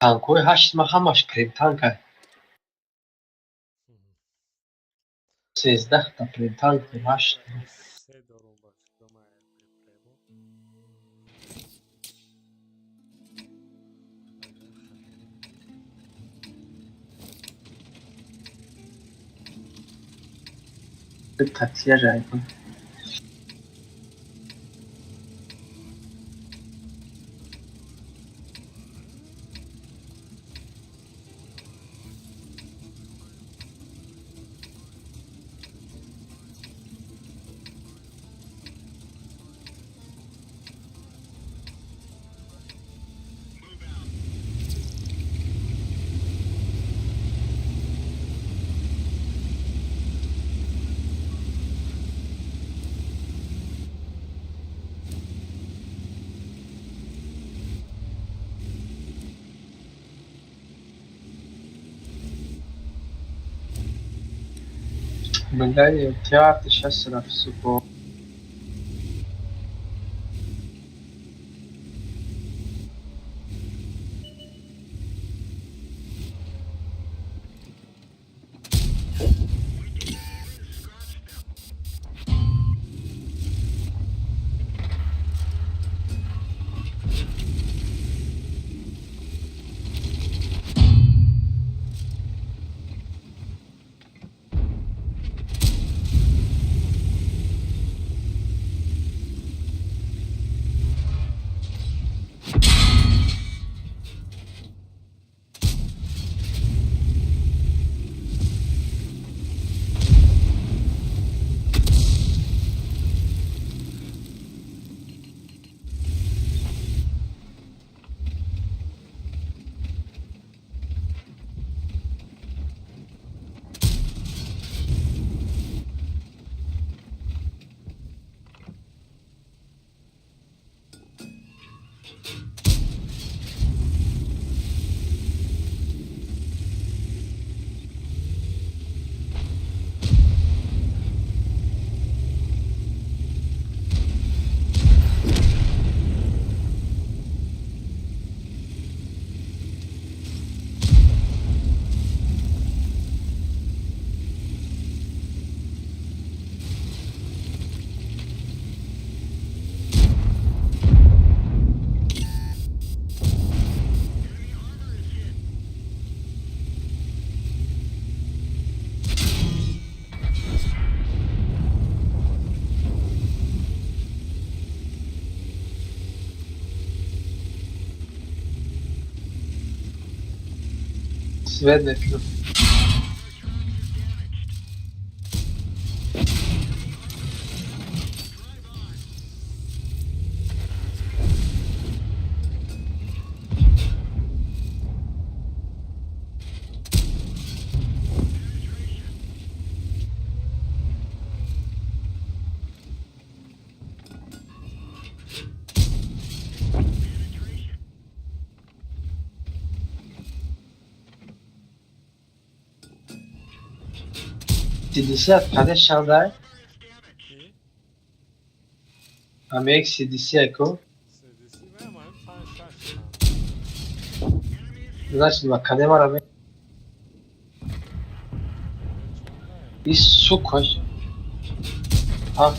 Танкҳои ҳашт ма ҳамаш премтанка. 13-та премтанк ҳашт. Се дорум ба фикрам премо. Агар хато Таксия жайкун. Блядь, театр сейчас сука. Свет мекунам. CDC қаде шандай? Ами як CDC яко? Значит, ма каде мара ме? И сука. А.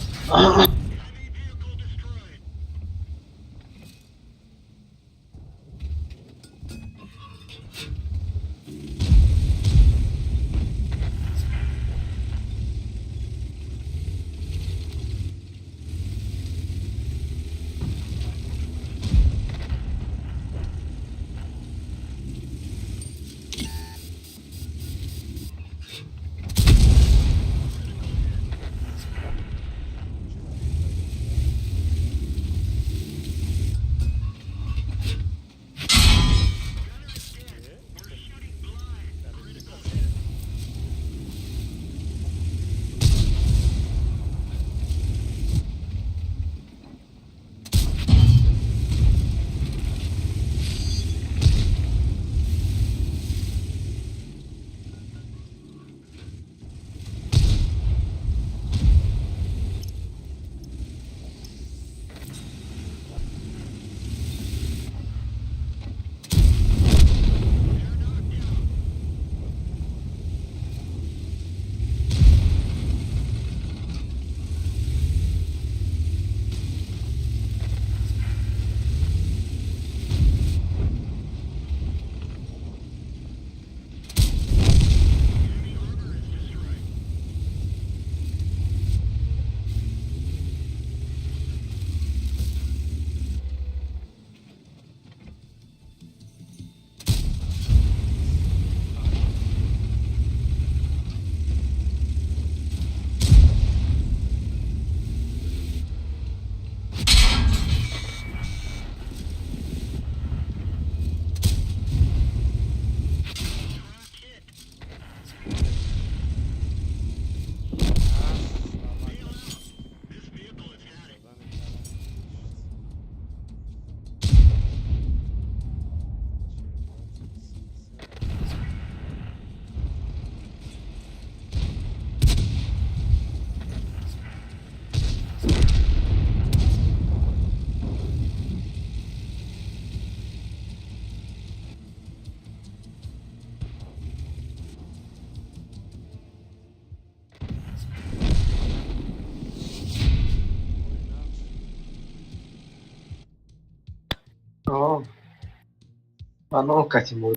Ман катим.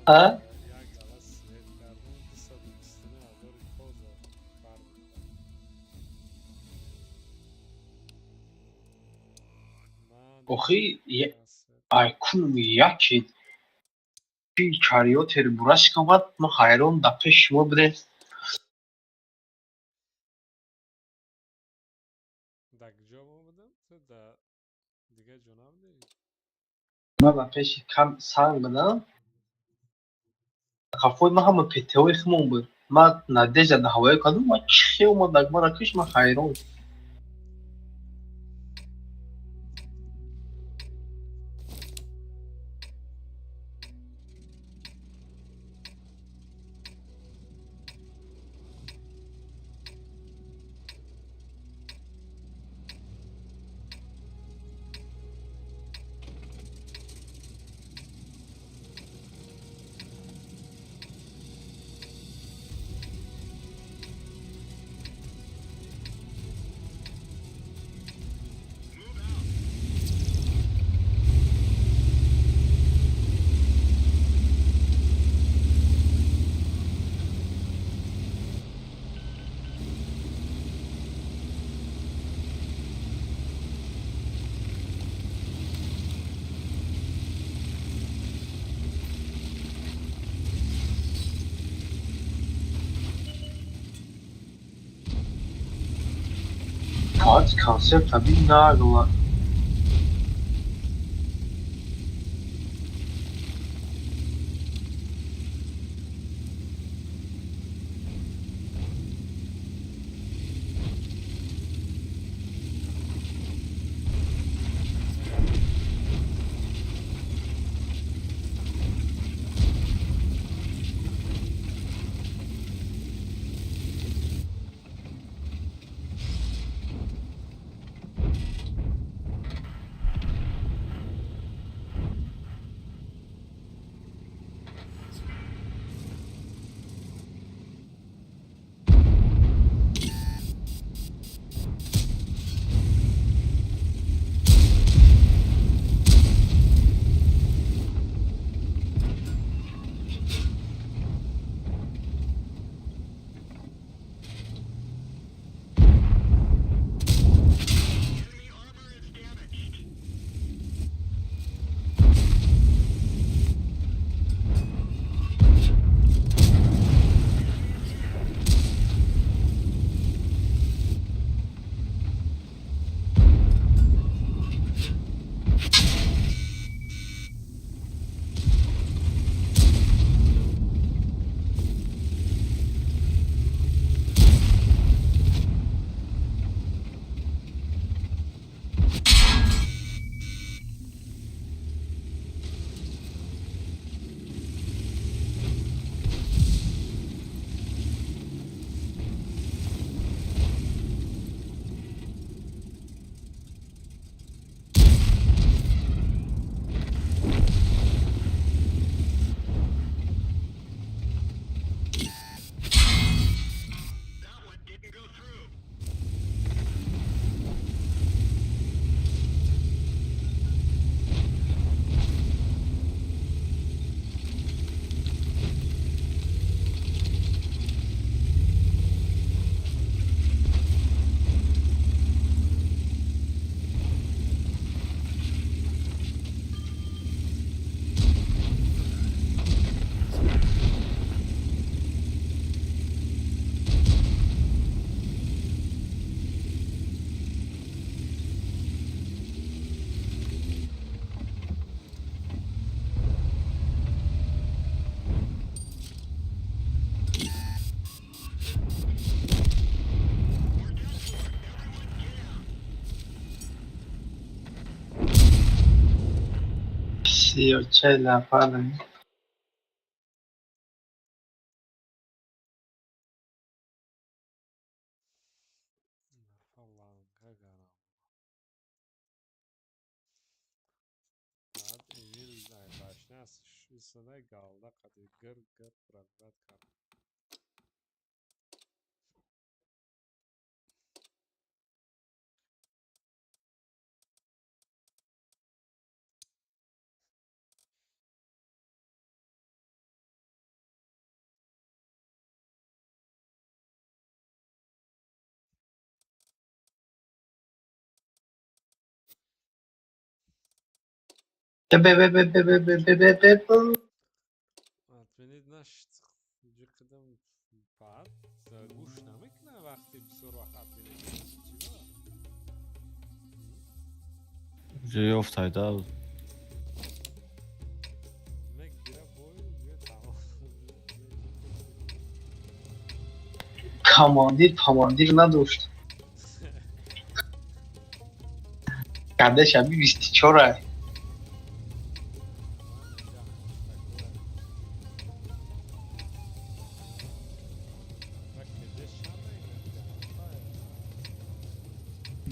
А? Охи, айкун яки чариотер бурашкавад, ма ҳайрон да пеши шумо будем. Ма ба пеши кам санг будам. Қафои ма ҳама ПТОи химон буд. Ма надежда да ҳавоя кардам, ма чӣ омад мара киш, ма ҳайрон. Баъд концепт аби нагло. Сиёчай лапада. Ланга гарам. Баъд Эмил башня исадай галда қади гир гир пробивать кард. Б б б б б б б б б б. Отменить нашид. Ҷиқидам, баъд гӯш намекунад, вақте бисёр вақт отменить чиба? Ёфтайда. Мегира бой, тамом. Командир командир надошт. Карда шаби 24.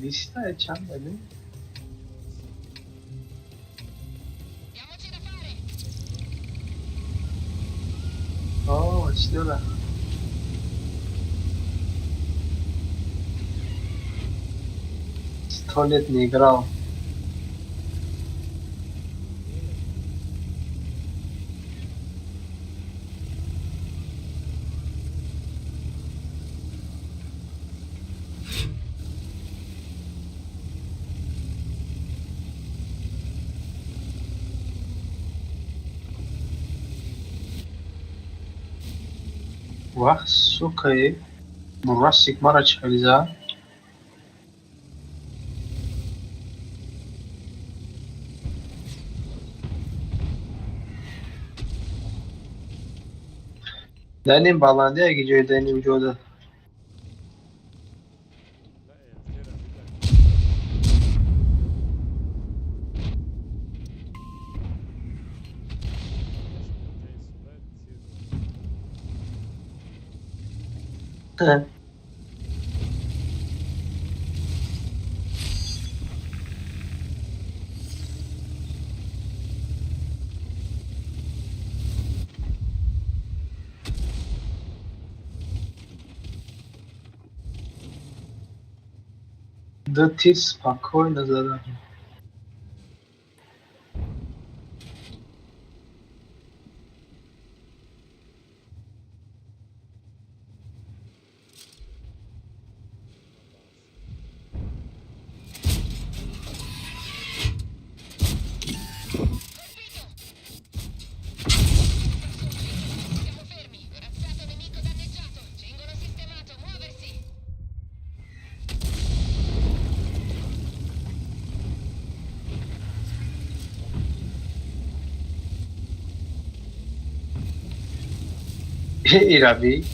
Биста чанд дадем? О, чӣ дора? Сто лет не играл. Вах, сука, бурасик мара чализа. Дар ним баландӣ яки ҷой, дар ним ҷода. Ду тир спокойно задам. Ираби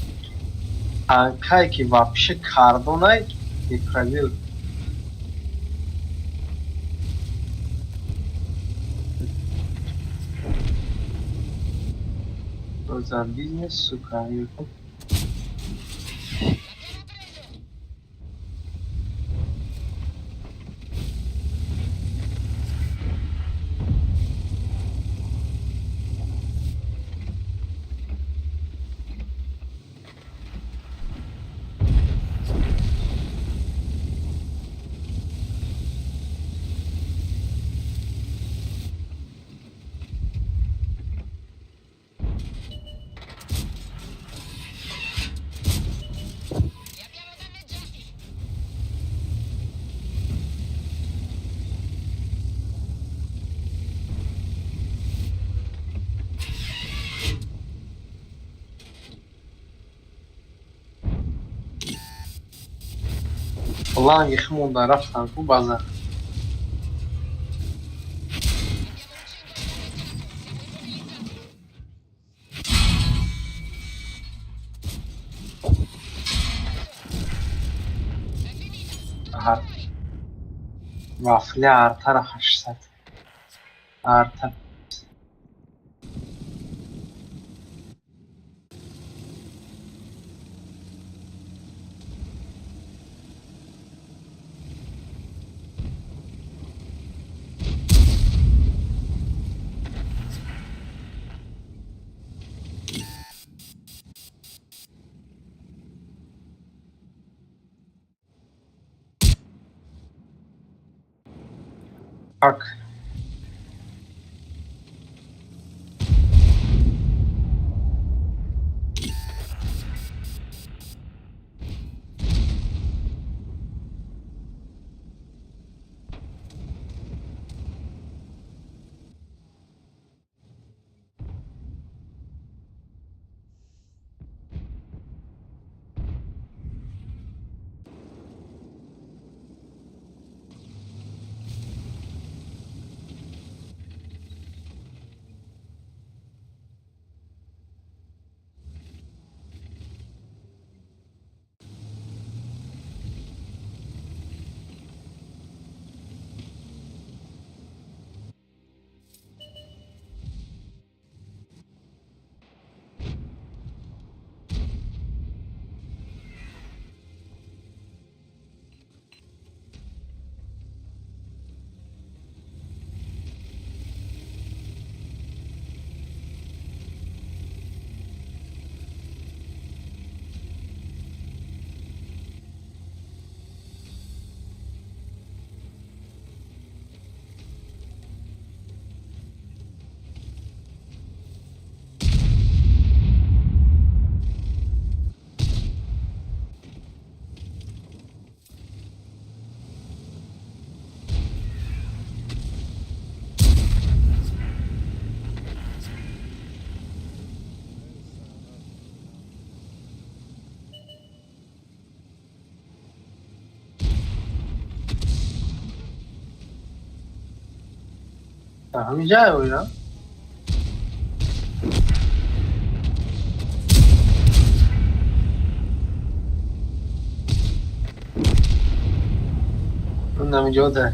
анкае ки вообще кардонай неправил. За бизнес, сука. Ланги хмонда рафтан ку база. Вафля артара 800. Арта. Как? ҳаминҷа оина. Намиҷода.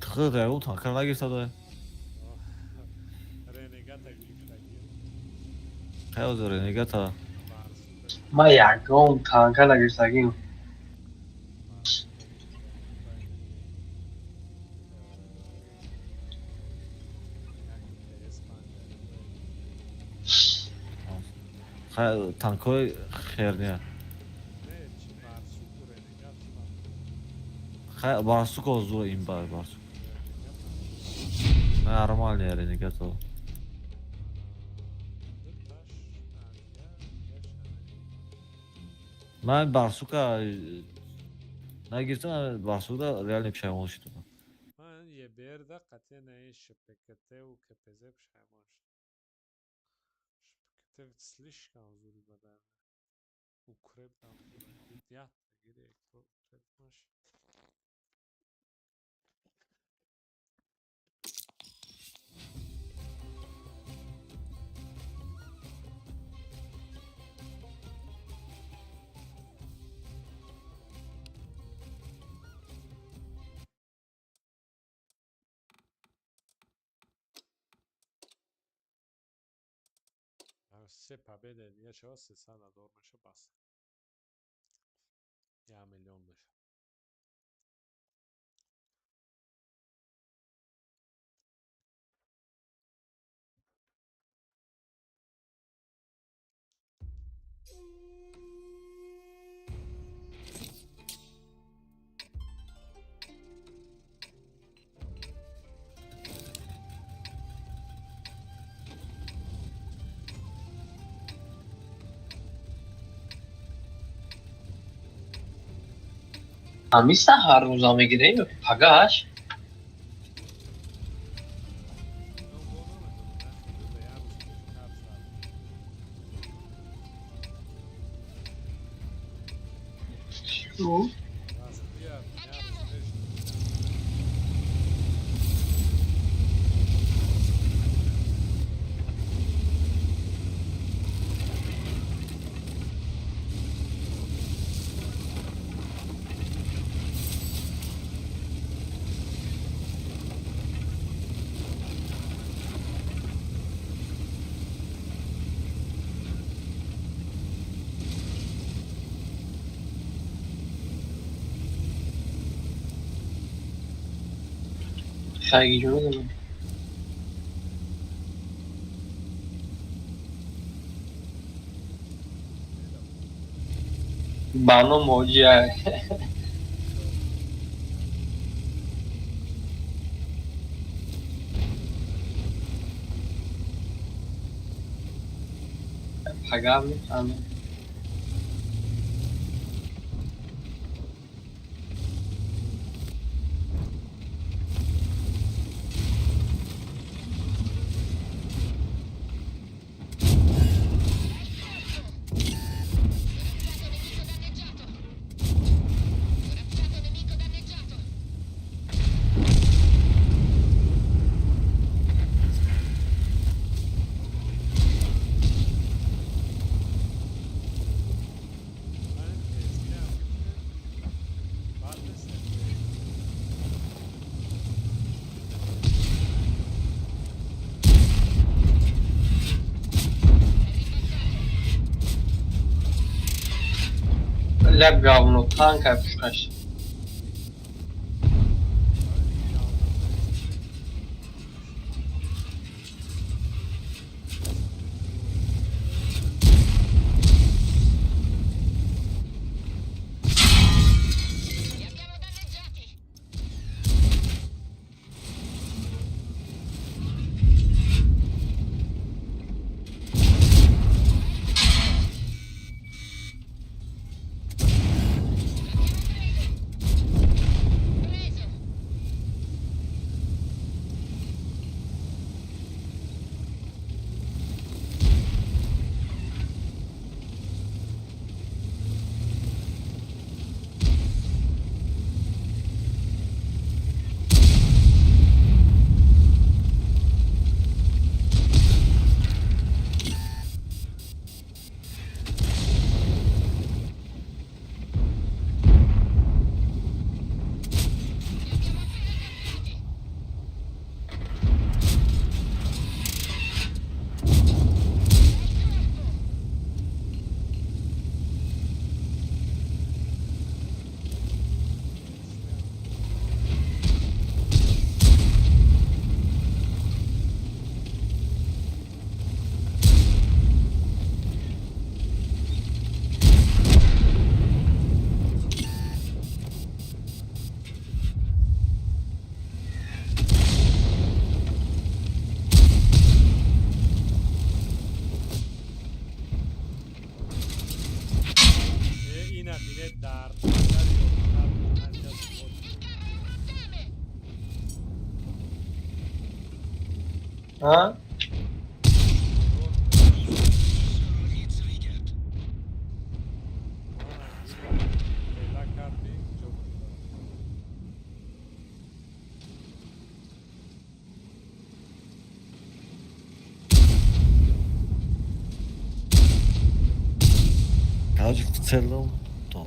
Тхы танкар нагирифта. Хайозо ренегата. Ма ягон танка нагирифтагим. Танкои херня. Барсук зур имба барсук. Нормально ренегато. Ман барсука нагирифтам, барсукда реально пушаймон шудам. Ман еберда қатъия на ШПКТ у КПЗ пушаймон шудам. ШПКТ слишком зури бадан. Укреп там ят гире укреп маш. Се победа дига шава 300 доллар меша бас. 1 миллион меша. Ҳамиса ҳар рӯза мегирем ё пагаш? Хайгиҷон бано моҷия. Пага мефаҳмем. Ляб говно, танка пушкаш. Ина бинед, дар назари охар. А? Тела карди, ҷо бурда. Короче, в целом, то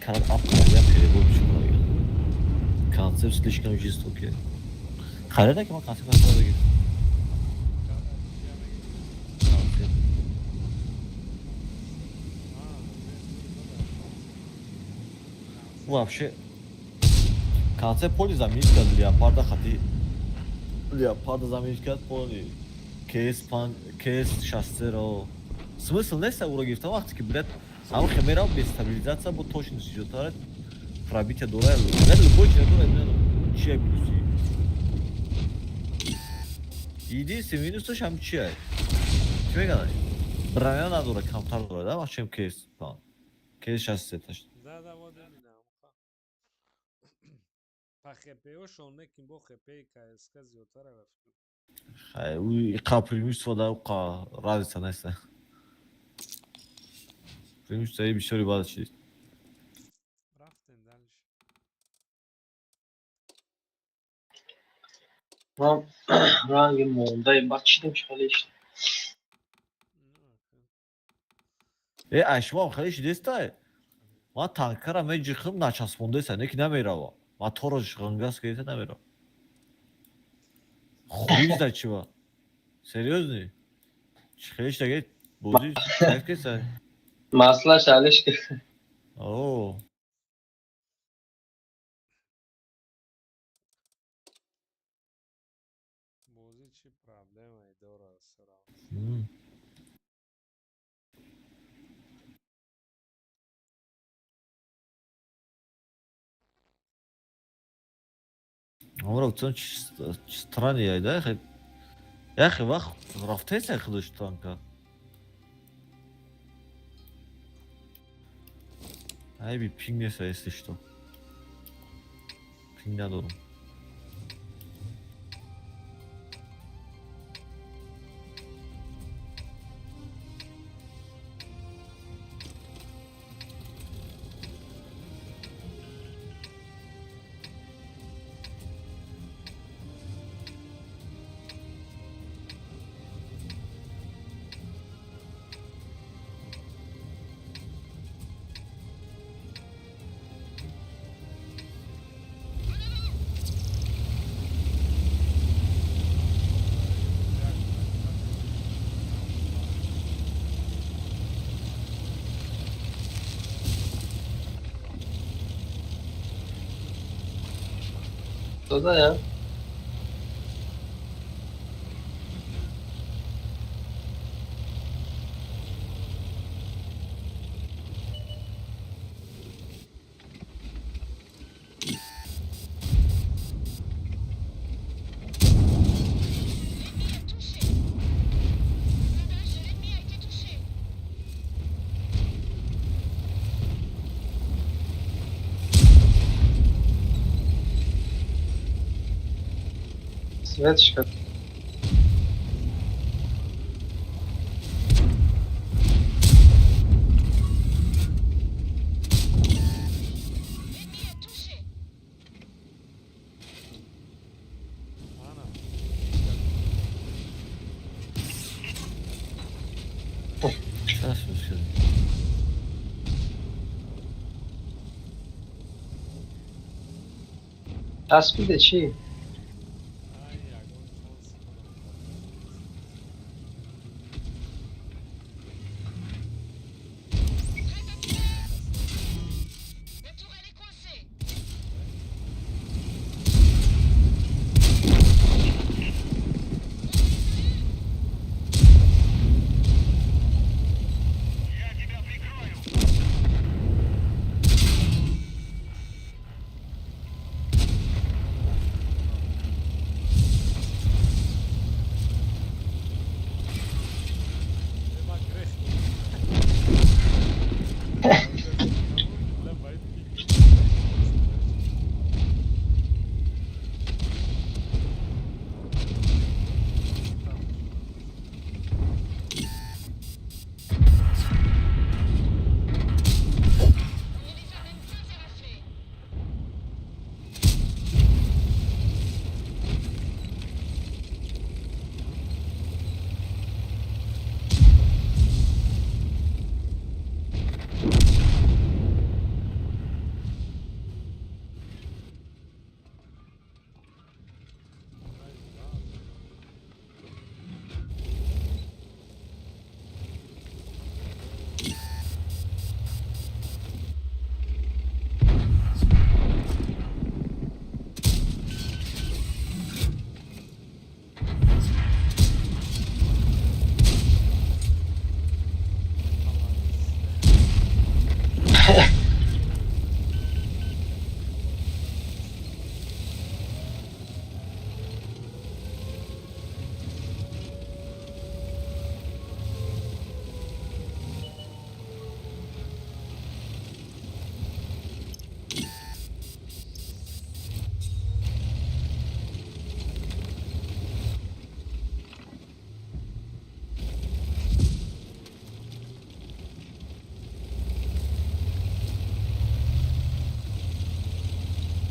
я перевод человек. Концепт слишком жестокий. Харена ки ман концепт нафаҳмида гирифтам. Концепт. Вообще, концепт поли заменить кард Леопарда хати. Леопарда заменить кард поли. КС пан, КС 63. Смысл нест уро гирифтам вақте ки, блядь, ҳамон хемера без стабилизация бо точность зиёдтар, пробитие дора, блядь, любой чи надора, блядь, чия плюси. Единственный минусаш ҳам чия? Чӣ мегӯянд? Броня надора, камтар дора, да, вақт КС пан. КС 63 таш. Да, вот именно. Па ХПОшон некин бо ХПи КСК зиёдтара рафт. Хай, ӯ иқа преимущество да, уқа разница нест. Преимущество бисёри бад чиз. Рафтем дальше. Ман ранги мондаи баъд чидем, чи хеле ишт. Э, ай шумо хеле шидестай. Ман танкара меҷихим, начаспондеса, не ки намерава. Моторо ғангас гирифта намерава. Хуй знает чего. Серьезно? Чӣ хеле шидаге бозӣ кайф кеса. Маслаш алиш. О. Бозӣ чӣ проблемае дорад сара? Амра чун странный да, хе. Яхе вақт рафтеса худаш танка. Айби пинг неста, если что. Пинг надорам. Дода. Светочка. Ана. Чашм шуд. Часпиде чӣ? Ай, ягон шанс худам.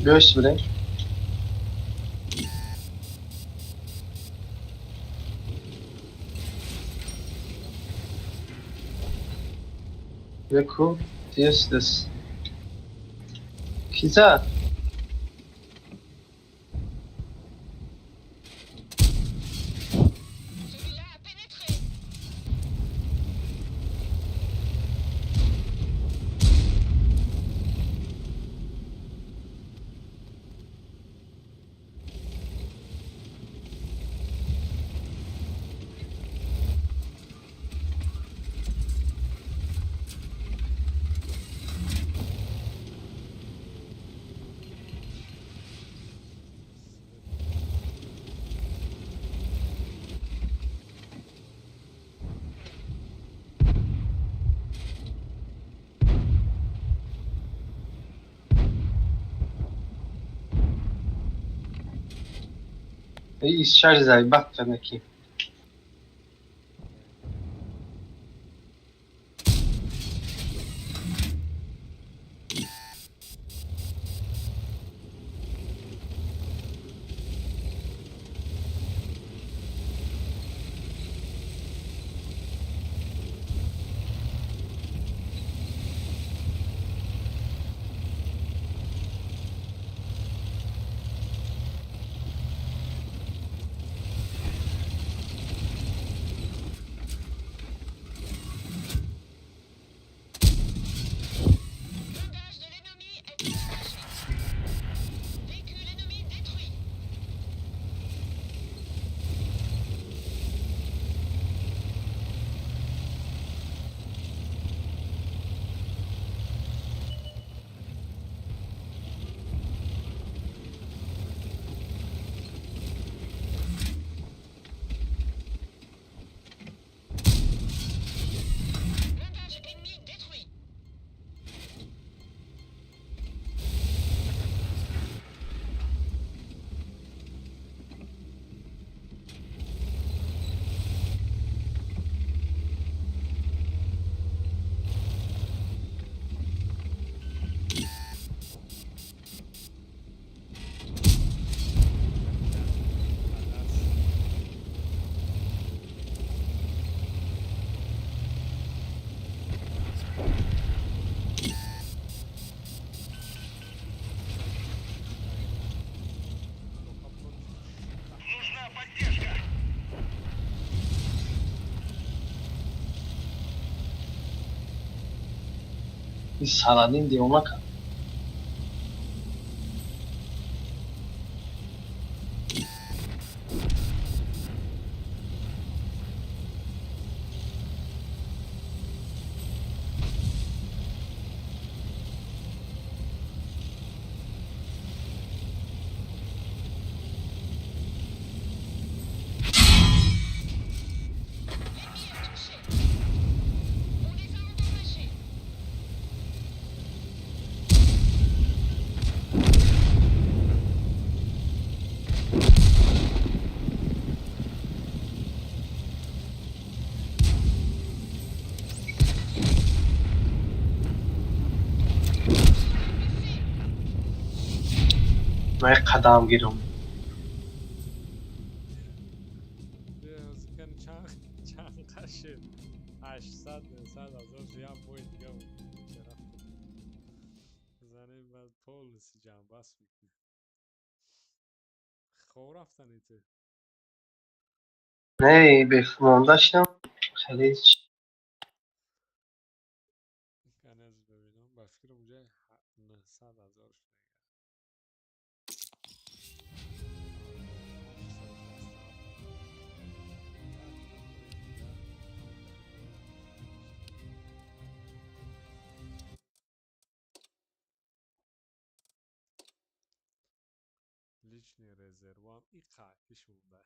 Биёш будем. Яку, дес, дес. Киза? Исшар заебат канаки. Саладин девона кард. Ман як қадам гирам. Чанд қашид? 800 900 ҳазор як бои дига занем, баъд полностью ҷамъбаст мекунем. Хоб рафтани ту? Не, бефмонда шидам. Хеле Каназ бибинам, ба фикрам уҷа 900 ҳазор шуд. Личный резервам и қайфиш монда.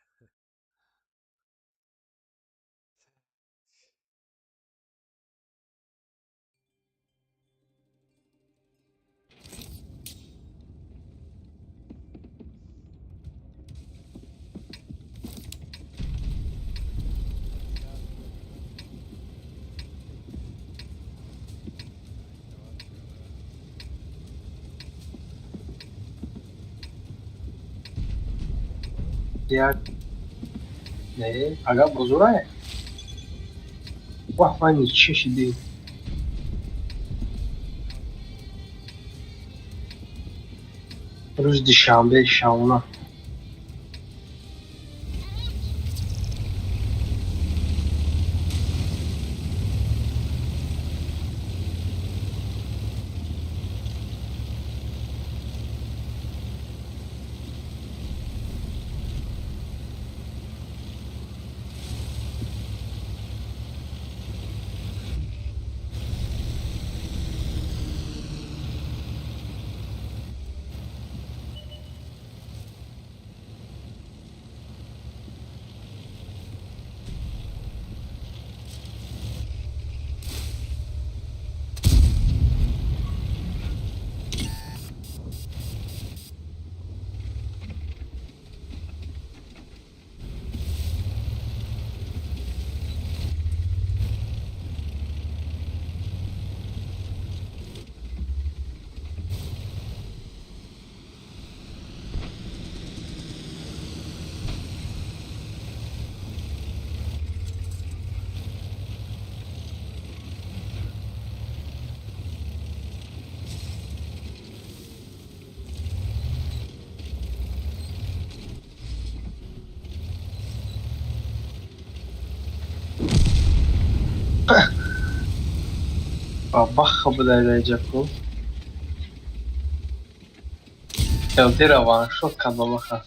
Як не, ага бозурае. Вах, вани чӣ шидӣ? Рӯзи душанбе шавона. Бабаха будай даиҷаку. Телтира ваншот кард бабаха.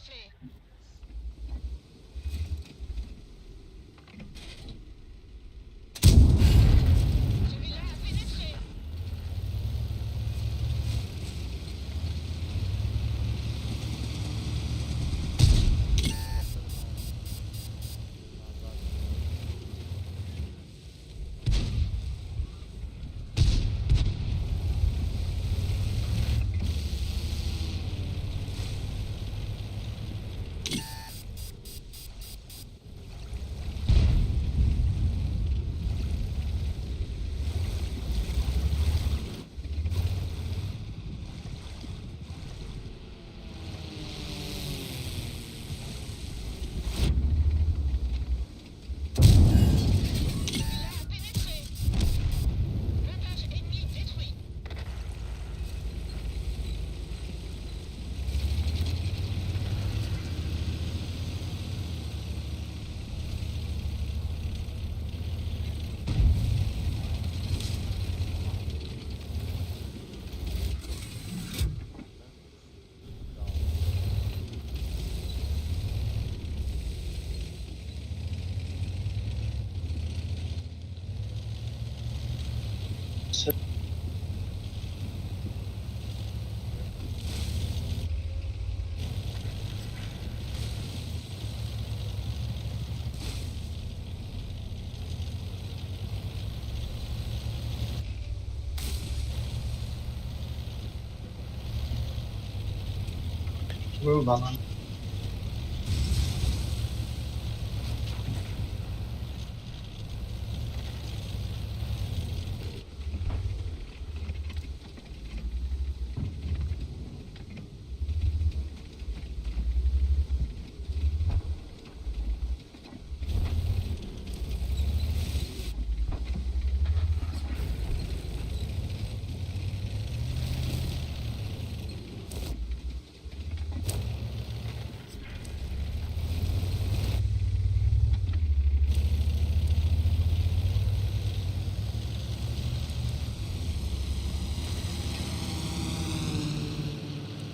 Баланд.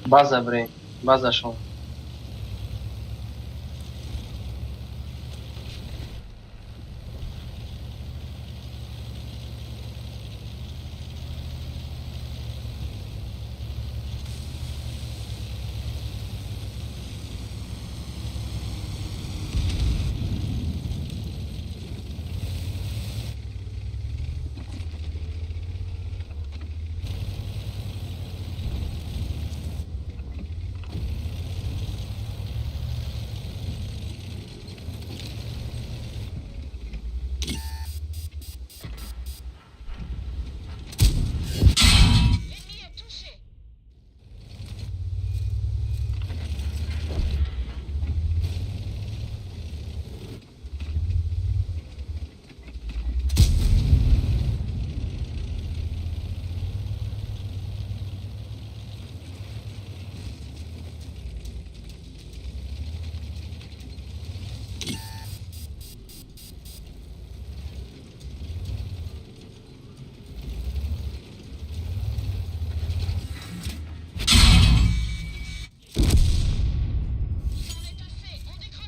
База брем, базашон.